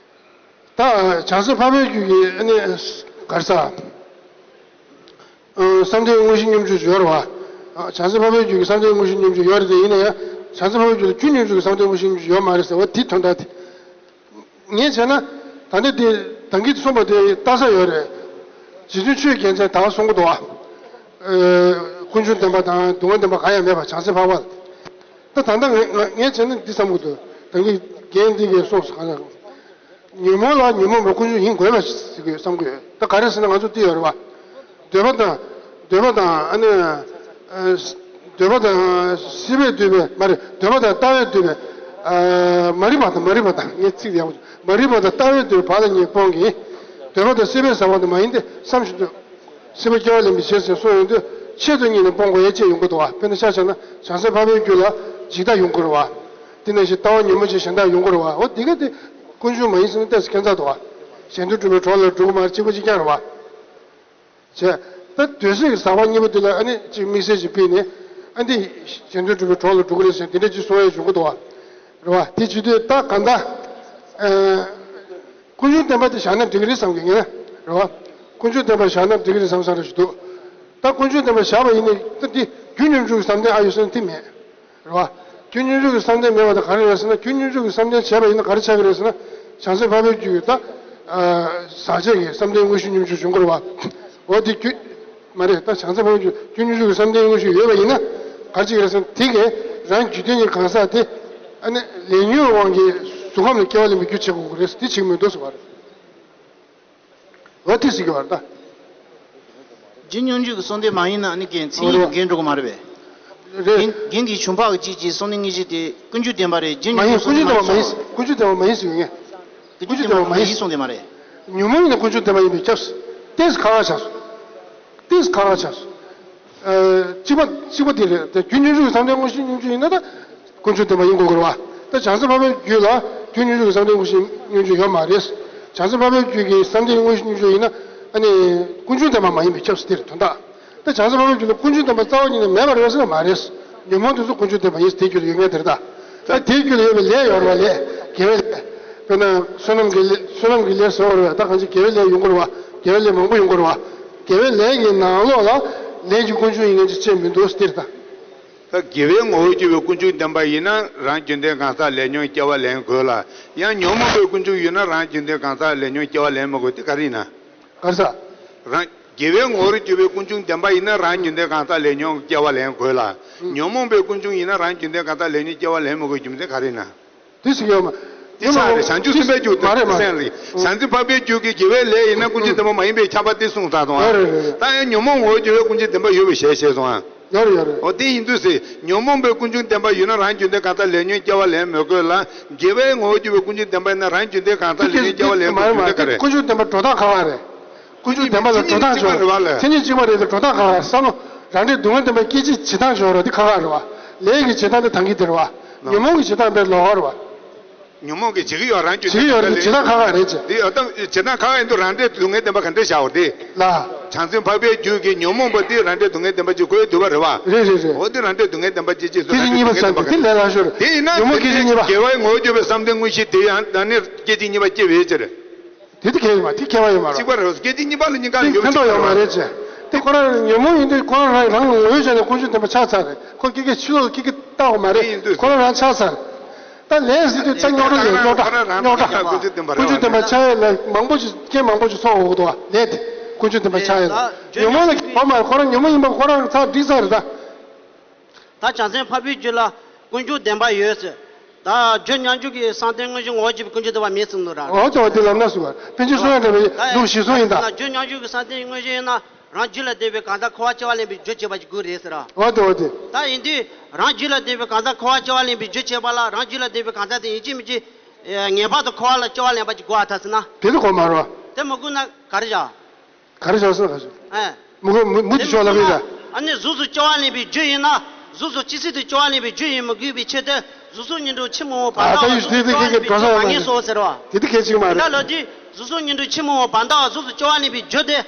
ད་བྱང་སེམས་འཕགས་པའི་རྒྱུད་ཀྱི་ཨ་ནི་ག་རེ་ཟེར། ཨ། བསམ་གཏན་དངོས་གཞི་སྙོམས་འཇུག་ཡོད་རེད་བ། ཨ། བྱང་སེམས་འཕགས་པའི་རྒྱུད་ཀྱི་བསམ་གཏན་དངོས་གཞི་སྙོམས་འཇུག་ཡོད་རེད་དེ། ཡིན་ན་ཡང་བྱང་སེམས་འཕགས་པའི་རྒྱུད་ལ་རྒྱུ་སྙོམས་འཇུག་གི་བསམ་གཏན་དངོས་གཞི་སྙོམས་འཇུག་ཡོད་མ་རེད་ཟེར་བ་དེ་དོན་དག་དེ། ངས་བྱས་ན། ད་ལྟ་དེ་ད་གིན་གསུངས་པ་དེ་ལྟ་ས་ཡོད་རེད། རྗེ་བཙུན་ཆོས་རྒྱལ་མཚན་ད་ག་གསུང་གི་འདུག་བ། ཨ། ཀུན་འབྱུང་བདེན་པ་དང་སྡུག་བསྔལ་བདེན་པ་གང་ཡང་མེད་པ་བྱང་སེམས་འཕགས་པ། ད་ད་ལྟ་ངས་ངས་ངས་བྱས་ན་འདི་བསམ་གི་འདུག་ད་གིན་རྒན་འདི་གིས་གསུངས་སོང་ག་ལ། ཉོན་མོངས་ལ་ཉོན་མོངས་པའི་ཀུན་འབྱུང་ཡིན་དགོས་པ་ཞིག་ཡོད་བསམ་གི་ཡོད། ད་ག་རེ་ཟེར་ན་ང་ཚོ་འདི་ཡོད་རེད་བ། འདོད་པ་དང་། འདོད་པ་དང་ཨ་ནི། ཨ། འདོད་པ་དང་སྲིད་པས་བསྡུས་པའི་མ་རེད། འདོད་པ་དང་ལྟ་བས་བསྡུས་པའི། ཨ། མ་རིག་པ་དང་མ་རིག་པ་དང་། ངས་ཚིག་ཡག་པོ། མ་རིག་པ་དང་ལྟ་བས་བསྡུས་པའི་བག་ལ་ཉལ་སྤོང་གི། འདོད་པ་དང་སྲིད་པས་ཟ་བ་དེ་མ་ཡིན་ཏེ་བསམ་བཞིན་དུ། སྲིད་པ་སྐྱེ་བ་ལེན་པའི་ཕྱིར་ཟེར་གསུངས་ཡོང་དུས་ཆེད་དུ་གཉེར་ནས་སྤོང་དགོས་ཡ་བཅས་ཡོང་གི་འདུག་བ། དཔེར་ན་ཤ་བྱས་ན་བྱང་སེམས་འཕགས་པའི་རྒྱུད་ལ་འཇིག་ལྟ་ཡོང་གི་རེད་བ། དེ་ནང་བཞིན་ལྟ་བ་ཉོན་མོངས་ཅན་གཞན་དག་ཡོང་གི་རེད་བ། འོ་དེ་ག་དེ་ཀུན་འབྱུང་མ་ཡིན་ཟེར་ན་ཏོག་ཙམ་ཁྱད་མཚར་འདུག་བ། གཞན་དོན་སྒྲུབ་པའི་གྲོགས་ལ་འགྲོ་གི་མ་རེད། གཅིག་པ་གཅིག་རྐྱང་རེད་བ། བྱས། ད་འདོད་སྲེད་ཀྱི་ཟག་པ་གཉིས་པོ་དེ་ལ་ཨ་ནི་གཅིག་དམིགས་བསལ་ཅིག་ཕུལ་ནས། ཨ་འདི་གཞན་དོན་སྒྲུབ་པའི་གྲོགས་ལ་འགྲོ་གི་རེད་ཟེར་དེ་འདྲ་ཅིག་གསུང་ཡ་ཡོང་གི་འདུག་བ། རེད་བ། དེ་བྱེད་དུས་ད་གང་ལྟར། ཨ། ཀུན་འབྱུང་བདེན་པ་དེ་བཞག་ན་འགྲིག་གི་རེད་བསམ་གི་ཡིན། རེད་བ། ཀུན་འབྱུང་བདེན་པ་བཞག་ན་འགྲིག་གི་རེད་བསམ་བསམ་རེ་ཞིག་འདུག་ད་ཀུན་འབྱུང་བདེན་པ་བཞག་པ་ཡིན་ན་ད་འདི་རྒྱུ་སྙོམས་འཇུག་གི་བསམ་གཏན་ཨ་ཡོད་ཟེར་ན་དེ་མེད། རེད་བ། རྒྱུ་སྙོམས་འཇུག་གི་བསམ་གཏན་མེད་པ་དེ་ག་རེ་རེད་ཟེར་ན། རྒྱུ་སྙོམས་འཇུག་གི་བསམ་གཏན་བྱས་པ་ཡིན་ན་ག་རེ་ཆགས་ཀྱི་རེད་ཟེར་ན། བྱང་སེམས་འཕགས་པའི་རྒྱུད་ཀྱི་ད། ཨ། ཟག་བཅས་ཀྱི་བསམ་གཏན་དངོས་གཞི་སྙོམས་འཇུག་འབྱུང་གི་རེད་བ། འོ་དེ་རྒྱུ། མ་རེད། ད་བྱང་སེམས་འཕགས་པའི་རྒྱུད་རྒྱུ་སྙོམས་འཇུག་གི་བསམ་གཏན་དངོས་གཞི་ཡོད་པ་ཡིན་ན། ག་རེ་བྱེད་ཀྱི་རེད་ཟེར་ན་དེ་གས་རང་རྒྱུད་ལྡན་གྱི་གང་ཟག་དེ། ཨ་ནི་ལས་ཉོན་དབང་གིས་གཟུགས་ཁམས་ལ་སྐྱེ་བ་ལེན་པའི་རྒྱུ་བྱེད་དགོས་ཀྱི་རེད་ཟེར། དེ་བྱེད་ཀྱི་མི་འདུག་ཟེར་བ་རེད། འོ་དེ་ཟེར་གྱི་བ་རེད་ད། རྒྱུ་སྙོམས་འཇུག་གི་བསམ་གཏན་མ་ཡིན་ན་ནི་རྒན་ཚིག་ཉིད་དུ་འགལ་འགྲོ་གི་མ་རེད་པས། རེད། རྒན་རྒན་གྱིས་བྱུང་འཕགས་ཀྱི་གཅིག་གཅིག་བསམ་གཏན་དངོས་གཞི་དེ་ཀུན་འབྱུང་བདེན་པ་རེད། རྒྱུ་མ་ཡིན། སྙོམས་འཇུག་ཀུན་འབྱུང་བདེན་པ་མ་ཡིན། ཀུན་འབྱུང་བདེན་པ་མ་ཡིན་ཟེར་གྱི་ཡོད། ཀུན་འབྱུང་བདེན་པ་མ་ཡིན་བསམ་གཏན་མ་རེད། ཉོན་མོངས་ཡིན་ན་ཀུན་འབྱུང་བདེན་པ་ཡིན་པས་ཁྱབ་སོང་། ཏོག་ཙམ་ཁག་ཁག་ཆགས་སོང་། ཏོག་ཙམ་ཁག་ཁག་ཆགས་སོང་། ཨ། གཅིག་པ་གཅིག་པ་དེ་རེད། དེ་རྒྱུ་སྙོམས་འཇུག་གི་བསམ་གཏན་དངོས་གཞི་སྙོམས་འཇུག་ཡིན་ན་ད། ཀུན་འབྱུང་བདེན་པ་ཡིན་དགོས་ཀྱི་རེད་བ། ད་བྱང་སེམས་འཕགས་པའི་རྒྱུད་ལ་རྒྱུ་སྙོམས་འཇུག་གི་བསམ་གཏན་དངོས་གཞི་སྙོམས་འཇུག་ཡོད་མ་རེད། བྱང་སེམས་འཕགས་པའི་རྒྱུད་ཀྱི་བསམ་གཏན་དངོས་གཞི་སྙོམས་འཇུག་ཡིན་ན། ཨ་ནི་ཀུན་འབྱུང་བདེན་པ་མ་ཡིན་པས་ཁྱབ་སོང་། དེ་རེད་དོན་དག་ད་བྱང་སེམས་འཕགས་པའི་རྒྱུད་ལ་ཀུན་འབྱུང་བདེན་པ་རྩ་བ་ཉིད་ནས་མེད་པ་རེད་ཟེར་ན་མ་རེད། ཉོན་མོངས་དེ་ཚོ་ཀུན་འབྱུང་བདེན་པ་ཡིན་ཟེར་དེ་རྒྱུད་ལ་ཡོད་མཁན་དེ་རེད་ད། ད་དེའི་རྒྱུད་ལ་ཡོད་པའི་ལས་ཡོད་རེད་བ། ལས། དགེ་བའི་ལས། དཔེར་ན་བསོད་ནམས་ཀྱི་ལས། བསོད་ནམས་ཀྱི་ལས་ཟེར་བ་རེད་བ། ད་གང་ཅི་དགེ་བའི་ལས་ཡོང་གི་རེད་བ། དགེ་བའི་ལས་མང་པོ་ཡོང་གི་རེད་བ། དགེ་བའི་ལས་ཀྱི་ནང་ལོགས་ལ་ལས་ཀྱི་ཀུན་འབྱུང་ཡིན་མཁན་ཅིག་བྱས་མི་འདུག་ཟེར་ད། ད་དགེ་བའི་ངོ་བོར་གྱུར་པའི་ཀུན་འབྱུང་བདེན་པ་ཡིན་ན་རང་རྒྱུད་ལྡན་གང་ཟག་ལས་ཉོན་སྐྱེ་བ་ལེན་དགོས་ལ། ཡང་ཉོན་མོངས་པའི་ཀུན་འབྱུང་ཡོད་ན་རང་རྒྱུད་ལྡན་གང་ཟག་ལས་ཉོན་སྐྱེ་བ་ལེན་མི་དགོས། དེ་ག་རེ་ཡིན་ན། ག་རེ་ཟེར། རང་། དགེ་བའི་ངོ་བོར་གྱུར་པའི་ཀུན་འབྱུང་བདེན་པ་ཡིན་ན་རང་རྒྱུད་ལྡན་གང་ཟག་ལས་ཉོན་སྐྱེ་བ་ལེན་དགོས་ལ། ཨང་། ཉོན་མོངས་པའི་ཀུན་འབྱུང་ཡིན་ན་རང་རྒྱུད་ལྡན་གང་ཟག་ལས་ཉོན་སྐྱེ་བ་ལེན་མི་དགོས་རྒྱུ་མཚན་ག་རེ་ཡིན་ན། དེ་ཟེར་གྱི་ཡོད་མ། དེ་ཆགས་རེད། བྱང་ཆུབ་སེམས་དཔའི་རྒྱུད་དེ་མ་རེད་མ་རེད། སེམས་རེད། བྱང་སེམས་འཕགས་པའི་རྒྱུད་ཀྱི་དགེ་བའི་ལས་ཡིན་ན་ཀུན་འབྱུང་བདེན་པ་མ་ཡིན་པས་ཁྱབ་པ་དེ་གསུངས་ཚར་སོང་ཨ། རེད་རེད་རེད། ད་ཡང་ཉོན་མོངས་ངོ་བོར་གྱུར་པའི་ཀུན་འབྱུང་བདེན་པ་ཡོད་པའི་ཞལ་བཞེས་སོང་ཨ། ཡོད་རེད་ཡོད་རེད། འོ་དེ་ཡིན་དུས་ཟེར། ཉོན་མོངས་པའི་ཀུན་འབྱུང་བདེན་པ་ཡོད་ན་རང་རྒྱུད་ལྡན་གང་ཟག་ལས་ཉོན་སྐྱེ་བ་ལེན་མི་དགོས་ལ། དགེ་བའི་ངོ་བོར་གྱུར་པའི་ཀུན་འབྱུང་བདེན་པ་ཡིན་ན་རང་རྒྱུད་ལྡན་གང་ཟག་ལས་ཉོན་སྐྱེ་བ་ལེན་དགོས་རྒྱུ་དེ་ག་རེ། ཀུན་འབྱུང་བདེན་པ་འགྲོ་སྟངས་ཁག་ཁག་རེད། ཀུན་འབྱུང་བདེན་པ་ལ་འགྲོ་སྟངས་ཤོག་མཚན་ཉིད་གཅིག་པ་རེད་བ་ལ། མཚན་ཉིད་གཅིག་པ་རེད་དེ་འགྲོ་སྟངས་ཁག་ཁག་རེད། བསམ་བློ་རང་འདྲའི་སྡུག་བསྔལ་བདེན་པ་སྐད་ཅིག་བྱེད་སྟངས་ཤོག་རོགས་དེ་ཁག་ཁག་རེད་བ། ལས་ཀྱི་བྱེད་སྟངས་དེ་ཐང་གི་དེ་རེད་བ། ཉོན་མོངས་ཀྱི་བྱེད་སྟངས་དཔེ་ལོགས་ཀ་རེད་བ། ཉོན་མོངས་ཀྱི་བྱེད་ཀྱི་ཡོད་རང་རྒྱུད་བྱེད་ཀྱི་ཡོད་རེད། བྱེད་སྟངས་ཁག་ཁག་རེད་ཅེ། འདི་ཨ་ཏམ་བྱེད་སྟངས་ཁག་ཁག་ཡིན་དུས་རང་འབྲས་སྡུག་བསྔལ་བདེན་པ་ག་འདྲས་བཞག་པ་དེ། ལ། བྱང་སེམས་འཕགས་པའི་རྒྱུད་ཀྱི་ཉོན་མོངས་པ་དེ་རང་འབྲས་སྡུག་བསྔལ་བདེན་པ་ཅིག་གོ་ཡི་འདུག་པ་རེད་བ། རེད་རེད་རེད། འོ་དེ་རང་འབྲས་སྡུག་བསྔལ་བདེན་པ་ཅིག་ཅེས་སུ་སྐད་ཅིག་གཉིས་པ་ཙམ་གྱིས་དེ་ལས་སླ་ཤོས་རེད། དེ་ཡིན་ན་ཉོན་མོངས་སྐད་ཅིག་གཉིས་པ། དགེ་བའི་ངོ་བོ་བརྗོད་པའི་བསམ་གཏན་དངོས་གཞི་དེ་ཡང་ད་ནི་སྐད་ཅིག་གཉིས་པ་སྐྱེ་བའི་ཕྱིར། དེ་དེ་གལ་ཡོད་མ་དེ་གལ་བ་ཡོད་མ་རེད། གཅིག་པ་རེད། སྐད་ཅིག་གཉིས་པ་ལ་གཉིས་ཀ་དེ་ཡོད་ཕན་ཐོགས་ཡོད་མ་རེད་ཅེ། དེ་ཁོ་རང་ཉོན་མོངས་ཡིན་དུས་ཁོ་རང་རང་རང་ངོ་བོའི་ཆ་ནས་ཀུན་འབྱུང་བདེན་པ་ཆགས་ཚར་རེད། ཁོ་སྐད་ཀྱི་ཕྱི་ལོགས་སྐད་ཀྱི་བལྟ་བ་མ་རེད། དེ་ཡིན་དུས་ཁོ་རང་རང་ཆགས་ཚར། ད་ལས་ཟེར་དུས་ད་རྙོག་དྲ་ཡོད། རྙོག་དྲ་རྙོག་དྲ། ཀུན་འབྱུང་བདེན་པ་ཆགས་ཡས་ལས་མང་པོ་ཞིག་རྐྱེན་མང་པོ་ཞིག་ཚོགས་འོག་ཏུ་བ་ལས་དེ་ཀུན་འབྱུང་བདེན་པ་ཆགས་ཡས་ལ་ཉོན་མོངས་ལ་གོ་མ་རེད། ཁོ་རང་ཉོན་མོངས་ཡིན་པ་ཁོ་རང་ཚར་འགྲིག་ཚར་རེད་ད། ད་བྱང་སེམས་འཕགས་པའི་རྒྱུད་ལ་ཀུན་འབྱུང་བདེན་པ་ཡོད་ཟེར། ད་རྒྱུ་མཉམ་འཇོག་གི་བསམ་གཏན་དངོས་གཞི་ངོ་བོ་གཅིག་པའི་ཀུན་འབྱུང་བདེན་པ་མེད་ཟེར་ནོ་ར། འོ་ཙོ་འོ་དེ་ལབ་ན་སུ་བ་པཎ་ཆེན་གསུང་ཡང་འདྲ་བའི་ལུགས་གཞིར་བཟུང་ཡིན་ད། ད་རྒྱུ་མཉམ་འཇོག་གི་བསམ་གཏན་དངོས་གཞི་ཡིན་ན་རང་རྒྱུད་ལ་ལྡན་པའི་གང་ཟག་འཁོར་བ་སྐྱེ་བ་ལེན་པའི་རྒྱུ་བྱེད་པ་ཞིག་དགོས་རེད་ཟེར་ར། འོ་དེ་འོ་དེ། ད་ཡིན་དུས་རང་རྒྱུད་ལ་ལྡན་པའི་གང་ཟག་འཁོར་བ་སྐྱེ་བ་ལེན་པའི་རྒྱུ་བྱེད་པ་ལ་རང་རྒྱུད་ལ་ལྡན་པའི་གང་ཟག་དེ་ཡིན་གཅིག་མིན་གཅིག་ངེས་པར་དུ་འཁོར་བ་ལ་སྐྱེ་བ་ལེན་པ་ཞིག་དགོས་ཨ་ད་ཟེར་ན། དེ་ལ་གོ་མ་རོ། དེ་མི་དགོས་ན་ག་རེ་བྱ། ག་རེ་བྱ་སོང་ག་ཞུ། ཨེ། མུ་གུ་མུ་མུ་ཅི་ཤོག་ལབ་ཡིན་ད། ཨ་ནི་གཟུགས་སུ་སྐྱེ་བ་ལེན་པའི་རྒྱུ་ཡིན་ན། གཟུགས་སུ་ཇི་སྲིད་དུ་སྐྱེ་བ་ལེན་པའི་རྒྱུ་ཡིན་མི་དགོས་པའི་ཕྱིར་ཏེ། གཟུགས་སོགས་ཉིད་དུ་ཕྱིར་མི་འོང་བར་ཨ་ད་ལྟ་བ་ཡུལ་གཟུགས་སུ་སྐྱེ་བ་ལེན་པའི་རྒྱུ་མ་ངེས་སོ་ཟེར་བ། དེ་དེ་གལ་ཆེ་གི་མ་རེད། ད་ལོ་དེ་གཟུགས་སོགས་ཉིད་དུ་ཕྱིར་མི་འོང་བར་འདའ་བ་གཟུགས་སུ་སྐྱེ་བ་ལེན་པའི་རྒྱུ་སྟེ།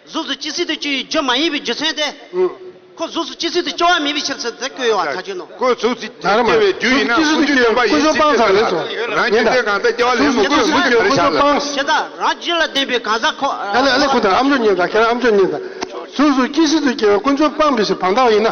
གཟུགས་སུ་ཇི་སྲིད་དུ་སྐྱེ་བའི་རྒྱུ་མ་ཡིན་པའི་རྒྱུ་མཚན་ཏེ། ཨུ། ཁོ་གཟུགས་སུ་ཇི་སྲིད་དུ་སྐྱེ་བ་མེད་པའི་ཕྱིར་ཟེར་དེ་བཀོད་ཡོད་བ་ད་ཅི་ནོ། ཁོ་གཟུགས་སུ་ན་ར་མ་སྐྱེ་བའི་རྒྱུ་ཡིན་ན་གཟུགས་སུ་ཇི་སྲིད་དུ་སྐྱེ་བའི་ཀུན་འབྱུང་སྤངས་ཚར་རེད་སོ། རང་རྒྱུ་དེ་གང་ལྟར་སྐྱེ་བ་ལེན་མི་དགོས་མུ་ཅི་ཡོད་ཀུན་འབྱུང་སྤངས། ཁྱེད་ད་རང་རྒྱུད་ལ་ལྡན་པའི་གང་ཟག་ཁོ། ཨ་ལེ་ཨ་ལེ་ཁོ་ད་ཨམ་ཅོག་ཉན་ད་ཁྱེད་རང་ཨམ་ཅོག་ཉན་ད། གཟུགས་སུ་ཇི་སྲིད་དུ་སྐྱེ་བའི་ཀུན་འབྱུང་སྤངས་པའི་ཕྱིར་བར་འདའ་བ་ཡིན་ན།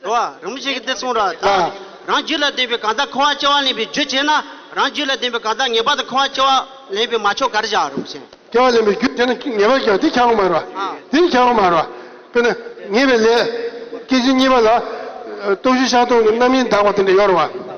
རོ། རིན་པོ་ཆེ་གིས་འདི་གསུངས་ར། ད། ཨ། རང་རྒྱུད་ལ་ལྡན་པའི་གང་ཟག་འཁོར་བ་སྐྱེ་བ་ལེན་པའི་རྒྱུ་བྱས་ན། རང་རྒྱུད་ལ་ལྡན་པའི་གང་ཟག་ངེས་པར་དུ་འཁོར་བ་སྐྱེ་བ་ལེན་པའི་མ་ཆོག་ག་རེ་བྱ་རིན་པོ་ཆེ། སྐྱེ་བ་ལེན་པའི་རྒྱུ་བྱས་ན་ངེས་པར་སྐྱེ་བ་དེ་ཁྱབ་ཀྱི་མ་རེད་བ། ཨ། དེ་ཁྱབ་ཀྱི་མ་རེད་བ། དཔེར་ན། ངེས་པའི་ལས། སྐད་ཅིག་གཉིས་པ་ལ། སྟོང་གཞི་ཤར་སྟོང་གི་རྣམ་གཡེང་དག་པ་དེ་འདྲ་ཡོད་རེད་བ།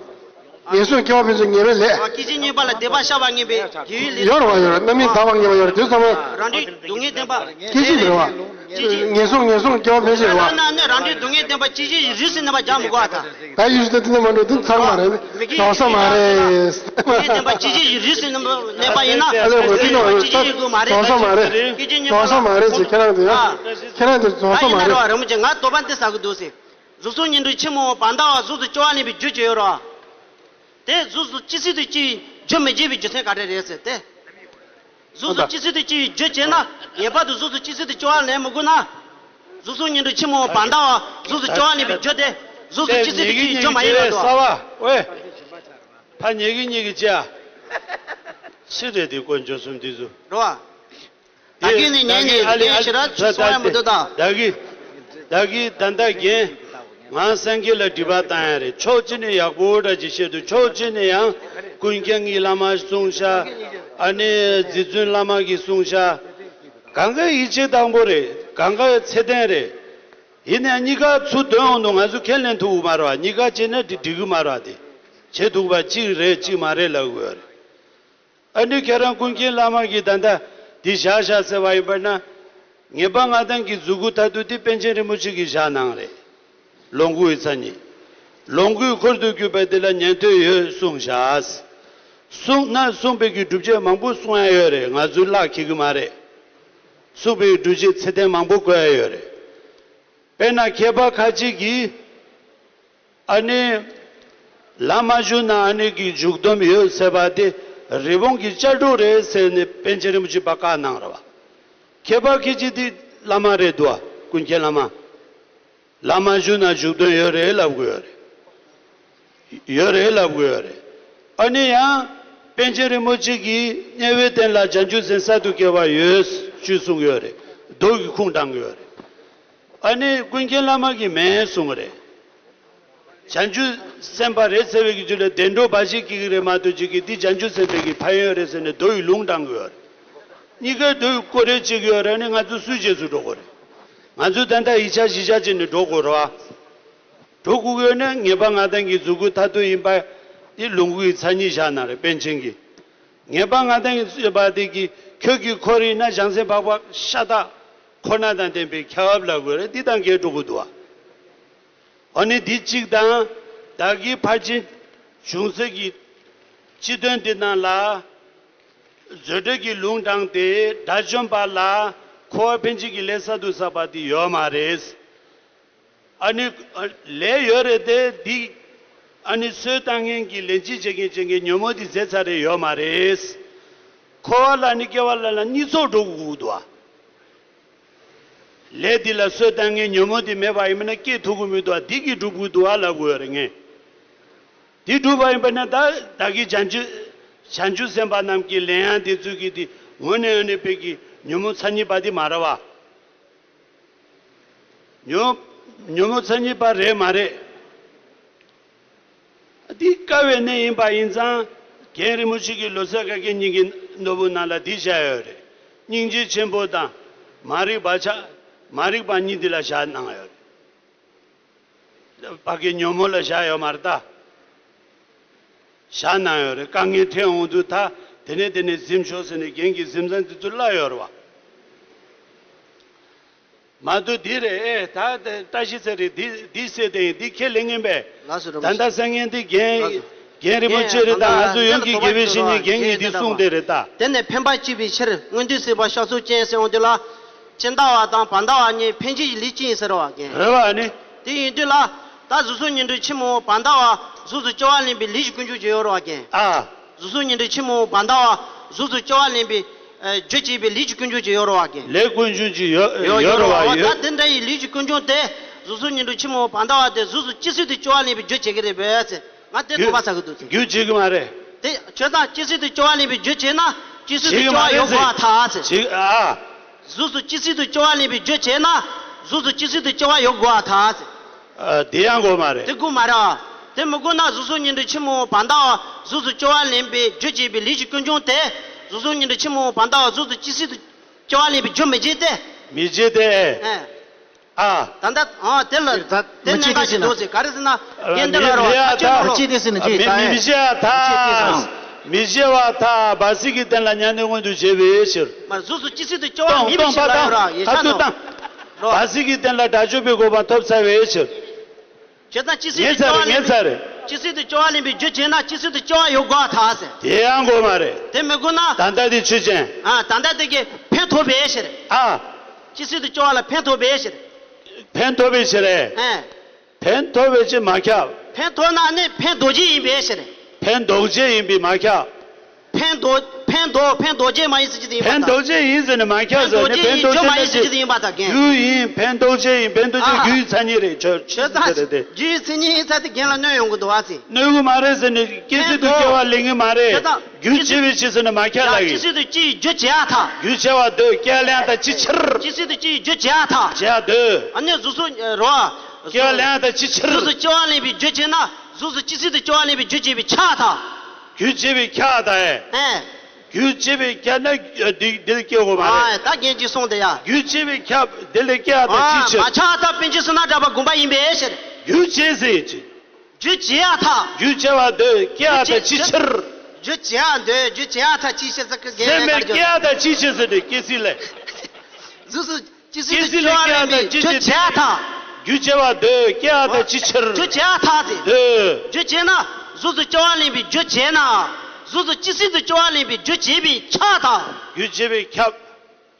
ངན་སོང་སྐྱེ་བ་ཕན་ཚུན་ངེས་པའི་ལས། ཨ། སྐད་ཅིག་གཉིས་པ་ལ་བདེ་བར་གཤེགས་པ་ངེས་པའི་དགེ་བའི་ལས། ཡོད་རེད་བ་ཡོད་རེད། རྣམ་གཡེང་དག་པ་ངེས་པ་ཡོད་རེད་དེ་ཚང་མ། རང་འབྲས་སྡུག་བསྔལ་བདེན་པ། སྐད་ཅིག་རེད་བ། སྐད་ཅིག་ངན་སོང་ངན་སོང་སྐྱེ་བ་ཕན་ཚུན་རེད་བ། ན་ནི་རང་འབྲས་སྡུག་བསྔལ་བདེན་པ་ཇི་སྲིད་རིགས་སུ་གནས་པ་རྒྱག་མི་དགོས་ཨ་ད། ད་ཡུལ་དེ་དེ་ནས་མ་འགྲོ་དུས་ཚང་མ་རེད། མི་དགེ་དོགས་ས་མ་རེད། སྡུག་བསྔལ་བདེན་པ་ཇི་སྲིད་རིགས་སུ་གནས་པ་ཡིན་ན། ཨ་ལེ་འོ་དེ་ན་ཇི་སྲིད་རིགས་སུ་མ་རེད། དོགས་ས་མ་རེད། སྐད་ཅིག་གཉིས་པ་དོགས་ས་མ་རེད་ཟེར་ཁྱེད་རང་ཚོ་ཡང་། ཨ། ཁྱེད་རང་ཚོ་དོགས་ས་མ་རེད། ད་ཡིན་ན་རེད་བ་རིན་པོ་ཆེ་ང་དོགས་པ་འདི་ཟ་གི་འདུག་ཟེར། གཟུགས་སོགས་ཉིད་དུ་ཕྱིར་མི་འོང་བར་འདའ་བ་གཟུགས་སུ་སྐྱེ་བ་ལེན་པའི་རྒྱུ་ཅི་ཡོད་རེད་བ། དེ་གཟུགས་སུ་ཇི་སྲིད་དུ་སྐྱེ་བའི་རྒྱུ་མི་བྱེད་པའི་རྒྱུ་མཚན་ག་རེ་རེད་ཟེར་ཏེ། གཟུགས་སུ་ཇི་སྲིད་དུ་སྐྱེ་བའི་རྒྱུ་བྱས་ན་ངེས་པར་དུ་གཟུགས་སུ་ཇི་སྲིད་དུ་སྐྱེ་བ་ལེན་མི་དགོས་ན། གཟུགས་སོགས་ཉིད་དུ་ཕྱིར་མི་འོང་བར་འདའ་བ་གཟུགས་སུ་སྐྱེ་བ་ལེན་པའི་རྒྱུ་དེ་གཟུགས་སུ་ཇི་སྲིད་དུ་སྐྱེ་བའི་རྒྱུ་མ་ཡིན་པ་དོ། ཨོའེ། ཕ་ཉེ་གི་ཉེ་གི་ཅི་ཨ། ཕྱི་རེད་དེ་དཀོན་མཆོག་གསུམ་དེ་ཚོ། རོ། ད་གིན་ནས་ཉན་ནས་ཨ་ལེ་ཨ་ལེ་ཞེ་དྲག་ཅིག་གསུང་ཡ་མི་འདུག་ད། ད་གི་ད་གི་ད་ལྟ་རྒན། ང་སངས་རྒྱས་ལ་སྒྲིབ་པ་བཏང་ཡ་རེད། ཕྱོགས་གཅིག་ནས་ཡག་པོ་འདྲ་ཅིག་བཤད་འདུག་ཕྱོགས་གཅིག་ནས་ཡང་ཀུན་མཁྱེན་གྱི་བླ་མ་གསུངས་ཤག་ཨ་ནི་རྗེ་བཙུན་བླ་མ་གིས་གསུངས་ཤག་གང་ག་ཡིད་ཆེས་དང་པོ་རེད། གང་ག་ཚད་ལྡན་རེད། ཡིན་ནའང་གཉིས་ཀ་ཚུར་འདོན་འོང་དུས་ང་ཚོ་ཁས་ལེན་ཐུབ་ཀྱི་མ་རེད་བ། གཉིས་ཀ་བྱས་ན་འགྲིག་འགྲིག་གི་མ་རེད་བ། དེ་བྱེད་ཐུབ་པ་གཅིག་རེད་གཅིག་མ་རེད་ལབ་དགོས་རེད། ཨ་ནི་ཁྱེད་རང་ཀུན་མཁྱེན་བླ་མ་གིས་ད་ལྟ་འདི་བཞག་བཞག་ཟེར་བ་ཡིན་པ་ན། ངེས་པ་ལྔ་ལྡན་གྱི་གཟུགས་སྐུ་མཐར་ཐུག་འདི་པཎ་ཆེན་རིན་པོ་ཆེ་གིས་བཞག་གནང་རེད། ལོངས་སྐུའི་མཚན་ཉིད། ལོངས་སྐུའི་འཁོར་དུ་གྱུར་པ་འདི་ལ་ཉན་ཐོས་ཡོད་གསུངས་བཞག་གསུངས་ན་གསུངས་པའི་གི་སྒྲུབ་བྱེད་མང་པོ་གསུང་ཡ་ཡོད་རེད། ང་ཚོས་བརླག་འཁྱེར་གི་མ་རེད། གསུངས་པའི་སྒྲུབ་བྱེད་ཚད་ལྡན་མང་པོ་བཀོད་ཡ་ཡོད་རེད། དཔེར་ན་མཁས་པ་ཁ་ཅིག་གིས། ཨ་ནི། ལམ་མ་ཞུགས་ན་ཨ་ནི་གི་འཇུག་སྡོམ་ཡོད་ཟེར་བ་དེ་རི་བོང་གི་ལྕགས་སྒྲོག་རེད་ཟེར་ནས་པཎ་ཆེན་རིན་པོ་ཆེས་བཀའ་གནང་ར་བ། མཁས་པ་ཁྱེད་ཀྱིས་དེ་བླ་མ་རེད་འདུག་བ། ཀུན་མཁྱེན་བླ་མ། ལམ་མ་ཞུགས་ན་འཇུག་སྡོམ་ཡོད་རེད་ལབ་དགོས་ཡོད་རེད། ཡོད་རེད་ལབ་དགོས་ཡོད་རེད། ཨ་ནི་ཡང་པཎ་ཆེན་རིན་པོ་ཆེ་གིས་དམྱལ་བའི་སྟེང་ལ་བྱང་ཆུབ་སེམས་གསར་དུ་སྐྱེ་བ་ཡོད་ཅེས་གསུངས་ཡོད་རེད། མདོ་གི་ཁུངས་དྲངས་ཡོད་རེད། ཨ་ནི་ཀུན་མཁྱེན་བླ་མ་གིས་མེད་གསུངས་རེད། བྱང་ཆུབ་སེམས་དཔའ་རེད་ཟེར་བའི་གི་རྒྱུད་ལ་བདེ་འགྲོ་འབའ་ཞིག་སྐྱེ་གི་རེད་མ་གཏོགས་ཅིག་གིས་འདི་བྱང་ཆུབ་སེམས་དཔའི་གི་ཕན་ཡོན་རེད་ཟེར་ནས་མདོ་ཡི་ལུང་དྲངས་ཡོད་རེད། གཉིས་ཀའི་མདོ་ཡི་སྐོར་རེ་བྱེད་ཀྱི་ཡོད་རེད། ཨ་ནི་ང་ཚོ་སུའི་རྗེས་སུ་འགྲོ་དགོས་རེད། ང་ཚོ་ད་ལྟ་ཡིག་ཆ་བཞི་ཆ་བྱས་ནས་འགྲོ་དགོས་རེད་བ། འགྲོ་དགོས་ཀྱི་ཡོད་ན་ངེས་པ་ལྔ་ལྡན་གྱི་གཟུགས་སྐུ་མཐར་ཐུག་ཡིན་པ་འདི་ལོངས་སྐུའི་མཚན་ཉིད་བཞག་གནང་རེད་པཎ་ཆེན་གྱིས། ངེས་པ་ལྔ་ལྡན་གྱི་གཟུགས་པ་དེ་གིས་ཁྱོད་ཀྱི་འཁོར་ཡིན་ན་བྱང་སེམས་འཕགས་པ་ཤ་སྟག་ཁོ་ན་དང་ལྡན་པའི་ཁྱབ་ལབ་དགོས་རེད། འདི་དང་འགལ་འགྲོ་གི་འདུག་བ། འོ་ནི་འདི་གཅིག་དང་། བདག་གིས་ཕར་ཕྱིན་བྱུང་ཚད་ཀྱི་སྤྱི་དོན་འདི་རྣམས་ལ་བཟོད་བྲལ་གྱི་ལུང་དྲངས་ཏེ་དགྲ་བཅོམ་པ་ལ་འཁོར་བ་འཕེན་བྱེད་ཀྱི་ལས་གསར་དུ་བསགས་པ་དེ་ཡོད་མ་རེད། ཨ་ནི་ལས་ཡོད་རེད་དེ་འདི་ ཨ་ནི་སོས་བཏང་མཁན་གྱི་ལན་གཅིག་བྱེད་མཁན་བྱེད་མཁན་ཉོན་མོངས་དེ་ཟད་ཚར་རེད་ཡོད་མ་རེད། འཁོར་བ་ལ་ནི་སྐྱེ་བ་ལ་ལ་གཉིས་ཚོགས་འགྲོ་དགོས་འདུག་ཨ། ལས་འདི་ལ་སོས་བཏང་མཁན་ཉོན་མོངས་དེ་མེད་པ་ཡིན་ན་སྐྱེ་ཐུབ་ཀྱི་མི་འདུག་ཨ། འདི་གིས་སྒྲུབ་དགོས་འདུག་ཨ་ལབ་དགོས་རེད་ངས། འདི་སྒྲུབ་པ་ཡིན་པ་ན་ད་ད་གི་བྱང་ཆུབ་བྱང་ཆུབ་སེམས་དཔའ་རྣམས་ཀྱི་ལན་ཡང་འདི་ཚོད་ཀྱི་འདི་འོ་ནས་འོ་ནས་པའི་གི་ཉོན་མོངས་མཚན་ཉིད་པ་འདི་མ་རེད་བ། ཉོན་ཉོན་མོངས་མཚན་ཉིད་པ་རེད་མ་རེད། འདི་དཀའ་བའི་གནས་ཡིན་པ་ཡིན་ཙང་རྒན་རིན་པོ་ཆེ་གིས་ལོ་ཙཱ་བཀའ་བརྒྱད་སྙིང་གི་ནོར་བུ་ནང་ལ་འདི་བཞག་ཡོད་རེད། སྙིང་རྗེ་ཆེན་པོ་དང་མ་རིག་པ་ཆགས། མ་རིག་པ་གཉིས་འདི་ལ་བཞག་གནང་ཡོད་རེད། ཕ་གི་ཉོན་མོངས་ལ་བཞག་ཡོད་མ་རེད་ད། བཞག་གནང་ཡོད་རེད། དཀའ་ངལ་འཕྲད་འོང་དུས་ད་དེ་ནས་དེ་ནས་གཟིམ་ཤོག་ཟེར་ནས་རྒན་གྱིས་གཟིམ་ཚང་དེ་ཚོ་གླ་ཡོད་རེད་བ། མ་གཏོགས་འདི་རེད་ཨེ་ད་བཀྲ་ཤིས་ཚེ་རིང་འདི་འདི་བསད་དེ་ཡིན་འདི་ཁས་ལེན་ངན་པས། ལགས་སོ་རིན་ད་པོ་ཆེ། ལྟ་ས་ངན་འདི་རྒན་ལགས་སོ། རྒན་རིན་པོ་ཆེ་རེད་ད་ང་ཚོ་ཡོངས་ཀྱི་དགེ་བའི་བཤེས་གཉེན་རྒན་གྱིས་འདི་གསུངས་དེ་རེད་ད། དེ་ནས་ཕན་པ་སྐྱེད་པའི་ཕྱིར་མངོན་མཐོའི་སྲིད་པ་གཤགས་སོ་ཅན་ཟེར་འོང་དུས་ལ། ཇི་ལྟ་བ་དང་བ་ལྟ་བ་གཉིས་ཕན་བྱེད་ཀྱི་ལས་ཅི་ཡིན་ཟེར་བ་རྒན། རེད་བ་ནི། དེ་ཡིན་དུས་ལ། ད་གཟུགས་སོགས་ཉིད་དུ་ཕྱི་མ་བ་ལྟ་བ་གཟུགས་སུ་སྐྱེ་བ་ལེན་པའི་ལས་ཀྱི་ཀུན་འབྱུང་ཅིག་ཡོད་རེད་བ་རྒན། ཨ། གཟུགས་སོགས་ཉིད་དུ་ཕྱི་མ་བ་ལྟ་བ་གཟུགས་སུ་སྐྱེ་བ་ལེན་པའི་རྒྱུ་བྱེད་པའི་ལས་ཀྱི་ཀུན་འབྱུང་ཅིག་ཡོད་རེད་བ་རྒན། ལས་ཀུན་འབྱུང་ཅིག་ཡོད་ཡོད་ཡོད་རེད་རེད་བ་བ་ཡོད། ད་དེ་འདྲ་ཡི་ལས་ཀྱི་ཀུན་འབྱུང་དེ་གཟུགས་སོགས་ཉིད་དུ་ཕྱི་མ་བ་ལྟ་བ་དེ་གཟུགས་སུ་ཇི་སྲིད་དུ་སྐྱེ་བ་ལེན་པའི་རྒྱུ་བྱེད་ཀྱི་རེད་པས་ཟེར། ང་དེ་རྒྱུ་དོགས་པ་ཟ་གི་འདུག་ཟེར། རྒྱུ་བྱེད་ཀྱི་མ་རེད། དེ་ཁྱོད་དང་ཇི་སྲིད་དུ་སྐྱེ་བ་ལེན་པའི་རྒྱུ་བྱེད་ན་ཇི་སྲིད་དུ་བྱེད་ཀྱི་སྐྱེ་མ་བ་རེད་ཡོད་དགོས་ཟེར། པ་ཐལ་ཟེར། བྱེད་ཨ། གཟུགས་སུ་ཇི་སྲིད་དུ་སྐྱེ་བ་ལེན་པའི་རྒྱུ་བྱེད་ན། གཟུགས་སུ་ཇི་སྲིད་དུ་སྐྱེ་བ་ཡོད་དགོས་པ་དང་། ཨ། དེ་ཡང་དགོས་མ་རེད། དེ་དགོས་མ་རེད། དེ་མི་དགོས་ན་གཟུགས་སོགས་ཉིད་དུ་ཕྱི་མ་བ་ལྟ་བ་གཟུགས་སུ་སྐྱེ་བ་ལེན་པའི་རྒྱུ་བྱེད་པའི་ལས་ཀྱི་ཀུན་འབྱུང་དེ། གཟུགས་སོགས་ཉིད་དུ་ཕྱི་མ་བ་ལྟ་བ་གཟུགས་སུ་ཇི་སྲིད་དུ་སྐྱེ་བ་ལེན་པའི་རྒྱུ་མི་བྱེད་དེ། མི་བྱེད་དེ། ཨེ། ཨ། ད་ལྟ་ཨ་དེ་ལ་དེ་གནད་འགག་ཅིག་འདུག་ཟེར། ག་རེ་ཟེར་ན་རྒན་དེ་ལ་རོ་ཨ་ཐག་ཆོད་རོ། ཅི་དེ་ཟེར་ན་ཅི་མི་ད་མི་ཡིན། བྱེད་ཨ་ཐག་མི་བྱེད་བ་ཐག་བར་སྲིད་ཀྱི་རྟེན་ལ་མྱ་ངན་མངོན་དུ་བྱེད་པའི་ཕྱིར། མ་གཟུགས་སུ་ཇི་སྲིད་དུ་སྐྱེ་བ་མེད་པའི་ཕྱིར་ལ་ཡོད་ར་ཡེ་ཤ་ནོ། རོ། བར་སྲིད་ཀྱི་རྟེན་ལ་དགྲ་བཅོམ་པའི་གོ་འཕང་ཐོབ་ཚར་བའི་ཕྱིར། བྱས་ཙང་ཇི་སྲིད་དུ་སྐྱེ་བ་ལེན་པའི་ཇི་སྲིད་དུ་སྐྱེ་བ་ལེན་པའི་རྒྱུ་བྱས་ན་ཇི་སྲིད་དུ་སྐྱེ་བ་ཡོད་དགོས་པ་ཐག་ཟེར། དེ་ཡང་དགོས་མ་རེད། དེ་མི་དགོས་ན། ད་ལྟ་དེ་ཆོས་ཅན། ཨ་ད་ལྟ་དེ་གི་ཕན་ཐོགས་པའི་ཕྱིར། ཨ། ཇི་སྲིད་དུ་སྐྱེ་བ་ལ་ཕན་ཐོགས་པའི་ཕྱིར། ཕན་ཐོགས་པའི་ཕྱིར་རེད། ཨ། ཕན་ཐོགས་པའི་ཕྱིར་མ་ཁྱབ། ཕན་ཐོགས་ན་ནི་ཕན་འདོགས་བྱེད་ཡིན་པའི་ཕྱིར། ཕན་འདོགས་བྱེད་ཡིན་པས་མ་ཁྱབ། ཕན་འདོགས་ཕན་འདོགས་ཕན་འདོགས་བྱེད་མ་ཡིན་ཟེར་གྱི་དེ་ཡིན་པ་ཕན་དང་། འདོགས་བྱེད་ཡིན་ཟེར་ནས་མ་ཁྱབ་ཟེར་ནས་ཕན་འདོགས་བྱེད་ཡིན་རྒྱུ་མ་ཡིན་ཟེར་གྱི་དེ་ཡིན་པ་དང་རྒན། རྒྱུ་ཡིན་ཕན་འདོགས་བྱེད་ཡིན་ཕན་འདོགས་བྱེད། ཨ། རྒྱུ་ཡི་མཚན་ཉིད་རེད་ཆོས་ཆོས་ཆོས་དང་རེད་དེ། རྒྱུ་ཡི་མཚན་ཉིད་ཡིན་ཚ་དེ་རྒན་ལ་གནོད་ཡོང་གི་འདུག་ཨ་ཙི། གནོད་གི་མ་རེད་ཟེར་ནས་སྐྱེ་སྲིད་དུ་སྐྱེ་བ་ལེན་གི་མ་རེད། ཕན་འདོགས་རྒྱུ་བྱེད་པའི་ཕྱིར་ཟེར་ནས་མ་ཁྱབ་ལ་ཡ་གི། ཇི་སྲིད་དུ་སྐྱེ་ཡི་རྒྱུ་བྱེད་ཨ་ཐག་རྒྱུ་བྱེད་པ་འདོད་སྐྱེ་བ་ལེན་དང་ཅི་ཕྱིར། ཇི་སྲིད་དུ་སྐྱེ་ཡི་རྒྱུ་བྱེད་ཨ་ཐག་བྱེད་ཨ་འདོད། ཨ་ནི་གཟུགས་སོགས་རོ། སྐྱེ་བ་ལེན་དང་ཅི་ཕྱིར། གཟུགས་སུ་སྐྱེ་བ་ལེན་པའི་རྒྱུ་བྱེད་ན་གཟུགས་སུ་ཇི་སྲིད་དུ་སྐྱེ་བ་ལེན་པའི་རྒྱུ་བྱེད་པའི་ཆ་དང་། རྒྱུ་བྱེད་པའི་ཁྱབ་དང་ཨེ། ཨེ། རྒྱུ་བྱེད་པའི་ཁྱབ་ན་འདི་འདིར་སྐྱེ་དགོས་མ་རེད། ཨ་ད་རྒན་གྱིས་གསུངས་དེ་ཡ། རྒྱུ་བྱེད་པའི་ཁྱབ་འདི་ལས་སྐྱེ་བ་དང་ཅི་ཕྱིར། མ་ཆགས་ཐབས་པཎ་ཆེན་བསོད་ནམས་གྲགས་པ་དགོངས་པ་ཡིན་པའི་ཕྱིར། རྒྱུ་བྱེད་ཟེར་ཅི། རྒྱུ་བྱེད་ཡ་ཐག་རྒྱུ་བྱེད་པ་འདོད་སྐྱེ་བ་དང་ཅི་ཕྱིར། རྒྱུ་བྱེད་ཡ་འདོད་རྒྱུ་བྱེད་ཡ་ཐག་ཅི་ཕྱིར་ཟེར་གི་རྒན་སེམས་ལ་མེད་སྐྱེ་བ་དང་ཅི་ཕྱིར་ཟེར་ཏེ་སྐྱེ་སྲིད་ལས། གཟུགས་སུ་ཇི་སྲིད་དུ་སྐྱེ་བ་ལེན་པའི་རྒྱུ་བྱེད་ཡ་ཐག་རྒྱུ་བྱེད་པ་འདོད་སྐྱེ་བ་དང་ཅི་ཕྱིར། རྒྱུ་བྱེད་ཡ་ཐག་ཟེར། འདོད། རྒྱུ་བྱེད་ན་གཟུགས་སུ་སྐྱེ་བ་ལེན་པའི་རྒྱུ་བྱེད་ན། གཟུགས་སུ་ཇི་སྲིད་དུ་སྐྱེ་བ་ལེན་པའི་རྒྱུ་བྱེད་པའི་ཆ་དང་། རྒྱུ་བྱེད་པའི་ཁྱབ།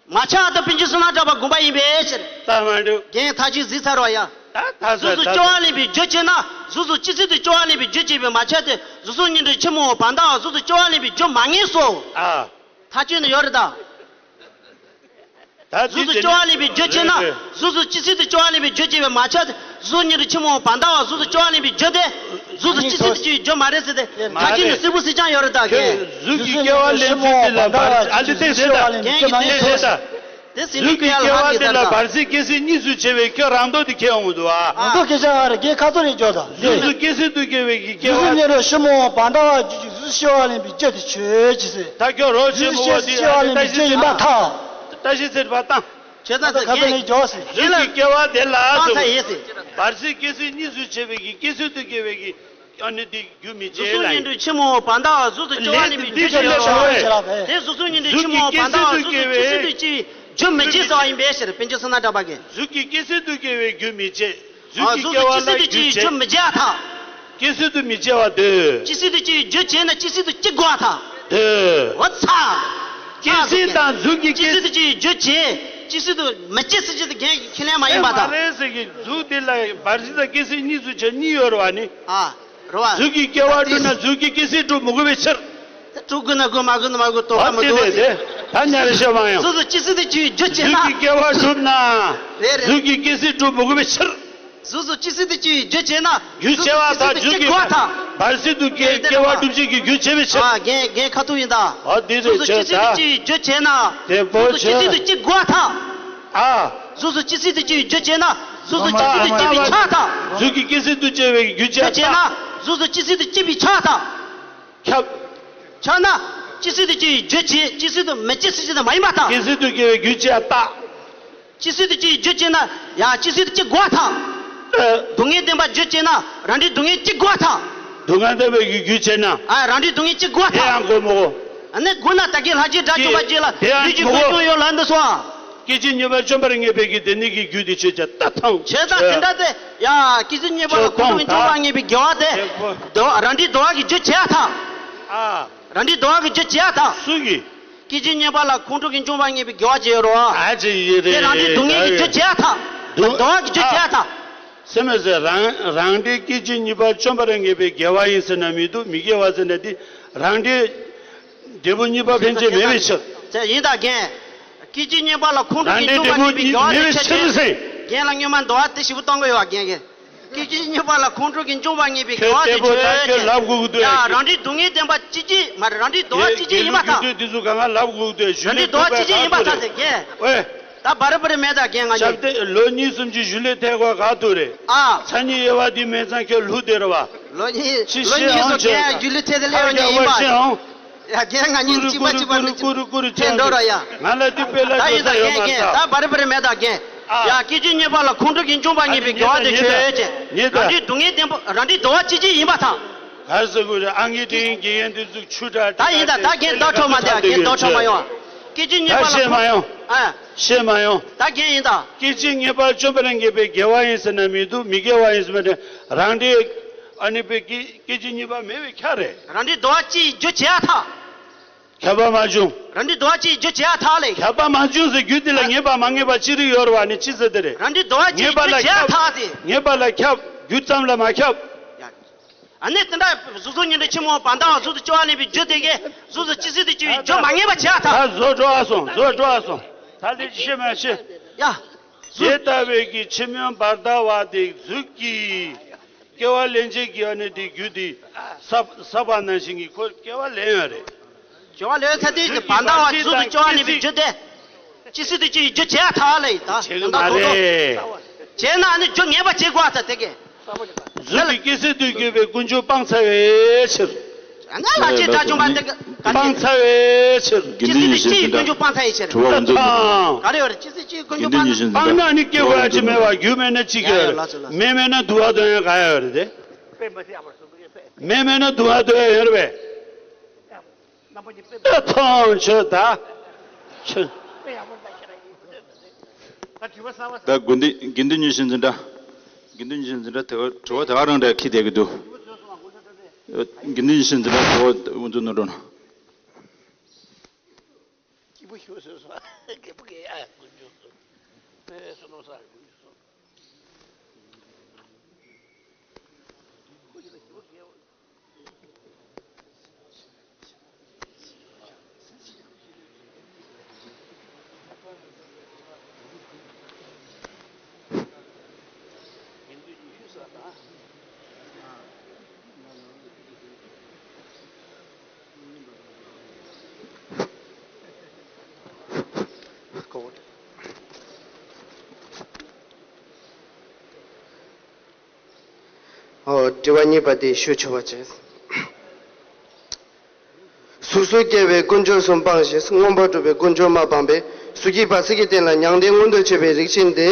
མ་ཆགས་ཐབས་པཎ་ཆེན་བསོད་ནམས་གྲགས་པ་དགོངས་པ་ཡིན་པའི་ཕྱིར། ད་མ་འགྲུབ། རྒན་ཐག་ཆོད་གཟིགས་ཚར་བ་ཡ། ད་ད་གཟུགས་སུ་ད་སྐྱེ་བ་ལེན་པའི་རྒྱུ་བྱེད་ན་གཟུགས་སུ་ཇི་སྲིད་དུ་སྐྱེ་བ་ལེན་པའི་རྒྱུ་བྱེད་པའི་མ་ཆགས་ཏེ་གཟུགས་སོགས་ཉིད་དུ་ཕྱི་མ་བ་ལྟ་བ་གཟུགས་སུ་སྐྱེ་བ་ལེན་པའི་རྒྱུ་མ་ངེས་སོ། ཨ། ཐག་ཆོད་ནི་ཡོད་རེད་ད། ད་གཟུགས་སུ་སྐྱེ་བ་ལེན་པའི་རྒྱུ་བྱེད་ན། རེད་རེད། གཟུགས་སུ་ཇི་སྲིད་དུ་སྐྱེ་བ་ལེན་པའི་རྒྱུ་བྱེད་པའི་མ་ཆགས་ཏེ། གཟུགས་ཉིད་དུ་ཕྱི་མ་བ་ལྟ་བ་གཟུགས་སུ་སྐྱེ་བ་ལེན་པའི་རྒྱུ་དེ། གཟུགས་སུ་ཇི་སྲིད་དུ་སྐྱེ་བའི་རྒྱུ་མ་རེད་ཟེར་ཏེ། མ་ཐག་ཆོད་ནི་རེད། གསལ་པོ་གསལ་རྐྱང་ཡོད་རེད་ད་ཁྱོད་རྒན། གཟུགས་ཀྱི་སྐྱེ་བ་ལེན་ཚུལ་འདི་ལ་བར་ཨ་ལི་ཏེ་ཟེར་ད། རྒན་གྱིས་ཏེ་ཟེར་ད། དེ་ཟིན་གཟུགས་ཀྱི་སྐྱེ་བ་འདི་ལ་བར་སྲིད་སྐྱེ་སྲིད་གཉིས་སུ་ཕྱེ་བའི་ཁྱོད་རང་མདོག་དེ་ཁྱེད་འོང་འདུག་ཨ། རང་མདོག་སྐད་ཆ་ཨ་རེ་རྒན་ཁ་ཐོར་རེ་འཇོག་ད། གཟུགས་སུ་སྐྱེ་སྲིད་དུ་སྐྱེ་བའི་གི་སྐྱེ་བ། གཟུགས་ཉིད་ལ་ཕྱི་མ་བ་ལྟ་བ་རྒྱུ་གཟུགས་སྐྱེ་བ་ལེན་པའི་རྒྱུ་དེ་ཆོས་ཅི་ཟེར། ད་ཁྱོད་རོགས་ཆེན་མོ་བ་དེ་ཨ་ནི་ལྟ་ཞིབ་ཟེར་བ་དང་། ལྟ་ཞིབ་ཟེར་བ་དང་། བྱས་ཙང་ཁ་ཚ་ནས་འཇོག་ཟེར། གཟུགས་ཀྱི་སྐྱེ་བ་དེ་ལ་ཨ་ཚ་ཡིན་ཟེར། བར་སྲིད་སྐྱེ་སྲིད་གཉིས་སུ་ཕྱེ་བའི་གི་སྐྱེ་སྲིད་དུ་སྐྱེ་བའི་གི་ཨ་ནི་དེ་རྒྱུ་མི་བྱེད་ལ་ཡིན། གཟུགས་སུ་ཉིད་དུ་ཕྱི་མ་བ་ལྟ་བ་གཟུགས་སུ་སྐྱེ་བ་ལེན་པའི་རྒྱུ་ཞེས་བྱ་བ། དེ་གཟུགས་སུ་ཉིད་དུ་ཕྱི་མ་བ་ལྟ་བ་གཟུགས་སུ་ཇི་སྲིད་དུ་སྐྱེ་བའི་རྒྱུ་མི་བྱེད་ཟེར་བ་ཡིན་པའི་ཕྱིར་པཎ་ཆེན་བསོད་ནམས་གྲགས་པ་གིས། གཟུགས་ཀྱི་སྐྱེ་སྲིད་དུ་སྐྱེ་བའི་རྒྱུ་མི་བྱེད། གཟུགས་ཀྱི་སྐྱེ་བ་ལ་རྒྱུ་བྱེད། རྒྱུ་མི་བྱེད་ཐལ། སྐྱེ་སྲིད་དུ་མི་སྐྱེ་བ་འདོད། སྐྱེ་སྲིད་དུ་སྐྱེ་བའི་རྒྱུ་བྱེད་ན་སྐྱེ་སྲིད་དུ་སྐྱེ་དགོས་ཐལ། འདོད། འོ་ཚ། སྐྱེ་སྲིད་དང་གཟུགས་ཀྱི་སྐྱེ། སྐྱེ་སྲིད་དུ་སྐྱེ་བའི་རྒྱུ་བྱེད། སྐྱེ་སྲིད་དུ་མི་སྐྱེ་ཟེར་རྒྱུ་དེ་རྒན་གྱིས་ཁས་ལེན་མ་ཡིན་པ་དང་། མ་རེད་ཟེར་གི་གཟུགས་དེ་ལ་བར་སྲིད་དང་སྐྱེ་སྲིད་གཉིས་སུ་ཕྱེ་གཉིས་ཡོད་རེད་བ་ནི། ཨ། རེད་བ། གཟུགས་ཀྱི་སྐྱེ་བ་བསྒྲུབས་ན་གཟུགས་ཀྱི་སྐྱེ་སྲིད་གྲུབ་མི་དགོས་པའི་ཕྱིར། དེ་གྲུབ་དགོས་ན་དགོས་མ་དགོས་ན་མ་དགོས་དོགས་པ་མི་འདུག་ཟེར། ད་ཉར་ཤེས་མ་ཡོང་། གཟུགས་སུ་སྐྱེ་སྲིད་དུ་སྐྱེ་བའི་རྒྱུ་བྱས་ན། གཟུགས་ཀྱི་སྐྱེ་བ་བསྒྲུབས་ན། རེད་རེད། གཟུགས་ཀྱི་སྐྱེ་སྲིད་གྲུབ་མི་དགོས་པའི་ཕྱིར། གཟུགས་སུ་སྐྱེ་སྲིད་དུ་སྐྱེ་བའི་རྒྱུ་བྱས་ན། རྒྱུ་བྱས་པ་དང་རྒྱུ་གི་བར་སྲིད་དུ་སྐྱེ་སྐྱེ་བ་སྒྲུབ་བྱེད་ཀྱི་རྒྱུ་བྱས་པའི་ཕྱིར། ཨ་རྒན་རྒན་ཁ་ཐུག་ཡིན་ད། ཨ་དེ་རེད་ཆོས་ད། གཟུགས་སུ་སྐྱེ་སྲིད་དུ་སྐྱེ་བའི་རྒྱུ་བྱས་ན། དེ་པོ་གཟུགས་སུ་སྐྱེ་སྲིད་དུ་སྐྱེ་དགོས་ད། ཨ། གཟུགས་སུ་སྐྱེ་སྲིད་དུ་སྐྱེ་བའི་རྒྱུ་བྱས་ན། གཟུགས་སུ་སྐྱེ་སྲིད་དུ་སྐྱེ་བའི་ཆ་དང་། གཟུགས་ཀྱི་སྐྱེ་སྲིད་དུ་སྐྱེ་བའི་རྒྱུ་བྱས་ན། གཟུགས་སུ་སྐྱེ་སྲིད་དུ་སྐྱེ་བའི་ཆ་དང་། ཁྱབ། ཆ་ན། སྐྱེ་སྲིད་དུ་སྐྱེ་བའི་རྒྱུ་བྱས་སྐྱེ་སྲིད་དུ་མི་སྐྱེ་སྲིད་ཅིག་ཏུ་མ་ཡིན་པ་དང་། སྐྱེ་སྲིད་དུ་སྐྱེ་བའི་རྒྱུ་བྱས་རྟགས། སྐྱེ་སྲིད་དུ་སྐྱེ་བའི་རྒྱུ་བྱས་ན། ཡང་སྐྱེ་སྲིད་དུ་སྐྱེ་དགོས་དང་། ཨ། སྡུག་བསྔལ་བདེན་པ་རྒྱུ་བྱས་ན་རང་འབྲས་སྡུག་བསྔལ་སྐྱེ་དགོས་དང་། སྡུག་བསྔལ་བདེན་པའི་རྒྱུ་བྱས་ན། ཨ་རང་འབྲས་སྡུག་བསྔལ་སྐྱེ་དགོས་དེ་དང་། ཡང་དགོས་མི་དགོས། ཨ་ནི་དགོས་ན་ད་གིན་ལྷ་རྗེ་དགྲ་བཅོམ་པ་རྗེ་ལ་དེ་ཡང་ལུས་ཀྱི་དགོས་མགོན་སྐྱོང་ཡོད་ལབ་འདུག་སོང་། སྐད་ཅིག་གཉིས་པ་བཅོམ་པར་ངེས་པའི་གི་དེ་ནི་གི་རྒྱུ་དེ་ཆོས་ཅན་ལྟ་ཐང་། བྱས་ཙང་དེ་འདྲ་དེ་ཡང་སྐད་ཅིག་གཉིས་པ་ལ་ཁོང་ཁྲོ་གི་འབྱུང་བ་ངེས་པའི་དགེ་བ་དེ། དེ་ཁོ། དོ་རང་འབྲས་འདོད་པ་གི་རྒྱུ་བྱས་དང་། ཨ། རང་འབྲས་འདོད་པ་གི་རྒྱུ་བྱས་དང་། སུ་གི། སྐད་ཅིག་གཉིས་པ་ལ་ཁོང་ཁྲོ་གི་འབྱུང་བ་ངེས་པའི་དགེ་བ་ཅིག་ཡོད་རེད་བ། ཨ་ཅེ་ཡེ་རེད། དེ་རང་འབྲས་སྡུག་བསྔལ་གྱི་རྒྱུ་བྱས་དང་། སྡུག་འདོད་པ་གི་རྒྱུ་བྱས་དང་། སེམས་ཟེར་རང་རང་འབྲས་སྐད་ཅིག་གཉིས་པ་བཅོམ་པར་ངེས་པའི་དགེ་བ་ཡིན་ཟེར་ན་མི་འདུག་མི་དགེ་བ་ཟེར་ན་འདི་རང་འབྲས་འབྲས་བུ་གཉིས་པ་ཕན་ཆད་མེད་པའི་ཕྱིར། དེ་ཡིན་ད་རྒན། སྐད་ཅིག་གཉིས་པ་ལ་ཁོང་ཁྲོ་གི་འབྱུང་བ་ངེས་པའི་དགེ་བ་དེ་ཆོས་ཅན། རྒན་ལ་སྔོན་མ་འདོད་པ་དེ་ཞིབ་པོ་གཏོང་གི་ཡོད་པ་རྒན་རྒན། སྐད་ཅིག་གཉིས་པ་ལ་ཁོང་ཁྲོ་གི་འབྱུང་བ་ངེས་པའི་དགེ་བ་དེ་ཆོས་ཅན། ལབ་དགོས་ཀྱི་འདུག་ཡ་རང་འབྲས་སྡུག་བསྔལ་བདེན་པ་གཅིག་གཅིག་མ་རེད་རང་འབྲས་འདོད་པ་གཅིག་གཅིག་ཡིན་པ་དང་། དེ་ཚོ་གང་ག་ལབ་དགོས་ཀྱི་འདུག་རང་འབྲས་འདོད་པ་གཅིག་གཅིག་ཡིན་པ་དང་ཟེར་རྒན། ཨོའི། ད་བར་བར་མེད་ད་རྒན་ང་ཞབས་བརྟན་ལོ་གཉིས་གསུམ་གྱི་ཞུ་ལས་ཐད་ཀོ་ག་ཐུག་རེད། ཨ། ཚ་ཉིན་དབྱེ་བ་འདི་མེད་ཙང་ཁྱོད་ལྷུག་བསྡད་རེད་བ། ལོ་གཉིས་ལོ་གཉིས་སུ་རྒན་ཞུ་ལས་ཐད་དེ་སླེབས་ཡོང་ཉིན་ཡིན་པ། ཡ་རྒན་ང་གཉིས་གཅིག་པ་གཅིག་པ་ནི་ཀུ་རུ་ཀུ་རུ་ཐེན་འགྲོ་ར་ཡ། ང་ལ་འདི་དཔེ་ལ་ད་ཡིན་ད་རྒན་རྒན་ད་བར་བར་མེད་ད་རྒན། ཡ་སྐད་ཅིག་གཉིས་པ་ལ་ཁོང་ཁྲོ་གི་འབྱུང་བ་ངེས་པའི་དགེ་བ་དེ་ཆོས་ཅན། རང་འབྲས་སྡུག་བསྔལ་བདེན་པ་རང་འབྲས་འདོད་པ་གཅིག་གཅིག་ཡིན་པ་དང་། གར་ཟེར་དགོས་རེད་ཨང་ཀི་ཏིང་དགེ་རྒན་འདི་ཚོ་ཆུ་དྲག་ད་ཡིན་ད་ད་རྒན་ལྡོག་ཕྱོགས་མ་འདི་རྒན་ལྡོག་ཕྱོགས་མ་ཡོང་། སྐད་ཅིག་གཉིས་པ་ལ་ཁོང་ཨ། ཤེས་མ་ཡོང་། ད་རྒན་ཡིན་ད། སྐད་ཅིག་གཉིས་པ་བཅོམ་པ་ལ་ངེས་པའི་དགེ་བ་ཡིན་ཟེར་ན་མི་འདུག་མི་དགེ་བ་ཡིན་ཟེར་ན་རང་འབྲས་ཨ་ནི་པའི་སྐད་སྐད་ཅིག་གཉིས་པ་མེད་པའི་ཁྱབ་རེད། རང་འབྲས་འདོད་པ་གཅིག་རྒྱུ་བྱས་ཐག་ཁྱབ་པ་མ་བྱུང་། རང་འབྲས་འདོད་པ་གཅིག་རྒྱུ་བྱས་ཐག་ལས། ཁྱབ་པ་མ་བྱུང་ཟེར་རྒྱུ་དེ་ལ་ངེས་པ་མ་ངེས་པ་ཅི་རིགས་ཡོད་རེད་བ་ནི་ཅི་ཟེར་དེ་རེད། རང་འབྲས་འདོད་པ་གཅིག་ངེས་པ་ལ་རྒྱུ་བྱས་ཁྱབ་ཐག་དེ། ངེས་པ་ལ་ཁྱབ་རྒྱུ་ཙམ་ལ་མ་ཁྱབ། ཡ། ཨ་ནི་དེ་འདྲ་གཟུགས་སོགས་ཉིད་དུ་ཕྱི་མ་བར་དང་གཟུགས་སུ་སྐྱེ་བ་ལེན་པའི་རྒྱུ་དེ་གས་གཟུགས་སུ་སྐྱེ་སྲིད་དུ་སྐྱེ་བའི་རྒྱུ་མ་ངེས་པ་བྱས་ཐག་ད་བཟོ་འགྲོ་ཨ་སོང་བཟོ་འགྲོ་ཨ་སོང་། ད་ལས་ཅི་ཤེས་མ་ཤེས། ཡ། དེ་ལྟ་བས་ཀྱི་ཕྱི་མ་བར་དང་བ་དེ་གཟུགས་ཀྱི། སྐྱེ་བ་ལེན་བྱེད་ཀྱི་ཨ་ནི་དེ་རྒྱུ་དེ་ས་ས་པ་ནང་བཞིན་གྱི་ཁོ་སྐྱེ་བ་ལེན་ཡོད་རེད། སྐྱེ་བ་ལེན་ས་དེ་བར་དང་བ་གཟུགས་སུ་སྐྱེ་བ་ལེན་པའི་རྒྱུ་དེ། སྐྱེ་སྲིད་དུ་སྐྱེ་བའི་རྒྱུ་བྱས་ཐག་ལས་ད་བྱེད་གི་མ་རེད། བྱས་ན་ཨ་ནི་རྒྱུ་ངེས་པ་བྱེད་དགོས་ད་དེ་གས། གཟུགས་ཀྱི་སྐྱེ་སྲིད་དུ་གྱུར་པའི་ཀུན་འབྱུང་སྤངས་ཚར་བའི་ཕྱིར། ཨ་ནི་ལ་སྐྱེ་དགྲ་བཅོམ་པ་དེ་ག་ནས། སྤངས་ཚར་བའི་ཕྱིར། སྐྱེ་སྲིད་དུ་སྐྱེ་བའི་ཀུན་འབྱུང་སྤངས་ཚར་བའི་ཕྱིར། དྲི་བ་ང་ཚོ་དང་། ག་རེ་ཡོད་རེད་སྐྱེ་སྲིད་སྐྱེ་བའི་ཀུན་འབྱུང་སྤངས་ན། སྤངས་ན་ཨ་ནི་སྐྱེ་དགོས་ཡ་ཅི་མེད་པ་རྒྱུ་མེད་ན་ཅི་ག་ཡོད་རེད། མེ་མེད་ན་དུ་བ་འདོན་ཡ་ག་ཡོད་རེད་དེ། མེ་མེད་ན་དུ་བ་འདོན་ཡ་ཡོད་རེད་པས། ཨ་ཐང་ཆོས་ད། ཆོས། ད་དགེ་འདུན་དགེ་འདུན་ཉི་ཤུ་འཛིན་གྲྭ། དགེ་འདུན་ཉི་ཤུ་འཛིན་གྲྭ་དེ་ག་དྲི་བ་དེ་ག་རང་འདྲ་ཁྱི་དེ་གི་འདུག་དགེ་འདུན་ཉི་ཤུ་འཛིན་གྲྭ་དྲི་བ་འུ་ཚོ་ནོར་འགྲོ་ན། ཨོ། དྲི་བ་གཉིས་པ་དེ་ཞུ་ཆོག་པ་བྱས། གཟུགས་སུ་སྐྱེ་བའི་ཀུན་འབྱུང་གསུམ་སྤངས་ཤིང་མངོན་པར་གྲུབ་པའི་ཀུན་འབྱུང་མ་སྤངས་པས་གཟུགས་ཀྱི་བར་སྲིད་ཀྱི་རྟེན་ལ་མྱང་འདས་མངོན་དུ་བྱེད་པའི་རིགས་ཅན་དེ་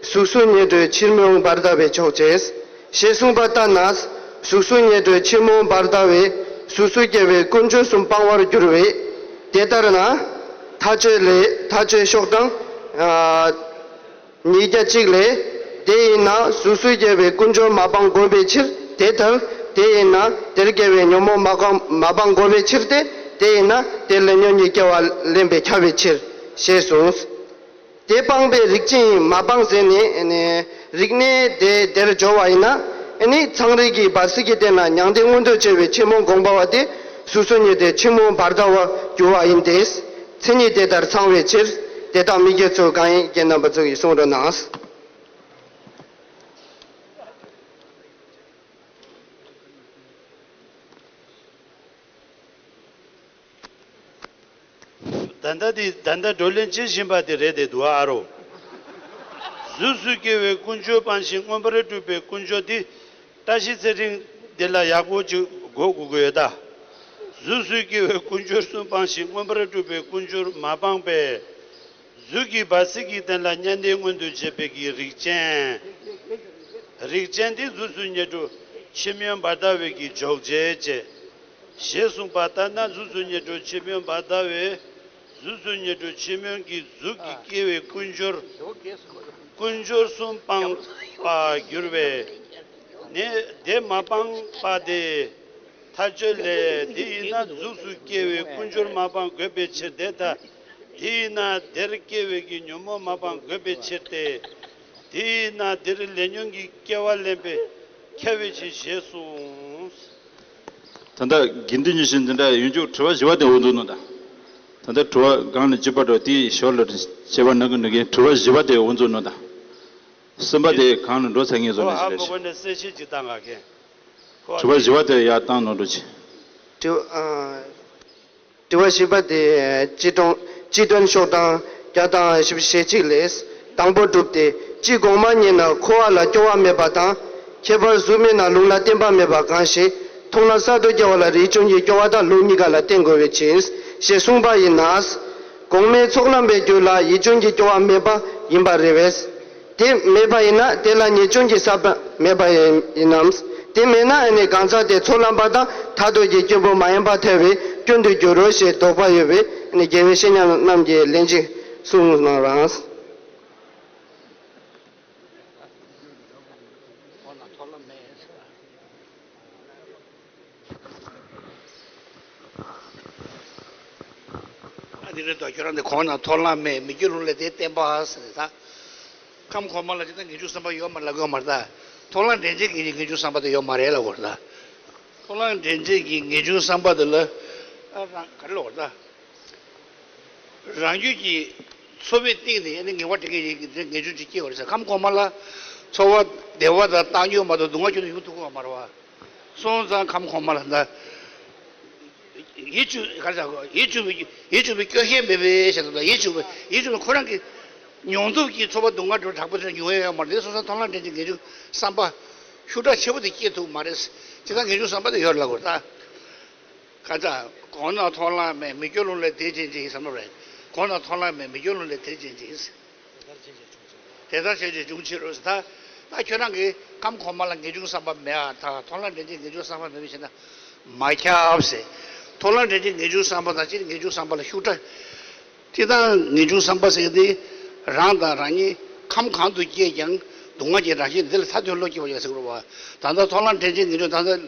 གཟུགས་སུ་ཉེར་འགྲོའི་ཕྱིར་མི་འོང་བར་ལྟ་བས་ཆོག་ཅེས་ཞེས་གསུངས་པ་ལྟར་ན། གཟུགས་སུ་ཉེར་འགྲོའི་ཕྱིར་མི་འོང་བར་ལྟ་བས་གཟུགས་སུ་སྐྱེ་བའི་ཀུན་འབྱུང་གསུམ་སྤང་བར་འགྱུར་བས། དེ་ལྟར་ན། མཐའ་དཔྱོད་ལས་མཐའ་དཔྱོད་ཤོག་གྲངས། ཨ། ཉིས་བརྒྱ་གཅིག་ལས། དེ་ཡིན་ན་གཟུགས་སུ་སྐྱེ་བའི་ཀུན་འབྱུང་མ་སྤང་དགོས་པའི་ཕྱིར་དེ་ལྟར། དེ་ཡིན་ན་དེར་སྐྱེ་བའི་ཉོན་མོངས་མ་སྤང་མ་སྤང་དགོས་པའི་ཕྱིར་ཏེ། དེ་ཡིན་ན་དེ་ལས་ཉོན་གཉིས་སྐྱེ་བ་ལེན་པས་ཁྱབ་པའི་ཕྱིར། ཞེས་གསུངས། དེ་སྤངས་པའི་རིགས་ཅན་མ་སྤངས་ཟེར་ནས་རིག་གནས་དེ་དེར་སྦྱོར་བ་ཡིན་ན། ཨ་ནི་ཚངས་རིས་ཀྱི་བར་སྲིད་ཀྱི་སྟེང་ན་མྱང་འདས་མངོན་དུ་བྱེད་པའི་ཆེན་མོ་དགོངས་པ་བ་དེ་སོ་སོའི་ཉེ་དེ་ཆེན་མོ་བར་དྭ་བར་འགྱུར་བ་ཡིན་ཏེ། མཚན་ཉིད་དེ་ལྟར་ཚང་བའི་ཕྱིར། དེ་དག་མི་དགེ་ཚོགས་གང་ཡིན་རྒན་རྣམ་པ་ཚོ་གིས་གསུང་རོགས་གནང་། ད་ལྟ་འདི་ད་ལྟ་བགྲོ་གླེང་བྱེད་བཞིན་པ་དེ་རེད་དེ་འདུག་ཨ་རོ། གཟུགས་སུ་སྐྱེ་བའི་ཀུན་སྦྱོར་སྤངས་ཤིང་མངོན་པར་གྲུབ་པའི་ཀུན་སྦྱོར་འདི་བཀྲ་ཤིས་ཚེ་རིང་འདི་ལ་ཡག་པོ་ཅིག་གོ་དགོས་ཀྱི་ཡོད་ད། གཟུགས་སུ་སྐྱེ་བའི་ཀུན་སྦྱོར་གསུམ་སྤངས་ཤིང་མངོན་པར་གྲུབ་པའི་ཀུན་སྦྱོར་མ་སྤངས་པས། གཟུགས་ཀྱི་བར་སྲིད་ཀྱི་སྟེང་ལ་མྱང་འདས་མངོན་དུ་བྱེད་པའི་གི་རིགས་ཅན། རིགས་ཅན་དེ་གཟུགས་སུ་ཉེར་དྲུག་ཆོས་མིན་བར་ལྟ་བའི་གི་འཇོག་བྱེད་ཅེས། ཞེས་གསུངས་པ་ལྟར་ན་གཟུགས་སུ་ཉེར་དྲུག་ཆོས་མིན་བར་ལྟ་བས། གཟུགས་སུ་ཉེར་དྲུག་ཆོས་མིན་གྱི་གཟུགས་ཀྱི་སྐྱེ་བའི་ཀུན་སྦྱོར། ཀུན་སྦྱོར་གསུམ་སྤངས་པར་འགྱུར་བས། ནི་དེ་མ་སྤངས་པ་སྟེ། མཐའ་དཔྱོད་ལས། དེ་ཡིན་ན་གཟུགས་སུ་སྐྱེ་བའི་ཀུན་སྦྱོར་མ་སྤངས་དགོས་པའི་ཕྱིར་ཏེ། ད་དེ་ཡིན་ན་དེར་སྐྱེ་བའི་གི་ཉོན་མོངས་མ་སྤངས་དགོས་པའི་ཕྱིར་ཏེ། དེ་ཡིན་ན་དེར་ལས་ཉོན་གྱི་སྐྱེ་བ་ལེན་པས་ཁྱབ་པའི་ཕྱིར་ཞེས་གསུངས། ད་ལྟ་དགེ་འདུན་ཉི་ཤུ་འདི་འདྲ་ཡོད་རྒྱུ་དྲི་བ་བཞི་པ་དེ་འོ་འདུག་ནོ་ད། ད་ལྟ་དྲི་བ་གང་ནས་བཅུ་པ་འགྲོ་དེའི་ཞོར་ལ་དྲི་བ་ནང་གི་ནུ་གན་དྲི་བ་བཞི་པ་དེ་འོ་འདུག་ནོ་ད། གསུམ་པ་དེ་གང་ལ་འགྲོ་ཚར་ངེས་བཟོ་ནས་ཞེས་ལས། དྲི་བ་བཞི་པ་དེ་ཡར་བཏང་ནོ་འགྲོ་ཆེ། དྲི་བ་ཨ། དྲི་བ་བཞི་པ་དེ་སྤྱི་དོན་སྤྱི་དོན་ཤོག་གྲངས་བརྒྱ་དང་བཞི་བཅུ་ཞེ་གཅིག་ལས། དང་པོ་གྲུབ་སྟེ། སྤྱི་གོང་མ་ཉིད་ན་འཁོར་བ་ལ་སྐྱོ་བ་མེད་པ་དང་། ཁྱད་པར་གཟུགས་མེད་ན་ལུང་ལ་བརྟེན་པ་མེད་པ་གང་ཞིག་མཐོང་ལམ་གསར་དུ་སྐྱེ་བ་ལ་རིགས་ཅན་གྱི་སྐྱོ་བ་དང་ལུང་གཉིས་ཀ་ལ་བརྟེན་དགོས་པའི་ཕྱིར་ཞེས་གསུངས་པ་ཡིན་ན། གོང་མའི་ཚོགས་ལམ་པའི་རྒྱུད་ལ་ཡིད་ཅན་གྱི་སྐྱོ་བ་མེད་པ་ཡིན་པ་རེད་པས། དེ་མེད་པ་ཡིན་ན་དེ་ལ་ཉེར་སྤྱོད་ཀྱི་ས་པ་མེད་པ་ཡིན་ནམ། དེ་མེད་ན་ཨ་ནི་གང་ཟག་དེ་ཚོགས་ལམ་པ་དང་མཐར་ཐུག་གི་སྐྱེས་བུ་མ་ཡིན་པར་ཐལ་བའི་སྐྱོན་དུ་འགྱུར་རོ་ཞེས་དོགས་པ་ཡོད་པས་ཨ་ནི་རྒྱལ་བའི་བཤེས་གཉེན་རྣམས་ཀྱིས་ལན་ཅིག་གསུངས་གནང་རང་། ཨ་ནི་རེད་དོ། ཁྱོད་རང་འདི་གོང་ན་མཐོང་ལམ་མེད་མི་སྐྱོ་ལུང་ལས་དེ་བརྟེན་པ་ཟེར་ནས་ད། ཁམས་གོང་མ་ལ་ཅི་ལྟར་ངེས་འབྱུང་བསམ་པ་ཡོད་མ་ལབ་ཡོད་མ་རེད་ད། མཐོང་ལམ་འདྲེན་བྱེད་ཀྱི་ངེས་འབྱུང་བསམ་པ་དེ་ཡོད་མ་རེད་ལབ་དགོས་རེད་ད། མཐོང་ལམ་འདྲེན་བྱེད་ཀྱི་ངེས་འབྱུང་བསམ་པ་དེ་ལ། ཨ་རང་ག་རེ་ལབ་དགོས་རེད་ད། རང་རྒྱུད་ཀྱི་ཚོར་བའི་སྟེང་ནས་ཨ་ནི་ངེས་པ་འདྲེན་མཁན་ཡིན་གྱི་ངེས་འབྱུང་ཅིག་སྐྱེ་བ་རེད་ཟེར། ཁམས་གོང་མ་ལ་ཚོར་བ་བདེ་བ་དང་བཏང་ཡོད་མ་གཏོགས་སྡུག་བསྔལ་ཁྱོན་དུ་ཡོང་ཐུབ་ཀྱི་ཡོད་མ་རེད་བ། སོང་ཙང་ཁམས་གོང་མ་ལ་ད། ཡིད་གཅུགས་ག་རེ་ཟེར། ཡིད་གཅུགས་པའི་ཡིད་གཅུགས་པའི་སྐྱོ་ཤས་མེད་པའི་ཞེས་དང་ཡིད་གཅུགས་པའི་ཡིད་གཅུགས་པའི་ཁོ་རང་གི་མྱོང་སྟོབས་ཀྱི་ཚོར་བ་སྡུག་བསྔལ་འགྲོ་དྲག་པོ་དེ་མྱོང་ཡ་ཡོད་མ་རེད། དེ་སོང་ཙང་མཐོང་ལམ་འདྲེན་བྱེད་ངེས་འབྱུང་བསམ་པ་ཤུགས་དྲག་ཆེ་པོ་དེ་སྐྱེ་ཐུབ་མ་རེད། ཇི་ལྟར་ངེས་འབྱུང་བསམ་པ་དེ་ཡོད་ལ་གོ་ད། ཁ་ཚ། གོང་ན་མཐོང་ལམ་མེད་མི་སྐྱོ་ལུང་ལས་དེ་ཅན་ཅིག་བསམ་བློ་རེད། གོང་ན་མཐོང་ལམ་མེད་མི་སྐྱོ་ལུང་ལས་དེ་ཅན་ཅིག་དེ་ལྟར་བྱས་ཀྱི་འབྱུང་ཕྱིར་རོ། ད་ད་ཁྱོད་རང་གིས་ཁམས་གོང་མ་ལ་ངེས་འབྱུང་བསམ་པ་མེད་ཨ། ད་མཐོང་ལམ་འདྲེན་བྱེད་ངེས་འབྱུང་བསམ་པ་མེད་པའི་ཕྱིར་ན་མ་ཁྱབ་ཟེར། མཐོང་ལམ་འདྲེན་བྱེད་ངེས་འབྱུང་བསམ་པ་དང་སྤྱིར་ངེས་འབྱུང་བསམ་པ་ལ་ཤུགས་དྲག་དེ་ལྟར་ངེས་འབྱུང་བསམ་པ་ཟེར་དེ་རང་དང་རང་ཉིད་ཁམས་གང་དུ་སྐྱེས་ཀྱང་སྡུག་བསྔལ་གྱི་རང་བཞིན་དེ་ལ་མཐའ་དོན་བློ་སྐྱེ་བ་ཡོད་ཟེར་གི་རེད་བ། ད་ལྟ་མཐོང་ལམ་འདྲེན་བྱེད་ངེས་འབྱུང་ད་ལྟ།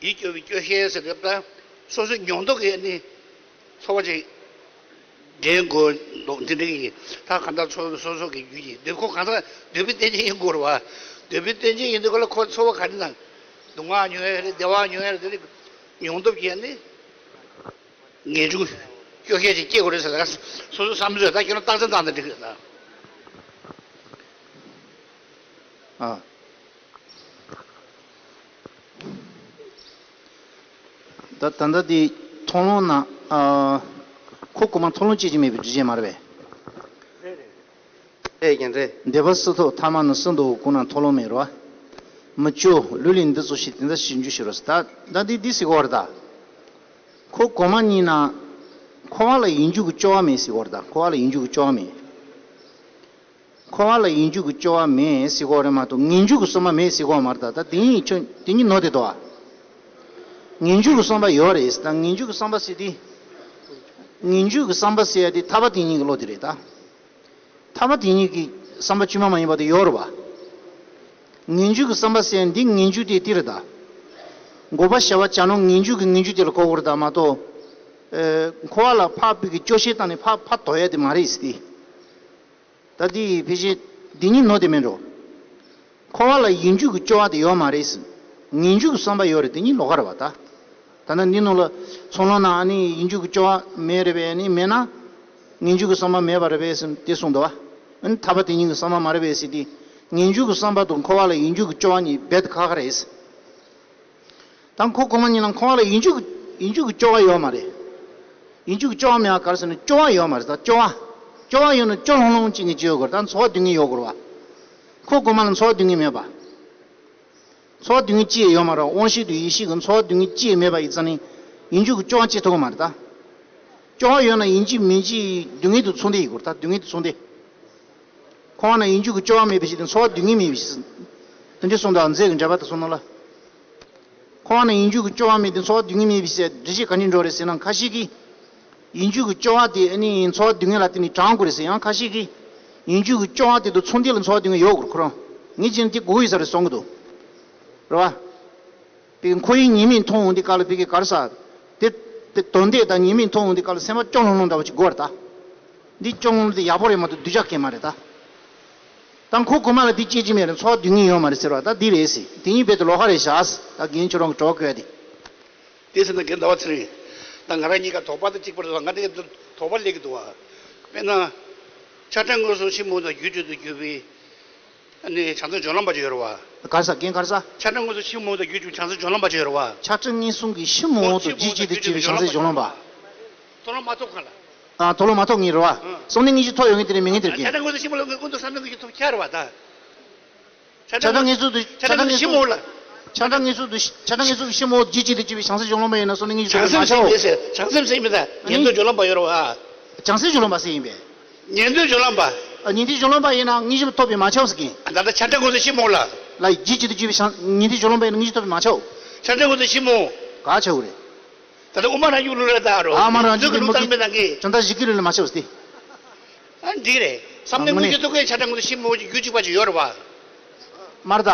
ཡིད་སྐྱོ་བའི་སྐྱོ་ཤས་ཟེར་དེ་ལྟར་སོ་སོའི་མྱོང་སྟོབས་ཀྱིས་ནི་ཚོར་བ་ཅིག་འདྲེན་དགོས་འདུག་འདི་འདྲ་གི་ད་གང་ལྟར་ཚོར་སོ་སོ་གི་རྒྱུད་ཀྱི་འདོད་ཁོ་གང་ལྟར་འདོད་པའི་རྟེན་ཅན་ཡིན་དགོས་རེད་བ། འདོད་པའི་རྟེན་ཅན་ཡིན་དུས་ག་ལ་ཁོ་ཚོར་བ་ག་རེ་ན་སྡུག་བསྔལ་མྱོང་ཡ་རེད་བདེ་བ་མྱོང་ཡ་རེད་དེ་མྱོང་སྟོབས་ཀྱིས་ནི་ངེས་འབྱུང་སྐྱོ་ཤས་ཅིག་སྐྱེ་དགོས་རེད་ཟེར་ལ་སོ་སོ་བསམ་ཚོད་ད་ཁྱོད་རང་རྟགས་མཚན་བཏང་ན་འགྲིག་གི་རེད་ད། ཨ། ད་ད་ལྟ་དེ་མཐོང་ལམ་ན་ཨ། ཁོ་གོ་མ་མཐོང་ལམ་སྐྱེ་གི་མེད་པའི་རྒྱུ་རྐྱེན་མ་རེད་པས། རེད་ཀྱང་རེད། འདོད་པ་སྲིད་མཐའ་ཐ་མ་ནི་སྲིད་མཐའ་གོ་ན་མཐོང་ལམ་མེད་རོ། མི་སྐྱོ་ལུས་ལས་འདི་ཚོ་ཞིག་དེ་འདྲ་ཞིག་འཇུ་ཞིག་རོ། ད་ད་འདི་འདི་སྲིད་གོ་ར་ད། ཁོ་གོ་མ་ཉིད་ན། འཁོར་བ་ལ་ཡིད་འཇུག་གི་སྐྱོ་བ་མེད་སྲིད་གོ་ར་ད། འཁོར་བ་ལ་ཡིད་འཇུག་གི་སྐྱོ་བ་མེད། འཁོར་བ་ལ་ཡིད་འཇུག་གི་སྐྱོ་བ་མེད་ཟེར་གོ་རེད་མ་གཏོགས་ངེས་འཇུག་གི་བསམ་པ་མེད་ཟེར་གོ་མ་རེད་ད། ད་དེ་གཉིས་ཁྱོད་དེ་གཉིས་ནོར་དེ་འདུག་ཨ། ངེས་འཇུག་གི་བསམ་པ་ཡོད་རེད་ད། ངེས་འཇུག་གི་བསམ་པ་ཟེར་དེ། ངེས་འཇུག་གི་བསམ་པ་ཟེར་ཡ་དེ་ཐར་པ་དེ་གཉིས་ཀྱི་བློ་དེ་རེད་ད། ཐར་པ་དེ་གཉིས་ཀྱི་བསམ་པ་དཀྱུས་མ་མ་ཡིན་པ་དེ་ཡོད་རེད་བ། ངེས་འཇུག་གི་བསམ་པ་ཟེར་ཡ་འདི་ངེས་འཇུག་དེ་དེ་རེད་ད། འགོག་པ་བྱ་བ་བྱ་ནོ་ངེས་འཇུག་གི་ངེས་འཇུག་དེ་ལ་གོ་དགོས་རེད་ད་མ་གཏོགས། ཨེ། འཁོར་བ་ལ་ཕར་ཕུད་ཀྱི་སྐྱོ་ཤས་བཏང་ནས་ཕར་ཕར་དོར་ཡ་དེ་མ་རེད་ཟེར་དེ། ད་འདི་ཕལ་ཆེར་འདི་གཉིས་ནོར་དེ་མིན་འགྲོ། འཁོར་བ་ལ་ཡིད་འགྱུར་གྱི་སྐྱོ་བ་དེ་ཡོད་མ་རེད། ངེས་འབྱུང་གི་བསམ་པ་ཡོད་རེད། དེ་གཉིས་ལོགས་ཀ་རེད་བ་ད། ད་ནི་འདི་ནང་ལ་ཚོགས་ལམ་ནང་ཨ་ནི་ཡིད་འགྱུར་གྱི་སྐྱོ་བ་མེད་རེད་པས། ཨ་ནི་མེད་ན་ངེས་འབྱུང་གི་བསམ་པ་མེད་པ་རེད་པས་ཟེར་དེ་གསུངས་འདུག་བ། ཨ་ནི་ཐར་པ་དེ་ཉིད་ཀྱི་བསམ་པ་མ་རེད་པས་ཟེར་དེ། ངེས་འབྱུང་གི་བསམ་པ་དང་འཁོར་བ་ལ་ཡིད་འགྱུར་གྱི་སྐྱོ་བ་གཉིས་རྦད་དེ་ཁག་ཁག་རེད། ད་འཁོར་གོང་མ་གཉིས་ལ་འཁོར་བ་ལ་ཡིད་འགྱུར་ཡིད་འགྱུར་གྱི་སྐྱོ་བ་ཡོད་མ་རེད། ཡིད་འགྱུར་གྱི་སྐྱོ་བ་མེད་པ་ག་རེ་ཟེར་ན་སྐྱོ་བ་ཡོད་མ་རེད། ད་སྐྱོ་བ། སྐྱོ་བ་ཡོད་ན་སྐྱོ་ལྷུང་ལྷུང་ཅིག་ངེས་ཅིག་ཡོད་དགོས་རེད། ད་ཚོར་བ་སྡུག་བསྔལ་ཡོད་དགོས་རེད་བ། འཁོར་གོང་མ་ལ་ཚོར་བ་སྡུག་བསྔལ་མེད་པ། ཚོར་བ་སྡུག་བསྔལ་ཅི་ཡང་ཡོད་མ་རེད། དབང་ཤེས་དང་ཡིད་ཤེས་ཀྱི་ཚོར་བ་སྡུག་བསྔལ་ཅི་ཡང་མེད་པ་ཡིན་ཙང་ནི་ཡིད་འགྱུར་གྱི་སྐྱོ་བ་སྐྱེ་ཐུབ་ཀྱི་མ་རེད་ད། སྐྱོ་བ་ཡོད་ན་ཡིན་གཅིག་མིན་གཅིག་སྡུག་བསྔལ་དང་མཚུངས་ལྡན་ཡིན་དགོས་རེད། ད་སྡུག་བསྔལ་དང་མཚུངས་ལྡན། འཁོར་བ་ན་ཡིད་འགྱུར་གྱི་སྐྱོ་བ་མེད་པའི་ཕྱིར་ཏེ། ཚོར་བ་སྡུག་བསྔལ་མེད་པའི་ཕྱིར། དེ་འདྲ་གསུངས་འདུག་མཛད་ཀྱི་འགྲེལ་པ་དེ་གསུངས་ནོ་ལ། འཁོར་བ་ན་ཡིད་འགྱུར་གྱི་སྐྱོ་བ་མེད་དེ། ཚོར་བ་སྡུག་བསྔལ་མེད་པའི་ཕྱིར་འགྲེལ་བཤད་ག་འདྲ་འགྲོ་རེད་ཟེར་ན། ཁ་ཤས་ཀྱིས་ཡིད་འགྱུར་གྱི་སྐྱོ་བ་དེ་ཨ་ནི་ཚོར་བ་སྡུག་བསྔལ་ལ་བརྟེན་ནས་དྲངས་དགོས་རེད་ཟེར། ཡང་ཁ་ཤས་ཀྱིས་ཡིད་འགྱུར་གྱི་སྐྱོ་བ་དེ་དང་མཚུངས་ལྡན་ལ་ཚོར་བ་སྡུག་བསྔལ་ཡོད་དགོས་རེད། ཁོ་རང་ངས་བྱས་ན་དེ་དགོས་ཀྱི་ས་རེད་བསམ་གྱི་འདུག་རེད་བ། པའི་འཁོར་བའི་ཉེས་དམིགས་མཐོང་འོང་དུས་སྐབས་ལ་པའི་གི་ག་རེ་ཟེར། དེ་དེ་དོན་དེ་དང་ཉེས་དམིགས་མཐོང་འོང་དུས་སྐབས་ལ་སེམས་པ་སྐྱོ་ལྷུང་ལྷུང་འདྲ་བོ་ཅིག་དགོས་རེད་ད། འདི་སྐྱོ་ལྷུང་དེ་ཡག་པོ་རེད་མ་གཏོགས་སྡུག་ཅག་གང་ཡང་མ་རེད་ད། ད་འཁོར་གོང་མ་ལ་འདི་སྐྱེ་གི་མེད་རེད། ཚོར་བ་སྡུག་བསྔལ་ཡོད་མ་རེད་ཟེར་བ་ད་འདི་རེད་ཟེར། དེ་གཉིས་རྦད་དེ་ལོགས་ཀ་རེད་བཞག་ད་རྒན་ཁྱོད་རང་གི་གྲོགས་བཀོད་དེ། དེ་ཟེར་ན་རྒན་ཟླ་བ་ཚེ་རིང་། ད་ང་རང་གཉིས་ཀ་དོགས་པ་དང་གཅིག་པར་འདུག་ང་དེ་ག་དོགས་པ་སླེབས་ཀྱི་འདུག་བ། དཔེར་ན། ཆགས་སྡང་དངོས་སུ་ཕྱིར་མི་འོང་དང་རྒྱུ་གཅིག་ཏུ་གྱུར་པའི། ཨ་ནི་བྱང་སེམས་སྦྱོར་ལམ་པ་ཅིག་ཡོད་རེད་བ། ག་རེ་ཟེར་རྒན་ག་རེ་ཟེར། ཆགས་སྡང་དངོས་སུ་ཕྱིར་མི་འོང་དང་རྒྱུ་གཅིག་པའི་བྱང་སེམས་སྦྱོར་ལམ་པ་ཅིག་ཡོད་རེད་བ། ཆགས་སྡང་གཉིས་གསུམ་གྱིས་ཕྱིར་མི་འོང་དང་རྒྱུ་གཅིག་ཏུ་གྱུར་པའི་བྱང་སེམས་སྦྱོར་ལམ་པ། དོ་ལོ་མ་ཐོབ་ག་ལ། ཨ་དོ་ལོ་མ་ཐོབ་ངེས་རེད་བ། ཨ། བསམ་གཏན་དངོས་གཞི་ཐོབ་ཡོང་གི་དེ་རེད་མེད་ངེས་དེ་རྒན། ཆགས་སྡང་དངོས་སུ་ཕྱིར་མི་འོང་དངོས་སུ་བསམ་གཏན་དངོས་གཞི་ཐོབ་ཁྱེར་བ་ད། ཆགས་སྡང་དངོས་སུ་དུ་ཆགས་སྡང་དངོས་སུ་ཕྱིར་མི་འོང་ལ། ཆགས་སྡང་དངོས་སུ་དུ་ཆགས་སྡང་དངོས་སུ་ཕྱིར་མི་འོང་རྒྱུ་གཅིག་ཏུ་གྱུར་པའི་བྱང་སེམས་སྦྱོར་ལམ་པ་ཡིན་ན་བསམ་གཏན་དངོས་གཞི་ཐོབ་པས་མ་ཆགས། བྱང་སེམས་ཟེར་མི་ད་ཉན་ཐོས་སྦྱོར་ལམ་པ་ཡོད་རེད་བ། བྱང་སེམས་སྦྱོར་ལམ་པ་ཟེར་ཡིན་པས། ཉན་ཐོས་སྦྱོར་ལམ་པ། ཨ་ཉན་ཐོས་སྦྱོར་ལམ་པ་ཡིན་ན་དངོས་གཞི་ཐོབ་པས་མ་ཆགས་ཟེར་གིན། ད་ལྟ་ཆགས་སྡང་དངོས་སུ་ཕྱིར་མི་འོང་ལ། ལ་རྒྱུ་གཅིག་ཏུ་གྱུར་པའི་བྱང་ཉན་ཐོས་སྦྱོར་ལམ་པ་ཡིན་ན་དངོས་གཞི་ཐོབ་པས་མ་ཆགས། ཆགས་སྡང་དངོས་སུ་ཕྱིར་མི་འོང་། ག་ཆགས་རེད། ད་ལྟ་དབུ་མ་རང་རྒྱུད་ལུགས་ལ་ད་རོ། ཨ་མ་རང་རྒྱུད་ལུགས་དང་པོའི་ནང་གི། བྱང་ཐང་བཞི་ཀའི་ལུགས་ལ་མ་ཆགས་ཏེ། ཨ་འདི་རེད། བསམ་གཏན་དངོས་གཞི་ཐོབ་མཁན་ཆགས་སྡང་དངོས་སུ་ཕྱིར་མི་འོང་གི་རྒྱུ་གཅིག་པ་ཅིག་ཡོད་རེད་བ། མར་ད།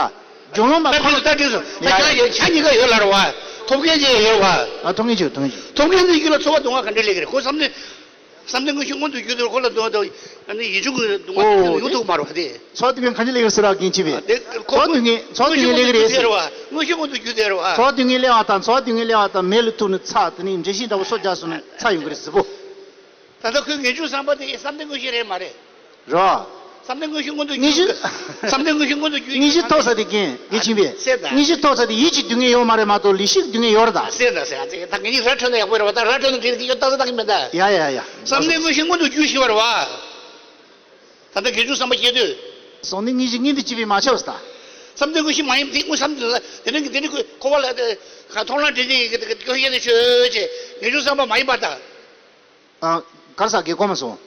སྦྱོར་ལམ་པ་ད་ཁོ་ལ། ད་དེ་སོ་ད་ཡ་ཁྱེད་ཡ་ཆ་གཉིས་ཀ་ཡོད་ལ་རེད་བ། ཐོབ་མཁན་ཅིག་ཡོད་རེད་བ། ཨ་ཐོབ་མཁན་ཅིག་ཐོབ་མཁན་ཅིག་ཐོབ་མཁན་དེ་རྒྱུད་ལ་ཚོར་བ་སྡུག་བསྔལ་ག་འདྲ་སླེབས་ཀྱི་རེད། ཁོ་བསམ་གཏན། བསམ་གཏན་དངོས་གཞི་མངོན་དུ་གྱུར་དུས་ཁོ་ལ་སྡུག་བསྔལ་དང་ཨ་ནི་ཡིད་འབྱུང་གི་སྡུག་བསྔལ་དེ་ཡོང་ཐུབ་མ་རེད་བ་དེ། ཚོར་སྡུག་བསྔལ་ག་འདྲ་སླེབས་ཀྱི་རེད་ཟེར་ར་རྒན་ཁྱེད་པས། དེ་ཁོ་ཚོར་སྡུག་བསྔལ་ཚོར་སྡུག་བསྔལ་སླེབས་ཀྱི་རེད་ཟེར། དངོས་གཞི་མངོན་དུ་གྱུར་དེ་རེད་བ། ཚོར་སྡུག་བསྔལ་སླེབས་པ་དང་ཚོར་སྡུག་བསྔལ་སླེབས་པ་དང་མལ་ལ་ཐུག་ནས་ཚ་དེ་ནས་འདྲེ་ཤིང་འདྲ་བོ་སོ་རྒྱག་སོང་ན་ཚ་ཡོང་གི་རེད་ཟེར་བོ། ད་ལྟ་ཁོའི་ངེས་འབྱུང་བསམ་པ་དེ་བསམ་གཏན་དངོས་གཞི་རེད་མ་རེད། རོ། བསམ་གཏན་དངོས་གཞི་མངོན་དུ་ངེས་གྱུར། འབྱུང་། བསམ་གཏན་དངོས་གཞི་མངོན་དུ་འབྱུང་། ངེས་གཞི་ཐོབ་ས་དེ་རྒན་ངེས་ཅན་པས། སེ་ད། ངེས་གཞི་ཐོབ་ས་དེ་ཡིད་ཀྱི་སྡུག་བསྔལ་ཡོད་མ་རེད་མ་གཏོགས་ལུས་ཤེས་ཀྱི་སྡུག་བསྔལ་ཡོད་རེད་ད། སེ་ད་སེ་ད་ད་ངེད་གཉིས་ར་འཕྲོད་ན་ཡག་པོ་རེད་བ། ད་ར་འཕྲོད་ན་དེ་རིགས་ཡོད་ཏག་ཏག་ཏག་གི་མེད་ད། ཡ་ཡ་ཡ། བསམ་གཏན་དངོས་གཞི་མངོན་དུ་འབྱུང་ཤེས་པ་རེད་བ། ད་ལྟ་ངེས་འབྱུང་བསམ་པ་སྐྱེ་དུས། བསམ་གཏན་དངོས་གཞི་མངོན་དུ་གྱུར་པས་མ་ཆགས་སུ་ད། བསམ་གཏན་དངོས་གཞི་མ་ཡིན་དེ་དངོས་བསམ་དེ་ལ་དེ་ནས་དེ་ནས་ཁོ་ཁོ་བ་ལ་དེ་ག་མཐོང་ལམ་འདྲེན་བྱེད་ཀྱི་སྐྱོ་ཤས་དེ་ཆོས་ཅེས་ངེས་འབྱུང་བསམ་པ་མ་ཡིན་པར་ད། ཨ། ག་རེ་ཟེར་གི་གོ་མ་སོང་།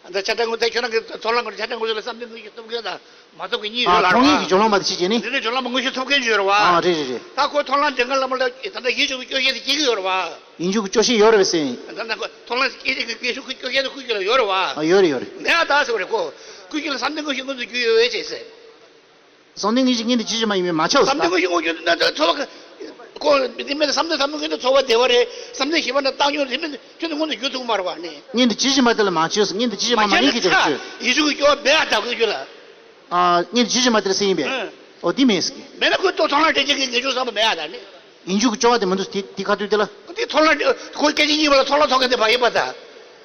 ད་ཆགས་སྡང་དངོས་ད་ཁྱོད་རང་གི་མཐོང་ལམ་ངོ་ཆགས་སྡང་དངོས་སུ་ལ་བསམ་གཏན་དངོས་གཞི་ཐོབ་མཁན་དང་མ་ཐོབ་མཁན་གཉིས་ཨ་ཡོད་ལ་མཐོང་ལམ་གྱི་སྦྱོར་ལམ་པ་དེ་ཕྱིན་བྱས་ནི། འདི་ནི་སྦྱོར་ལམ་པ་དངོས་གཞི་ཐོབ་མཁན་ཅིག་ཡོད་རེད་བ། ཨ་རེད་རེད་རེད། ད་ཁོ་མཐོང་ལམ་འདྲེན་མཁན་ལ་མ་ལ་ད་ལྟ་ཡིད་འབྱུང་གི་སྐྱོ་ཤས་དེ་སྐྱེ་གི་ཡོད་རེད་བ། ཡིད་འབྱུང་གི་སྐྱོ་ཤས་ཡོད་རེད་བས་ཟེར། ད་ལྟ་ཁོ་མཐོང་ལམ་སྐྱེ་ཤས་ཀྱི་སྐྱེ་ཤུགས་ཀྱི་སྐྱོ་ཤས་དེ་ཁོའི་རྒྱུད་ལ་ཡོད་རེད་བ། ཨ་ཡོད་རེད་ཡོད་རེད། མེད་ཨ་ད་ཟེར་བ་རེད་ཁོ། ཁོའི་རྒྱུད་ལ་བསམ་གཏན་དངོས་གཞི་མངོན་དུ་གྱུར་ཡོད་བས་ཅེས་ཟེར། བསམ་གཏན་དངོས་གཞི་མངོན་དུ་གྱུར་བཞིན་པ་ཡིན་པས་མ་ཁྱབ་བསམ་གཏན་དངོས་གཞི་མངོན་གྱུར་ན་ཚོར་བ་ཁོ་དེ་མེད་བསམ་གཏན་ཐ་མལ་མངོན་དུ་ཚོར་བ་བདེ་བ་རེད། བསམ་གཏན་ཞི་བ་ན་བཏང་སྙོམས་དེ་མེད་ཁྱོད་དུ་མངོན་དུ་གྱུར་ཐུབ་མ་རེད་བ་ནི། མངོན་དུ་གྱུར་བཞིན་པ་དེ་ལ་མ་ཁྱོད་མངོན་དུ་གྱུར་བཞིན་པ་མ་ཡིན་གྱི་དེ་ལ་ཁྱོད། ཡིད་འབྱུང་གི་སྐྱོ་བ་བས་ཨ་ད་ཁོའི་རྒྱུད་ལ། ཨ་མངོན་དུ་གྱུར་བཞིན་པ་དེ་ལ་སེ་ཡིན་པས། ཨོ་དེ་མེད་ཟེར་གི། མེད་ན་ཁོའི་ལྟོ་ཐོང་ལ་འདྲེན་བྱེད་ཀྱི་ངེས་འབྱུང་བསམ་པ་མེད་ཨ་ད་ནི། ཡིད་འབྱུང་གི་སྐྱོ་བ་དེ་མི་འདུག་དེ་དེ་ཁ་ཐུག་དེ་ལ། དེ་ཐོང་ལ་ཁོའི་སྐད་ཅིག་གཉིས་པ་ལ་ཐོང་ལ་ཐོང་མཁན་དེ་བ་ཡིན་པ་ད།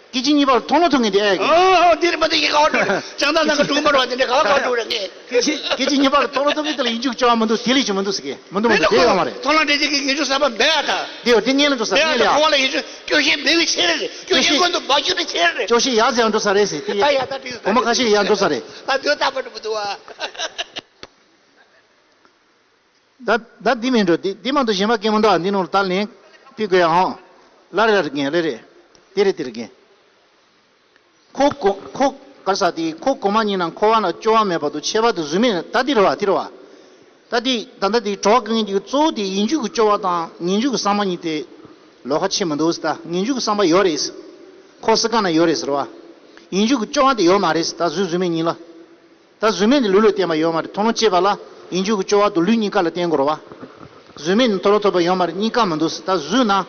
སྐད་ཅིག་གཉིས་པར་མཐོང་ལ་མཐོང་མཁན་དེ་ཨེ་གི། ཨོ་འདིར་མ་དེ་ཡི་ག་བ་འགྲོ་རེད། ཅང་ད་ནང་གི་འགྲོ་མ་རོ་བ་དེ་འདྲ་ག་བ་ག་འགྲོ་རེད་ངས། སྐད་ཅིག་སྐད་ཅིག་གཉིས་པར་མཐོང་ལ་མཐོང་མཁན་དེ་ལ་ཡིད་འཇུག་སྐྱོ་བ་མི་འདུག་དེ་ལས་ཀྱང་མི་འདུག་ཟེར་གི། མི་འདུག་མི་འདུག་དེ་ཡོད་མ་རེད། མཐོང་ལ་འདྲེན་བྱེད་ཀྱི་ངེས་འབྱུང་བསམ་པ་མེད་ཨ་ད། དེ་ཡོད་དེ་ངས་ལ་འགྲོ་ས་མེད་ལ་ཡ། ཁོང་ལ་ཡིད་འཇུག་སྐྱོ་ཤས་མེད་པའི་ཕྱིར་རེད། སྐྱོ་ཤས་མངོན་དུ་མ་གྱུར་པའི་ཕྱིར་རེད། སྐྱོ་ཤས་ཡར་ཙམ་འགྲོ་ས་རེད་ཟེར་དེ་ཡ། ད་ཡ་ད་དེ་གོ་མ་ཁ་ཤས་ཡར་འགྲོ་ས་རེད། ད་དེ་ད་པ་འགྲོ་མི་འདུག་ཨ། ད་ད་འདི་མིན་འགྲོ་འདི་འདི་མ་གཏོགས་གཞན་པ་སྐད་མི་འདུག་ཨ། འདི་ནང་ལ་ད་ལན་ཕུལ་དགོས་ཡ་ཧང་། ལ་རེ་ལ་རེ་རྒན་ལེ་རེ། དེ་རེ་དེ་རེ་རྒན། ཁོ་གོ་ཁོ་ག་རེ་ཟེར་དེ་ཁོ་གོང་མ་ཉིད་ན་འཁོར་བ་ན་སྐྱོ་བ་མེད་པ་དང་ཁྱད་པར་དུ་གཟུགས་མེད་ད་འདི་རེད་བ་འདི་རེད་བ། ད་འདི་ད་ལྟ་འདི་གྲོགས་ཀྱི་ངེས་འཇུག་གཙོ་བོ་དེ་ཡིད་འཇུག་གི་སྐྱོ་བ་དང་ངེས་འཇུག་གི་བསམ་པ་གཉིས་དེ་ལོགས་ཀ་ཕྱེ་མི་འདུག་ཟེར། ད་ངེས་འཇུག་གི་བསམ་པ་ཡོད་རེད་ཟེར། ཁོ་སི་ཀ་ན་ཡོད་རེད་ཟེར་བ། ཡིད་འཇུག་གི་སྐྱོ་བ་དེ་ཡོད་མ་རེད་ཟེར། ད་གཟུགས་གཟུགས་མེད་གཉིས་ལ། ད་གཟུགས་མེད་ནི་ལུས་ལ་བརྟེན་པ་ཡོད་མ་རེད། མཐོང་ལམ་སྐྱེས་པ་ལ་ཡིད་འཇུག་གི་སྐྱོ་བ་དང་ལུས་གཉིས་ཀ་ལ་བརྟེན་དགོས་རེད་བ། གཟུགས་མེད་ནི་མཐོང་ལམ་ཐོབ་པ་ཡོད་མ་རེད། གཉིས་ཀ་མི་འདུག་ཟེར། ད་གཟུགས་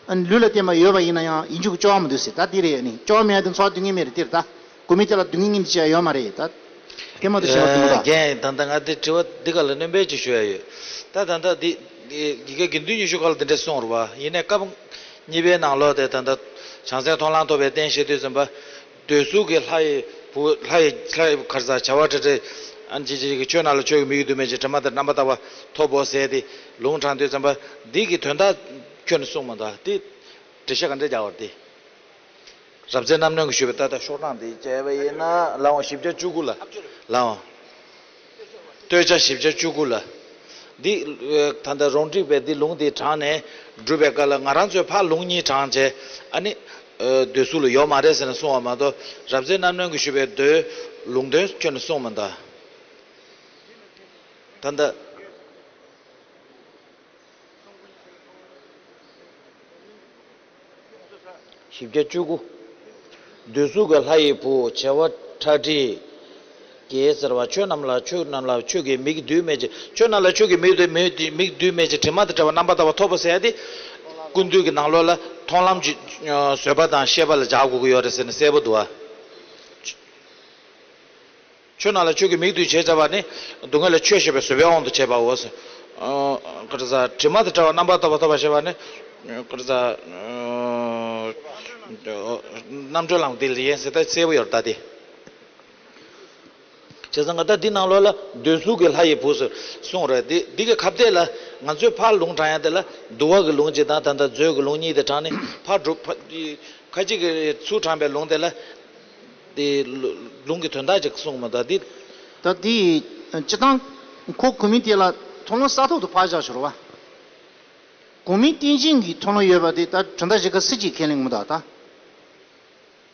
ན་ལུས་ལ་བརྟེན་པ་ཡོད་པ་ཡིན་ན་ཡང་ཡིད་འཇུག་གི་སྐྱོ་བ་མི་འདུག་ཟེར། ད་འདི་རེད་ནི་སྐྱོ་བ་མེད་ཡ་དེ་ཚོར་བ་སྡུག་བསྔལ་མེད་རེད་དེ་རེད་ད། གོ་མི་དེ་ལ་སྡུག་བསྔལ་གཉིས་འདི་བྱས་ཡ་ཡོད་མ་རེད་ད། ཧེ་མ་དེ་བྱེད་པ་དེ་མོ་ད། རྒན། ད་ལྟ་ང་དེ་དྲི་བ་འདི་ག་ལ་སྣོན་པ་ཅིག་ཞུ་ཡ་ཡོད། ད་ད་ལྟ་འདི་ཡི་གེ་དགེ་འདུན་ཉི་ཤུ་ཀ་ལ་འདི་འདྲས་གསུངས་རེད་བ། ཡིན་ནའི་སྐབས་གཉིས་པའི་ནང་ལོགས་དེ་ད་ལྟ་བྱང་སེམས་མཐོང་ལམ་ཐོབ་པའི་རྟེན་བཤད་དུས་ཙམ་པ། འདོད་གཟུགས་ཀྱི་ལྷ་ཡི་བུ། ལྷ་ཡི་ལྷ་ཡི་ག་རེ་ཟ། བྱ་བ་བྲལ་བྲལ། ཨ་ནི་ཅི་ཅི་ཅི་ཆོས་རྣམས་ལ་ཆོས་ཀྱི་མིག་གིས་མཐོང་མེད་ཅིང་དྲི་མ་དང་རྣམ་པར་དག་པ་ཐོབ་བོ་ཟེར་ཏེ་ལུང་དྲངས་དུས་ཙམ་པ། འདི་གི་དོན་དག་ཁྱོན་ནས་གསུངས་མི་འདུག། འདི་འགྲེལ་བཤད་ག་འདྲས་རྒྱག་པ་རེད་དེ། རབ་མཛེས་རྣམ་གནོན་གྱིས་ཞུས་པའི་ད་ལྟ་ཤོག་གྲངས་འདི་བྱས་པ་ཡིན་ན། ལགས་འོང་། བཞི་བརྒྱ་བཅུ་དགུ་ལ། ལགས་འོང་། སྟོད་ཆ་བཞི་བརྒྱ་བཅུ་དགུ་ལ། འདི་ཨ་ད་ལྟ་རོང་ཁྲིད་པས་འདི་ལུང་འདི་དྲངས་ནས་སྒྲུབ་པའི་སྐབས་ལ། ང་རང་ཚོས་ཕར་ལུང་གཉིས་དྲངས་བྱས། ཨ་ནི་ཨ་འདོད་གཟུགས་ལ་ཡོད་མ་རེད་ཟེར་ནས་གསུངས་པ་མ་གཏོགས། རབ་མཛེས་རྣམ་གནོན་གྱིས་ཞུས་པའི་མདོའི་ལུང་དོན་ཁྱོན་ནས་གསུངས་མི་འདུག། ད་ལྟ་བཞི་བརྒྱ་བཅུ་དགུ། འདོད་གཟུགས་ཀྱི་ལྷ་ཡི་བུ། བྱེ་བ་ཁྲག་ཁྲིག་གིས་ཟེར་བ། ཆོས་རྣམས་ལ་ཆོས་རྣམས་ལ་ཆོས་ཀྱི་མིག་གིས་མཐོང་མེད་ཅིང་། ཆོས་རྣམས་ལ་ཆོས་ཀྱི་མིག་གིས་མཐོང་མེད་ཅིང་། དྲི་མ་དང་བྲལ་བ་རྣམ་པར་དག་པ་ཐོབ་བོ་ཟེར་ཡ་དེ། ཀུན་བཏུས་ཀྱི་ནང་ལོགས་ལ་མཐོང་ལམ་གྱི་ཨ་བཟོད་པ་དང་ཤེས་པ་ལ་སྦྱར་དགོས་ཀྱི་ཡོད་རེད་ཟེར་ནས་གསལ་པོ་འདུག་ཨ། ཆོས་རྣམས་ལ་ཆོས་ཀྱི་མིག་ཏུ་བྱེད་བྱ་བ་ནི། སྡུག་བསྔལ་ལ་ཆོས་ཞེས་པའི་བཟོད་པའི་དབང་དུ་བྱས་པའོ། ཨ་ག་རེ་ཟ། དྲི་མ་དང་བྲལ་བ་རྣམ་པར་དག་པ་ཐོབ་པ་ཞེས་པ་ནི། ག་རེ་ཟ། རྣམ་གྲོལ་ལམ་འདི་ལ་ཡིན་ཟེར་ད་གསལ་པོ་ཡོད་རེད་ད་དེ། བྱས་ཙང་ད་འདི་ནང་ལོགས་ལ་འདོད་གཟུགས་ཀྱི་ལྷ་ཡི་བུ་ཟེར་གསུངས་རེད། འདི་འདི་གི་ཁ་གཏད་ལ་ང་ཚོས་ཕར་ལུང་དྲངས་ཡ་དེ་ལ། འདུལ་བ་གི་ལུང་གཅིག་དང་ད་ལྟ་མཛོད་ཀྱི་ལུང་གཉིས་དེ་དྲངས་ནས་ཕར་སྒྲུབ། ཕ་ཁ་ཅིག་གིས་ཚུར་དྲངས་པའི་ལུང་དེ་ལ། དེ་ལུ་ལུང་གི་དོན་དག་ཅིག་གསུངས་མ་ད་འདི། ད་དེ་སྤྱིར་བཏང་ཁོ་གོ་མི་དེ་ལ་མཐོང་ལམ་ས་ཐོག་ཏུ་ཕར་བཞག་ཞོར་བ། གོ་མི་རྟེན་ཅན་གྱི་མཐོང་ལམ་ཡོད་པ་དེ་ད་གྲུབ་མཐའ་བཞི་ཀ་སྲིད་ཀྱིས་ཁས་ལེན་མི་འདུག་ད།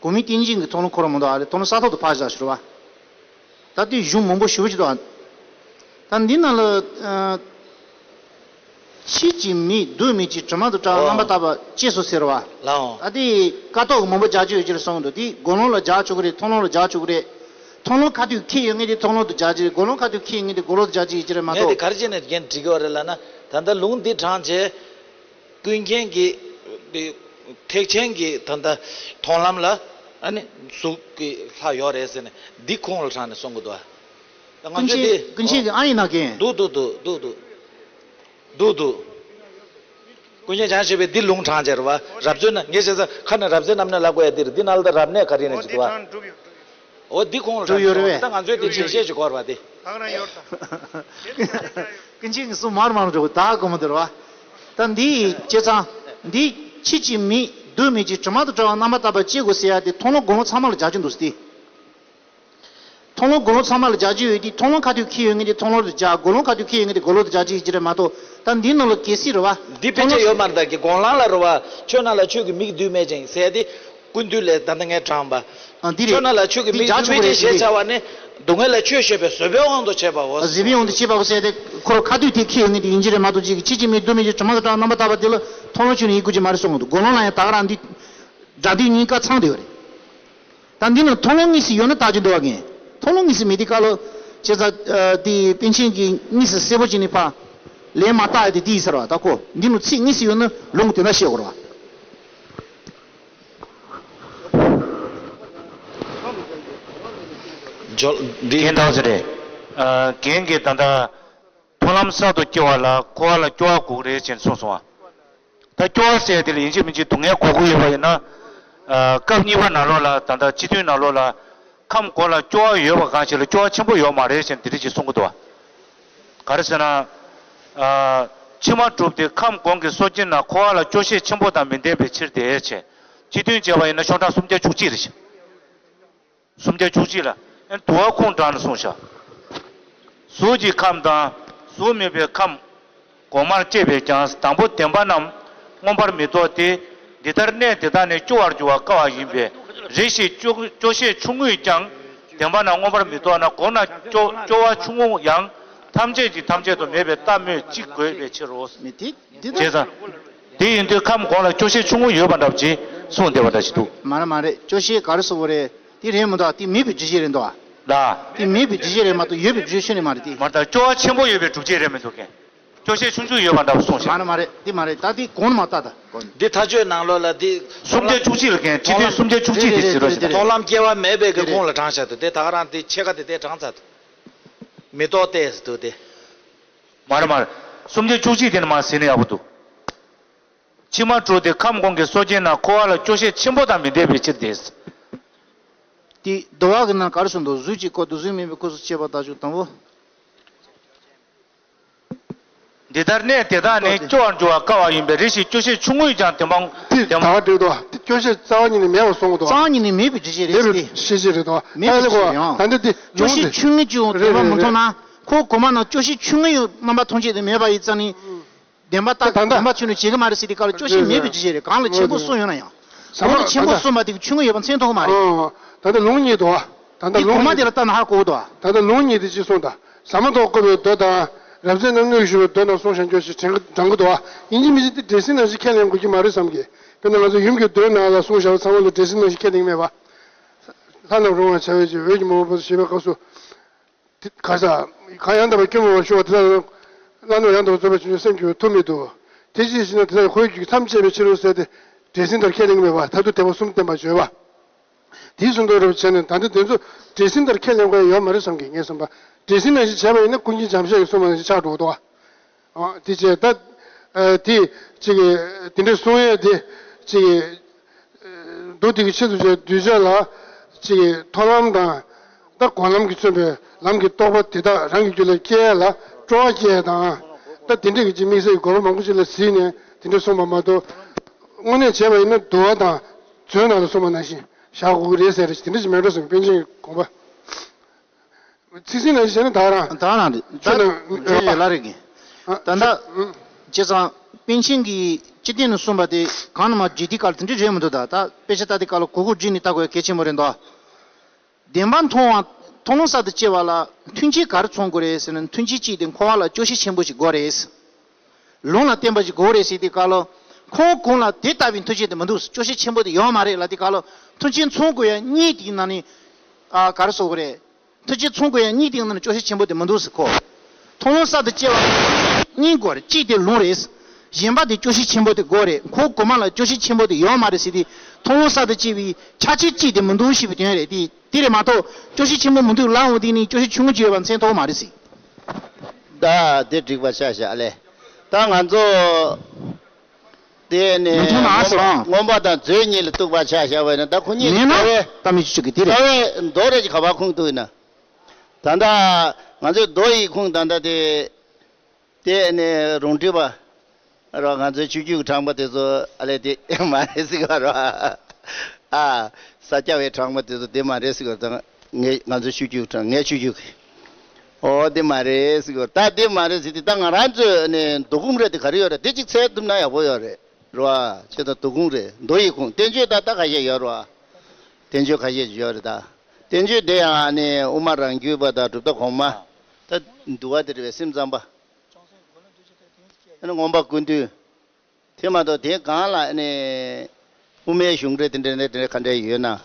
གོ་མི་རྟེན་ཅན་གྱི་མཐོང་ལམ་ཁོ་རང་མི་འདུག་ཨ་རེ། མཐོང་ལམ་ས་ཐོག་ཏུ་ཕར་བཞག་ཞོར་བ། ད་དེ་གཞུང་མང་པོ་ཞེ་པོ་ཅིག་འདུག་ཨ། ད་འདི་ནང་ལ་ཨ། ཕྱིས་ཀྱི་མིག་གིས་མཐོང་མེད་ཅིང་དྲི་མ་དང་བྲལ་བ་རྣམ་པར་དག་པ་སྐྱེས་སོ་ཟེར་བ། ལའོ། ད་དེ་ཀ་ཏོག་མང་པོ་རྒྱག་རྒྱུ་ཡོད་ཀྱི་རེད་གསུངས་འདུག། དེ་དགུང་ལོང་ལ་རྒྱག་ཆོག་གི་རེད། མཐོང་ལམ་ལ་རྒྱག་ཆོག་གི་རེད། མཐོང་ལམ་ཁ་ཐུག་འཁེལ་ཡོད་མཁན་དེ་མཐོང་ལམ་དུ་རྒྱག་གི་རེད། དགུང་ལོང་ཁ་ཐུག་འཁེལ་མཁན་དེ་དགུང་ལོང་དུ་རྒྱག་གི་ཡོད་ཀྱི་རེད་མ་ངས་དེ་གཏོགས། ག་རེ་བྱས་ནས་རྒན་འདྲི་གི་ཡོད་རེད་ལབ་ན། ད་ལྟ་ལུང་འདི་དྲངས་བྱས། ཀུན་མཁྱེན་གྱི་ཐེག་ཆེན་གྱི་ད་ལྟ་མཐོང་ལམ་ལ་ཨ་ནི་གཟུགས་ཀྱི་ལྷ་ཡོད་རེད་ཟེར་ནས་འདི་ཁུངས་ལ་དྲངས་ནས་གསུང་གི་འདུག་ཨ། ད་ང་ཚོས་འདི། ཀུན་མཁྱེན་གྱི་ཨ་ཡིན་ན་རྒན། འདུག་འདུག་འདུག་འདུག་འདུག་འདུག་འདུག་ཀུན་མཁྱེན་བྱང་ཆུབ་པས་འདི་ལུང་དྲངས་བྱས་རེད་བ། རབ་བརྗོད་ན་ངས་བྱས་ཙང་ཁ་ནས་རབ་བརྗོད་རྣམ་གནོན་ལབ་དགོས་ཡ་འདི་རེད། འདི་ནང་ལ་ད་རབ་གནས་ག་རེ་ཡིན་ན་ཅིག་འདུག་བ། འོ་འདི་ཁུངས་ལ་འགྲོ་ཡོད་རེད་བས། ད་ང་ཚོས་དེ་འགྲེལ་བཤད་ཅིག་དགོས་རེད་བ་དེ། ད་ག་རང་ཡོད་ད། ཀུན་མཁྱེན་གྱིས་གསུང་མར་མར་འགྲོ་ད་དགོས་མ་དེ་རེད་བ། ད་འདི་བྱས་ཙང་། འདི་ཕྱིས་ཀྱི་མིག་གིས་མཐོང་མེད་ཅིང་དྲི་མ་དང་བྲལ་བ་རྣམ་པར་དག་པ་སྐྱེ་དགོས་ཟེར་ཡ་དེ་མཐོང་ལམ་དགུང་ལོང་ཚང་མ་ལ་རྒྱག་རྒྱུ་འདུག་ཟེར་ཏེ། མཐོང་ལམ་དགུང་ལོང་ཚང་མ་ལ་རྒྱག་རྒྱུ་ཡོད་དེ། མཐོང་ལམ་ཁ་ཐུག་འཁེལ་ཡོད་མཁན་དེ་མཐོང་ལམ་དུ་རྒྱག་དགུང་ལོང་ཁ་ཐུག་འཁེལ་ཡོད་མཁན་དེ་དགུང་ལོང་དུ་རྒྱག་རྒྱུ་ཡིན་གྱི་རེད་མ་གཏོགས། ད་འདི་ནང་ལ་གལ་སྲིད་རེད་བ། འདི་ཕལ་ཆེར་ཡོད་མ་རེད་ད། གི་དགུང་ལམ་ལ་རེད་བ། ཆོས་རྣམས་ལ་ཆོས་ཀྱི་མིག་གིས་མཐོང་མེད་ཅིང་ཟེར་དེ། ཀུན་བཏུས་ལས་ད་ལྟ་ངས་དྲངས་པ། ཨ་འདི་རེད། ཆོས་རྣམས་ལ་ཆོས་ཀྱི་མིག་གིས་མཐོང་མེད་ཅིང་ཞེས་བྱ་བ་ནི། སྡུག་བསྔལ་ལ་ཆོས་ཞེས་པའི་བཟོད་པའི་དབང་དུ་བྱས་པའོ། བཟོད་པའི་དབང་དུ་བྱས་པའོ་ཟེར་ཏེ་ཁོ་རང་ཁ་ཐུག་དེ་འཁེལ་ཡོད་མཁན་དེ་ཡིན་གྱི་རེད་མ་གཏོགས། ཅིག་གི་ཕྱིས་ཀྱི་མིག་གིས་མཐོང་མེད་ཅིང་དྲི་མ་དང་བྲལ་བ་རྣམ་པར་དག་པ་དེ་ལ་མཐོང་ལམ་ཆོས་ནི་ཡིན་དགོས་ཀྱི་མ་རེད་གསུངས་འདུག། དགུང་ལོང་ལ་ཡང་ད་ག་རང་འདི་སྒྲ་སྡུད་གཉིས་ཀ་ཚང་བསྡད་ཡོད་རེད། ད་འདི་ནང་མཐོང་ལམ་དངོས་སུ་ཡོད་ན་བརྟག་རྒྱུ་འདུག་བ་ངས། མཐོང་ལམ་དངོས་སུ་མེད་དེ་ཁ་ལོ། བྱས་ཙང་ཨ་དེ་པཎ་ཆེན་གྱིས་དངོས་སུ་གསལ་པོ་བྱས་ནས་ཕར་ལན་མ་བཏགས་ཡ་དེ་དེ་ཡིན་ས་རེད་བ། ད་ཁོ་འདི་ནང་ཚིག་དངོས་སུ་ཡོད་ན་ལུང་དེ་འདྲ་བཤད་དགོས་རེད་བ། འཇོལ་འདི། རྒན་དག་ཟེར་རེད། ཨ་རྒན་གྱིས་ད་ལྟ། མཐོང་ལམ་གསར་དུ་སྐྱེ་བ་ལ་འཁོར་བ་ལ་སྐྱོ་བ་དགོས་ཀྱི་རེད་ཅེས་གསུངས་སོང་བ། ད་སྐྱོ་བ་ཟེར་དེ་ལ་ཡིན་གཅིག་མིན་གཅིག་སྡུག་བསྔལ་དགོས་ཀྱི་ཡོད་པ་ཡིན་ན། ཨ་སྐབས་གཉིས་པ་ནང་ལོགས་ལ་ད་ལྟ་སྤྱི་དོན་ནང་ལོགས་ལ་ཁམས་གོང་ལ་སྐྱོ་བ་ཡོད་པ་གང་ཞིག་ལ་སྐྱོ་བ་ཆེན་པོ་ཡོད་མ་རེད་ཅེས་འདི་འདྲ་ཅིག་གསུང་གི་འདུག་བ། ག་རེ་ཟེར་ན། ཨ་ཕྱི་མ་གྲུབ་སྟེ་ཁམས་གོང་གི་སོ་སྐྱེ་རྣམས་འཁོར་བ་ལ་སྐྱོ་ཤས་ཆེན་པོ་དང་མི་ལྡན་པའི་ཕྱིར་ཏེ་ཅེས། སྤྱི་དོན་བྱས་པ་ཡིན་ན་ཤོག་གྲངས་སུམ་བརྒྱ་བཅུ་གཅིག་རེད། སུམ་བརྒྱ་བཅུ་གཅིག་ལ་ཨེ་དུ་བ་ཁུངས་དྲངས་ནས་གསུངས་བཞག། གཟུགས་ཀྱི་ཁམས་དང་གཟུགས་མེད་པའི་ཁམས་གོང་མར་སྐྱེས་པས་ཀྱང་དང་པོ་བདེན་པ་རྣམས་མངོན་པར་མི་རྟོགས་ཏེ། འདི་ལྟར་གནས་དེ་དག་ནི་སྐྱོ་བར་འགྱུར་བ་དཀའ་བ་ཡིན་པས་རེ་ཞིག་སྐྱོ་སྐྱོ་ཤས་ཆུང་ངུས་ཀྱང་བདེན་པ་རྣམས་མངོན་པར་མི་རྟོགས་ན་གོང་ན་སྐྱོ་སྐྱོ་བ་ཆུང་ངུ་ཡང་ཐམས་ཅད་ཀྱིས་ཐམས་ཅད་དུ་མེད་པའི་རྟགས་སྨོས་ཅི་དགོས་པའི་ཕྱིར་རོ། མི་དེ། འདི་ལྟར། བྱས་ཙང་། དེ་ཡིན་དུས་ཁམས་གོང་ལ་སྐྱོ་ཤས་ཆུང་ངུ་ཡོད་པ་འདྲ་པོ་ཅིག་གསུངས་བསྡད་པ་འདྲ་ཞིག་འདུག། མ་རེད་མ་རེད། སྐྱོ་ཤས་ག་རེ་ཟེར་དགོས་རེད། དེ་རེད་མི་འདུག། དེ་མེད་པའི་རྒྱུ་རྐྱེན་རེད་འདུག། ལ། དེ་མེད་པའི་རྒྱུ་རྐྱེན་རེད་མ་གཏོགས་ཡོད་པའི་རྒྱུ་རྐྱེན་ནི་མ་རེད་དེ། མ་རེད་ད། སྐྱོ་བ་ཆེན་པོ་ཡོད་པའི་སྒྲུབ་བྱེད་རེད་མི་འདུག་གས། སྐྱོ་ཤས་ཆུང་ཆུང་ཡོད་པ་འདྲ་པོ་གསུངས་ཤག། མ་རེད་མ་རེད། དེ་མ་རེད། ད་དེ་གོང་ནས་མར་བལྟ་ད། འདི་མཐའ་དཔྱོད་ནང་ལོགས་ལ་དེ། སུམ་བརྒྱ་བཅུ་གཅིག་ལ་མཁན་ཁྲི་མཐུན་སུམ་བརྒྱ་བཅུ་གཅིག་དེ་ཟེར་རོ་ཞེ་ན། མཐོང་ལམ་སྐྱེ་བ་མེད་པའི་གི་ཁུངས་ལ་དྲངས་བཞག་འདུག། དེ་ད་ག་རང་དེ་ཕྱེད་ཀ་དེ་དེ་དྲངས་ཚར་འདུག། མེ་ཏོག་ཏོག་ཙམ་འདུག་སྟེ། མ་རེད་མ་རེད། སུམ་བརྒྱ་བཅུ་གཅིག་དེ་ནི་མར་ཟིན་ན་ཡག་པོ་འདུག་ཕྱི་མ་དྲུག་དེ་ཁམས་གོང་གི་སོ་སྐྱེ་རྣམས་འཁོར་བ་ལ་སྐྱོ་ཤས་ཆེན་པོ་དང་མི་ལྡན་པའི་ཕྱིར་ཏེ། དེ་བསྡུ་བ་གི་ནང་ག་རེ་གསུངས་འདུག་གཟུགས་ཀྱི་སྐོར་དུ་གཟུགས་མེད་པའི་སྐབས་སུ་བྱས་པ་དག་ཀྱང་དང་པོ། འདི་ལྟར་གནས་དེ་དག་ནི་སྐྱོ་བར་འགྱུར་བ་དཀའ་བ་ཡིན་པས་རེ་ཞིག་སྐྱོ་ཤས་ཆུང་ངུས་ཀྱང་བདེན་པ་དེ་བདེན་པ། ད་ག་འགྲིག་འདུག་དེ་སྐྱོ་ཤས་རྩ་བ་ཉིད་ནས་མེད་པར་གསུངས་འདུག་རྩ་བ་ཉིད་ནས་མེད་པའི་འགྲེལ་བཤད་རེད་དེ། མེད་པའི་འགྲེལ་བཤད་རེད་དོ། མེད་པའི་འགྲེལ་བཤད་ཡང་། ད་ལྟ་དེ་སྐྱོ་ཤས་ཆུང་ངུས་ཀྱང་རེད་བདེན་པ་མི་མཐོང་ན། ཁོ་གོང་མ་རྣམས་སྐྱོ་ཤས་ཆུང་ངུ་ཡང་རྣམ་པ་མཐོང་ཆོས་དེ་མེད་པ་ཡིན་ཙང་ནི། བདེན་པ་ལྟ་ད་ལྟ་བདེན་པ་ཆོས་ནི་བྱེད་ཀྱི་མ་རེད་ཟེར་དེ་ག་ལ་སྐྱོ་ཤས་མེད་པའི་འགྲེལ་བཤད་རེད། གང་ལ་ཆེན་པོ་གསུངས་ཡོད་ན་ཡང་། གོང་ལ་ཆེན་པོ་གསུངས་པ་དེ་ཆུང་ངུ་ཡོད་པ་མཚོན་ཐུབ་ཀྱི་མ་རེད། ད་ལྟ་ལུང་གཉིས་འདུག་ད་ལྟ་དེ་ལུང་གོང་མ་གཉིས་དེ་ལ་ལྟ་ན་ཧ་གོ་གི་འདུག་ད་ལྟ་ལུང་གཉིས་དེ་ཅི་གསུངས་དང་། ཟ་མ་ཏོག་བཀོད་པའི་མདོ་དང་། རབ་མཛེས་རྣམ་གནོན་ཞུ་བའི་མདོ་རྣམས་གསུངས་ཤིང་སྐྱོ་ཤས་དྲན་དྲན་གྱི་འདུག་ཡིན་གཅིག་མིན་གཅིག་དེ་འགྲེལ་ཟིན་ནང་བཞིན་ཁས་ལེན་དགོས་ཀྱི་མ་རེད་བསམ་གི། དཔེར་ན་ང་ཚོ་ཡུམ་གྱི་མདོའི་ནང་ལ་གསུངས་བཞག་པ་ཚང་མ་ལ་འགྲེལ་ཟིན་ནང་བཞིན་ཁས་ལེན་གྱི་མེད་པ། ལྷ་རྣམས་རུང་བར་བྱ་བའི་ཕྱིར་འོད་ཀྱི་མ་འོངས་པ་ཞེས་པའི་སྐབས་སུ། དེ་ག་ས། གང་ཡང་དག་པར་སྐྱོ་མེད་པར་ཞུ་བ་དེ་དག་ལ། བླ་ན་མེད་པ་ཡང་དག་པར་རྫོགས་པའི་བྱང་ཆུབ་སེམས་སྐྱེ་བའི་ཐབས་མེད་དོ། དེ་ཅིའི་ཕྱིར་ན་དེ་དག་ཁོ་བོའི་རྒྱུད་ཀྱི་མཚམས་བཅད་པའི་ཕྱིར་རོ་ཟེར་ཏེ། འགྲེལ་ཟིན་ལྟར་ཁས་ལེན་གྱི་མེད་པ་མཐར་ཐུག་བདེན་པ་གསུམ་བསྟན་པར་བརྗོད་པ། དེའི་གསུང་དོན་རབ་བྱས་ནས་ད་ལྟ་དེ་ཚོ་འགྲེལ་ཟིན་ལྟར་ཁས་ལེན་དགོས་ཡ་ཡོད་མ་རེད་བསམ་གི་ངས་བསམ་པ། འགྲེལ་ཟིན་ནང་བཞིན་བྱས་པ་ཡིན་ན་ཀུན་མཁྱེན་འཇམ་དཔལ་གྱིས་གསུངས་པ་ནང་བཞིན་ཆགས་འགྲོ་གི་འདུག་བ། ཨ། དེ་བྱས་ད། ཨ། དེ་གཅིག་གིས་དེ་འདྲ་གསུང་ཡས་དེ་གཅིག་གིས། མདོ་དེ་གི་ཆེད་དུ་བྱས་གདུལ་བྱ་ལ་གཅིག་གིས་མཐོང་ལམ་དང་། ད་སྒོམ་ལམ་གྱིས་མཚོན་པའི་ལམ་གྱི་རྟོགས་པ་དེ་དག་རང་གི་རྒྱུད་ལ་སྐྱེ་ཡས་ལ་སྤྲོ་བ་སྐྱེ་ཡས་དང་། ད་དེ་འདྲ་གི་ཅིག་དམིགས་བསལ་གྱི་དགོས་པ་མང་པོ་ཅིག་ལ་གཟིགས་ནས་དེ་འདྲ་གསུངས་པ་མ་གཏོགས། དངོས་གནས་བྱས་པ་ཡིན་ན་འདུལ་བ་དང་མཛོད་ནང་ལ་གསུངས་པ་ནང་བཞིན་བཞག་དགོས་ཀྱི་རེད་ཟེར་རེད། དེ་འདྲ་ཅིག་མེད་འགྲོ་བསམ་པའི་པཎ་ཆེན་གྱི་དགོངས་པ། ཚིག་ཟིན་ནང་བཞིན་བྱས་ན་ད་རང་། ད་རང་རེད། ད་ཆོས་ནང་ཆོས་ཡོད་ལ་རེད་གི། ཨ། ད་ལྟ། ཨ། བྱས་ཙང་པཎ་ཆེན་གྱིས་སྤྱི་དོན་ནས་གསུངས་པ་དེ་གང་ན་མ་བྲིས་དེ་ག་ལ་དེ་འདྲ་རེད་མི་འདུག་ད་ད་དཔེ་ཆ་ལྟ་དེ་ག་ལ་གོ་གོ་བྲིས་ནས་ལྟ་དགོས་གལ་ཆེན་པོ་རེད་འདུག་བདེན་པ་མཐོང་བ་མཐོང་ལམ་གསར་དུ་སྐྱེ་བ་ལ་མཐུན་རྐྱེན་ག་རེ་ཚང་དགོས་རེད་ཟེར་ན། མཐུན་རྐྱེན་གཅིག་དེ་འཁོར་བ་ལ་སྐྱོ་ཤས་ཆེན་པོ་ཞིག་དགོས་རེད། ལུང་ལ་བརྟེན་པ་ཞིག་དགོས་རེད་ཟེར་དེ་ག་ལ། ཁོང་གོང་ལ་དེ་ལྟ་བུའི་མཐུན་རྐྱེན་དེ་མི་འདུག་སྐྱོ་ཤས་ཆེན་པོ་དེ་ཡོད་མ་རེད་ལ་དེ་ག་ལ། མཐུན་རྐྱེན་ཚང་དགོས་ཡ་གཉིས་དེའི་ནང་ནས། ཨ། ག་རེ་ཟེར་དགོས་རེད། མཐུན་རྐྱེན་ཚང་དགོས་ཡ་གཉིས་དེའི་ནང་ནས་སྐྱོ་ཤས་ཆེན་པོ་དེ་མི་འདུག་ཟེར་ཁོ། མཐོང་ལམ་གསར་དུ་སྐྱེ་བ་གཉིས་དགོས་རེད། གཅིག་དེ་ལུང་རེད། གཞན་པ་དེ་སྐྱོ་ཤས་ཆེན་པོ་དེ་དགོས་རེད། ཁོ་གོང་མ་ལ་སྐྱོ་ཤས་ཆེན་པོ་དེ་ཡོད་མ་རེད་ཟེར་དེ། མཐོང་ལམ་གསར་དུ་སྐྱེ་བའི་ཆ་རྐྱེན་གཅིག་དེ་མི་འདུག་ཞེས་པའི་དོན་རེད་དེ། དེ་རེད་མ་གཏོགས་སྐྱོ་ཤས་ཆེན་པོ་མི་འདུག་ལབ་འོང་དེ་ནི་སྐྱོ་ཤས་ཆུང་ངུ་ཅིག་ཡོད་པ་མཚོན་ཐུབ་མ་རེད་ཟེར། ད་དེ་འགྲིག་པ་ཆགས་བཞག་ཨ་ལས། ད་ང་ཚོ་དེ་ནི་མི་མཐོང་ན་ཨ་ཟེར་ཨང་། མངོན་པ་དང་མཛོད་གཉིས་ལ་གཏུགས་པ་ཆགས་བཞག་པ་ཡིན་ན། ད་ཁོ་གཉིས་མེད་ན་རྩ་བའི་ད་མི་བཅུག་གི་དེ་རེད། རྩ་བའི་མདོ་རེ་ག་པར་ཁུངས་གཏུགས་ཡིན་ན། ད་ལྟ་ང་ཚོའི་མདོ་ཡི་ཁུངས་ད་ལྟ་དེ། དེ་ནི་རུང་སྒྲིག་པ་རོ། ང་ཚོའི་ཆོས་བརྒྱུད་ཀྱི་དྲངས་པ་དེ་ཚོ་ཨ་ལས་དེ་མ་རེད་ཟེར་གི་རོ། ཨ། ས་སྐྱ་པའི་དྲངས་པ་དེ་ཚོ་དེ་མ་རེད་ཟེར་གི་རོ། ད་ངས་ང་ཚོའི་ཆོས་བརྒྱུད་ཀྱི་དྲངས། ངའི་ཆོས་བརྒྱུད་ཀྱི། ཨོ་དེ་མ་རེད་ཟེར་གི་རོ། ད་དེ་མ་རེད་ཟེར་དེ་ད་ང་རང་ཚོའི་ནི་མདོ་ཁུངས་རེད་དེ་ག་རེ་ཡོད་རེད། དེ་གཅིག་འཚོལ་ཐུབ་ན་ཡག་པོ་ཡོད་རེད་རོ། ཨ། ཁྱེད་ད་མདོ་ཁུངས་རེད། མདོ་ཡི་ཁུངས་བསྟན་བཅོས་ད་ད་ཁ་ཤས་ཡོད་རོ། ཨ། བསྟན་བཅོས་ཁ་ཤས་ཡོད་རེད་ད། བསྟན་བཅོས་དེ་ཡང་ནི་དབུ་མ་རང་རྒྱུད་པ་དང་གྲུབ་མཐའ་གོང་མ། ད་འདུལ་བ་དེ་རེད་པས། སེམས་ཙམ་པ། ཨ་ནི་མངོན་པ་ཀུན་བཏུས། དེ་མ་གཏོགས་དེ་གང་ལ་ཨ་ནི་དབུ་མའི་གཞུང་འགྲེལ་དེ་འདྲ་འདྲ་ག་འདྲ་ཡོད་ན།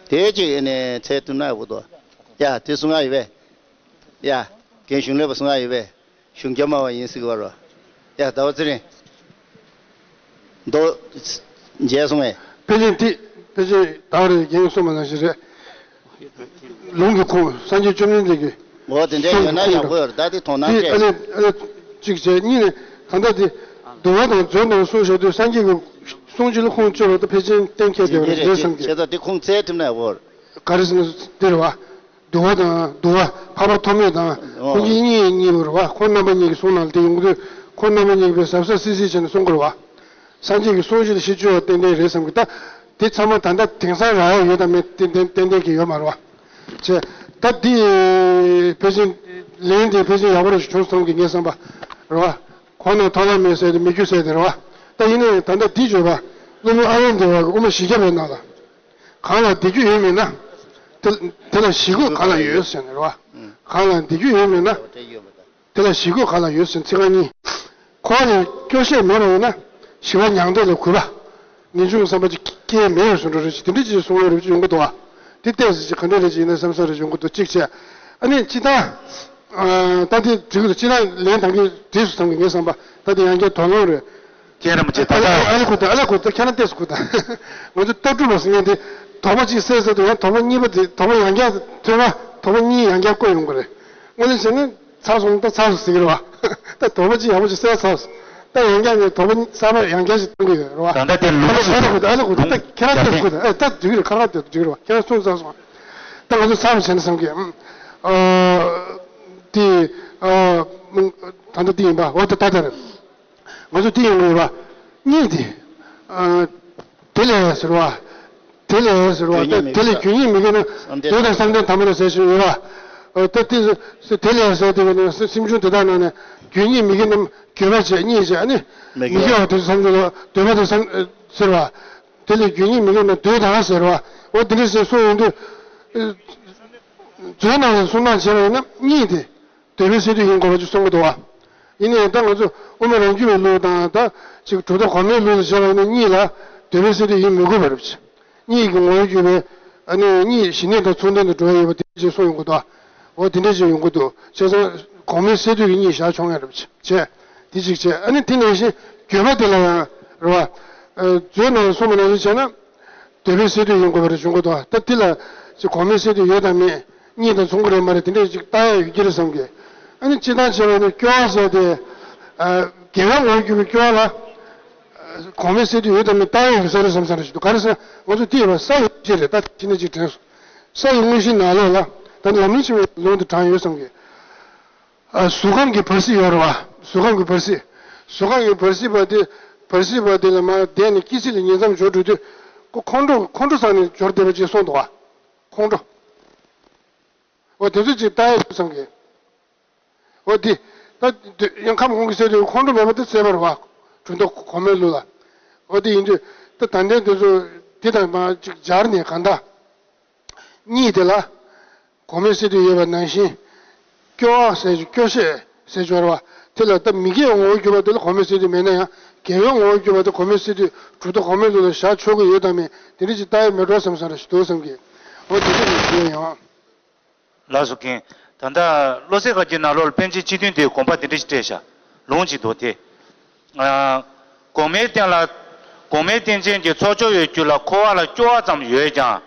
དེ་གཅིག་ཨ་ནི་འཚོལ་ཐུབ་ན་ཡག་པོ་འདུག་ཡ་དེ་གསུང་ཡ་ཡོད་པས། ཡ། རྒན་གཞུང་ལས་པ་གསུང་ཡ་ཡོད་པས། གཞུང་རྒྱ་མ་བ་ཡིན་ཟེར་གི་བ་རོ། ཡ་ཟླ་བ་ཚེ་རིང་། མདོ། མཇལ་སོང་ངས། དཔེ་ཆ་འདི་དཔེ་ཆ་ཟླ་བ་རེ་རྒན་གསུངས་པ་ནང་བཞིན་རེད། ལུང་གི་ཁུངས་སངས་རྒྱས་བཅོམ་ལྡན་འདས་ཀྱི། འོ་དེ་འདྲ་ཡོད་ན་ཡག་པོ་ཡོད་རེད། ད་དེ་དོ་སྣང་དེ་ཨ་སྤྲད། ནི་ཨ་ནི་གཅིག་བྱས། གཉིས་ནས་ད་ལྟ་དེ་འདུལ་བ་དང་མཛོད་ནང་གསུངས་བཞག་དུས་སངས་རྒྱས་ཀྱི་གསུང་ཆོས་ལ་ཁུངས་བཅོལ་བ་ད་ཕལ་ཆེར་གཏན་འཁེལ་བསྡད་པ་རེད་བསམ་གི། བྱས་ཙང་དེ་ཁུངས་བཙལ་ཐུབ་ན་ཡག་པོ་རེད། ག་རེ་ཟེར་ན་འདི་རེད་བ། འདུལ་བ་དང་འདུལ་བ་འཕགས་པ་ཐོགས་མེད་དང་ཨོ། ཀུན་མཁྱེན་གཉིས་གཉིས་པོ་རེད་བ། ཁོང་རྣམ་པ་གཉིས་ཀྱི་གསུང་ནང་ལ་དེ་ཡོང་གི་འདུག་ཁོང་རྣམ་པ་གཉིས་ཀྱིས་དཔེ་གཟབ་གཟབ་གཟིགས་གཟིགས་བྱས་ནས་གསུང་དགོས་རེད་བ། སངས་རྒྱས་ཀྱི་གསུང་ཆོས་ལ་གཞི་བཅོལ་བ་ཏན་ཏན་རེད་བསམ་གི། ད་དེ་ཚང་མ་ད་ལྟ་དེང་སང་རག་ཡག་ཡོད་དམ་མེད་ཏན་ཏན་ཏན་ཏན་གྱི་ཡོད་མ་རེད་བ། བྱས། ད་འདི་ཕལ་ཆེར་ལན་དེ་ཕལ་ཆེར་ཡག་པོ་རེ་ཞིག་བྱུང་སོང་གི་ངས་བསམ་པ་རེད་བ། ཁོང་རྣམས་ཐོག་ལ་མེད་ཟེར་དེ་མི་རྒྱུ་ཟེར་དེ་རེད་བ། ད་ཡིན་ནའི་ད་ལྟ་འདི་བརྗོད་པ་སློབ་དཔོན་ཨ་ལན་འདི་བ་གི་དབུ་མ་བཞི་བརྒྱ་པའི་ནང་ལ། གང་ལ་བདེ་རྒྱུ་ཡོད་མིན་ན། དེ་དེ་ལ་གཞི་བཀོད་གང་ལ་ཡོད་ཟེར་ནས་རེད་བ། གང་ལ་བདེ་རྒྱུ་ཡོད་མིན་ན། དེ་ལ་གཞི་བཀོད་གང་ལ་ཡོད་ཟེར་ཚིག་རྐང་གཉིས། འཁོར་བ་ལས་སྐྱོ་ཤས་མེད་པ་ཡིན་ན། ཞི་བ་མྱང་འདས་ལ་གུས་པ། ངེས་འབྱུང་བསམ་པ་ཅིག་སྐྱེ་མེད་པར་བཟོ་འགྲོ་རེ་ཞིག་དེ་འདྲ་ཅིག་གསུང་ལོ་རེ་ཅིག་ཡོང་གི་འདུག་བ། དེ་ལྟས་ཟེར་ཅིག་ག་འདྲ་རེ་ཅིག་ཡིན་ན་བསམ་བསམ་རེ་ཡོང་གི་འདུག་གཅིག་བྱས། ཨ་ནི་སྤྱི་བཏང་། ད་དེ་འགྲིག་གི་འདུག་སྤྱི་བཏང་ལན་ད་གིན་འགྲིག་སོང་བསམ་གི་ངས་བསམ་པ། ད་དེ་ཡང་བསྐྱར་དོགས་སློང་རེད། ཁྱེད་རང་མ་བྱེད་ད་ད་ལྟ་ཨ་ལ་ཁུ་ད་ཨ་ལ་ཁུ་ད་ཁྱེད་རང་ལྟས་སུ་ཁུ་ད། ང་ཚོ་ལྟ་གྲུབ་པ་ཟེར་མཁན་དེ་དོགས་པ་གཅིག་སེལ་ཟེར་དུས་ཡང་དོགས་པ་གཉིས་པ་དེ་དོགས་པ་ཡང་བསྐྱར་ཐོན་པ། དོགས་པ་གཉིས་ཡང་བསྐྱར་བཀོད་ཡོང་གི་རེད། དངོས་གནས་བྱས་ན་ཚར་སོང་ད་ཚར་སོང་ཟེར་གི་རེད་བ། ད་དོགས་པ་གཅིག་ཡག་པོ་ཅིག་སེལ་ཚར་སོང་། ད་ཡང་བསྐྱར་ནས་དོགས་པ་གསར་པ་ཡང་བསྐྱར་ཞིག་གཏོང་གི་ཡོད་རེད་བ། ད་ལྟ་དེ་ལུགས་ཨ་ལ་གོ་ད་ཨ་ལ་གོ་ད་ད་ཁྱེད་རང་ལུགས་ད་གོ་ད་ཨ་ད་འགྲིག་གི་རེད། ཁ་ཁ་དེ་འགྲིག་གི་རེད་བ། ཁྱེད་རང་གསུངས་ཚར་སོང་། ད་ང་ཚོ་གསར་པ་བྱས་ན་བསམ་གི་ཨ་དེ་ཨ་ད་ལྟ་དེ་ཡིན་པ་འོ་ད་ད་ད་རེད། ང་ཚོ་དེ་ཡོང་གི་ཡོད་པ། གཉིས་དེ། ཨ། དེ་ལས་ཟེར་བ། དེ་ལས་ཟེར་བ། དེ་ལས་རྒྱུ་ཉིད་མི་དགོས་ན་བདུད་དང་བསམ་གཏན་དམ་པ་ལ་ཟེར་བཞིན་ཡོད་པ། ཨ། ད་དེ་ཟེར་དེ་ལས་ཟེར་དེ་ག་ནས་སེམས་བྱུང་དེ་དག་ནང་ནས་རྒྱུ་ཉིད་མི་དགོས་ན་འགྱོད་པ་བྱེད་གཉིས་བྱེད་ཨ་ནི། མི་དགོས་པ་དེ་ཚོ་བསམ་བྱུང་ལ་འདོད་པ་དེ་བསམ་ཟེར་བ། དེ་ལས་རྒྱུ་ཉིད་མི་དགོས་ན་བདུད་དང་ཟེར་བ། འོ་དེ་འདྲ་ཟེར་གསུངས་ཡོང་དུས། མཛོད་ནང་ལ་གསུང་སྟངས་བྱས་པ་ཡིན་ན་གཉིས་དེ། འདོད་པའི་སས་བསྡུས་ཡིན་དགོས་པ་ཅིག་གསུང་གི་འདུག་བ། ཡིན་ནའི་ད་ང་ཚོ་དབུ་མ་རང་རྒྱུད་པའི་ལུགས་དང་ད་ཅིག་གྲུབ་མཐའ་གོང་མའི་ལུགས་ལ་བྱས་པ་ཡིན་ན་གཉིས་ལ་འདོད་པའི་སས་བསྡུས་ཡིན་མི་དགོས་པ་རེད། གཉིས་ཀྱི་ངོ་བོར་གྱུར་པའི་ཨ་ནི་གཉིས་ཞི་གནས་དང་མཚུངས་ལྡན་དུ་འགྲོ་བ་ཡོད་པ་དེ་ཅིག་གསུངས་ཡོང་གི་འདུག་འོ་དེ་འདྲ་ཅིག་ཡོང་གི་འདུག་བྱས་ཙང་གོང་མའི་སས་བསྡུས་ཀྱི་གཉིས་བཞག་ཆོག་ངེས་རེད་བྱས། དེ་ཅིག་བྱས་ཨ་ནི་དེ་ནང་བཞིན་འགྱོད་པ་དེ་ལ་ཡང་རེད་བ། མཛོད་ནང་ལ་གསུངས་པ་ནང་བཞིན་བྱས་ན། འདོད་པའི་སས་བསྡུས་ཡིན་དགོས་པ་རེད་བྱུང་གི་འདུག་ད་འདི་ལ་ཅིག་གོང་མའི་སས་བསྡུས་ཡོད་དང་མེད་གཉིས་དང་མཚུངས་ཀྱི་རེད་མ་རེད་དེ་འདྲས་ཅིག་བལྟ་ཡ་ཡོད་ཀྱི་རེད་བསམ་གི། ཨ་ནི་སྤྱིར་བཏང་བྱས་པ་ཡིན་ན་སྐྱོ་བ་ཟེར་དེ། ཨ། དགེ་བའི་ངོ་བོར་གྱུར་པའི་སྐྱོ་བ་ལ། ཨ། གོང་མའི་སས་བསྡུས་ཡོད་དང་མེད་བལྟ་ཡ་ཡོད་ས་རེད་བསམ་ས་རེད་ཞིག་འདུག་ག་རེ་ཟེར་ན་ང་ཚོ་འདི་ཡོད་པ་ས་ཡི་དངོས་གཞི་རེད་ད་ཕྱི་ནས་ཅིག་དྲན་སོང་། ས་ཡི་དངོས་གཞི་ནང་ལོགས་ལ་ད་ནི་ལམ་རིམ་ཆེ་བའི་ལུང་དུ་དྲངས་ཡོད་བསམ་གི། ཨ། གཟུགས་ཁམས་ཀྱི་བར་སྲིད་ཡོད་རེད་བ། གཟུགས་ཁམས་ཀྱི་བར་སྲིད། གཟུགས་ཁམས་ཀྱི་བར་སྲིད་པ་དེ། བར་སྲིད་པ་དེ་ལ་མར་བསྡད་ནས་སྐྱེ་སྲིད་ལ་ཉེ་མཚམས་འབྱོར་འགྲོ་དུས། ཁོ་ཁོང་ཁྲོ་ཁོང་ཁྲོ་ཟ་ནས་འབྱོར་བསྡད་པ་ཅིག་གསུངས་འདུག་བ། ཁོང་ཁྲོ། འོ་དེ་ཚོ་ཅིག་ལྟ་ཡ་ཡོད་བསམ་གི། འོ་དེ། ད་དེ་ཡང་ཁམས་ཁོང་གི་སེལ་དུས་ཁོང་ཁྲོ་མེད་པ་དེ་སེལ་བ་རེད་བ། གྲུབ་མཐའ་གོང་མའི་ལུགས་ལ། འོ་དེ་ཡིན་དུས། ད་ད་ལྟའི་དེ་ཚོ་དེ་དང་མར་ཅིག་སྦྱར་ནས་གང་ལྟར། གཉིས་དེ་ལ། གོང་མའི་སས་བསྡུས་ཡོད་པ་ནང་བཞིན། སྐྱོ་བ་ཟེར་རྒྱུ་སྐྱོ་ཤས་ཟེར་རྒྱུ་རེད་བ། དེ་ལ་ད་མི་དགེ་བའི་ངོ་བོར་གྱུར་པ་དེ་ལ་གོང་མའི་སས་བསྡུས་མེད་ན་ཡང་དགེ་བའི་ངོ་བོར་གྱུར་པ་དེ་གོང་མའི་སས་བསྡུས་གྲུབ་མཐའ་གོང་མའི་ལུགས་ལ་བཞག་ཆོག་གི་ཡོད་དམ་མེད་དེ་འདྲ་ཅིག་ལྟ་ཡ་མེད་འགྲོ་བསམ་བསམ་རེ་ཞིག་འདུག་བསམ་གི། འོ་དེ་འདྲ་ཞིག་ཞུ་ཡ་ཡོང་། ལགས་སོ་མཁན། ད་ལྟ་བློ་གསལ་དཀར་རྒྱན་ནང་ལོགས་ལ་པཎ་ཆེན་སྤྱི་མཐུན་དེའི་དགོངས་པ་དེ་འདྲ་ཞིག་བཀྲལ་བཞག་ལུང་ཅིག་འདུག་སྟེ། ཨ། གོང་མའི་རྟེན་ལ། གོང་མའི་རྟེན་ཅན་གྱི་ཚོགས་སྦྱོར་བའི་རྒྱུད་ལ་འཁོར་བ་ལ་སྐྱོ་བ་ཙམ་ཡོད་ཀྱང་།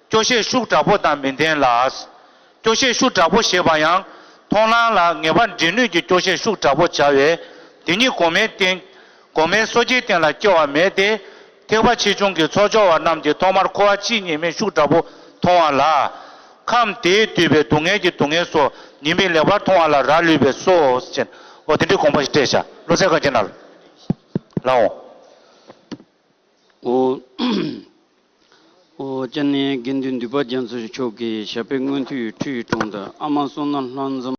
སྐྱོ་ཤས་ཤུགས་དྲག་པོ་དང་མི་ལྡན་ལ། སྐྱོ་ཤས་ཤུགས་དྲག་པོ་ཞེས་པ་ཡང་མཐོང་ལམ་ལ་ངེས་པ་འདྲེན་ནུས་ཀྱི་སྐྱོ་ཤས་ཤུགས་དྲག་པོ་བྱ་བས། དེ་ཉིད་གོང་མའི་རྟེན། གོང་མའི་སོ་སྐྱེའི་རྟེན་ལ་སྐྱེ་བ་མེད་དེ། ཐེག་པ་ཆེ་ཆུང་གི་ཚོགས་སྦྱོར་བ་རྣམས་ཀྱིས་ཐོག་མར་འཁོར་བ་གཅིག་ཉིད་མིན་ཤུགས་དྲག་པོ་མཐོང་བ་ལ། ཁམས་དེས་བསྡུས་པའི་སྡུག་བསྔལ་གྱི་སྡུག་བསྔལ་སོགས་ཉིད་མིན་ལེགས་པར་མཐོང་བ་ལ་རག་ལུས་པས་སོ། ཞེས། འོ་དེ་འདྲའི་དགོངས་པ་ཞིག་བཀྲལ་བཞག་བློ་གསལ་དཀར་རྒྱན་ནང་ལ། ལའོ། ཨོ། ཨོ་ཅི་ནས་དགེ་འདུན་འདུས་པ་རྒྱ་མཚོ་མཆོག་གིས་ཞབས་པད་མངོན་མཐོའི་ཁྲུས་དྲུང་དུ་ཨ་མ་བསོད་ནམས་ལྷ་འཛོམས།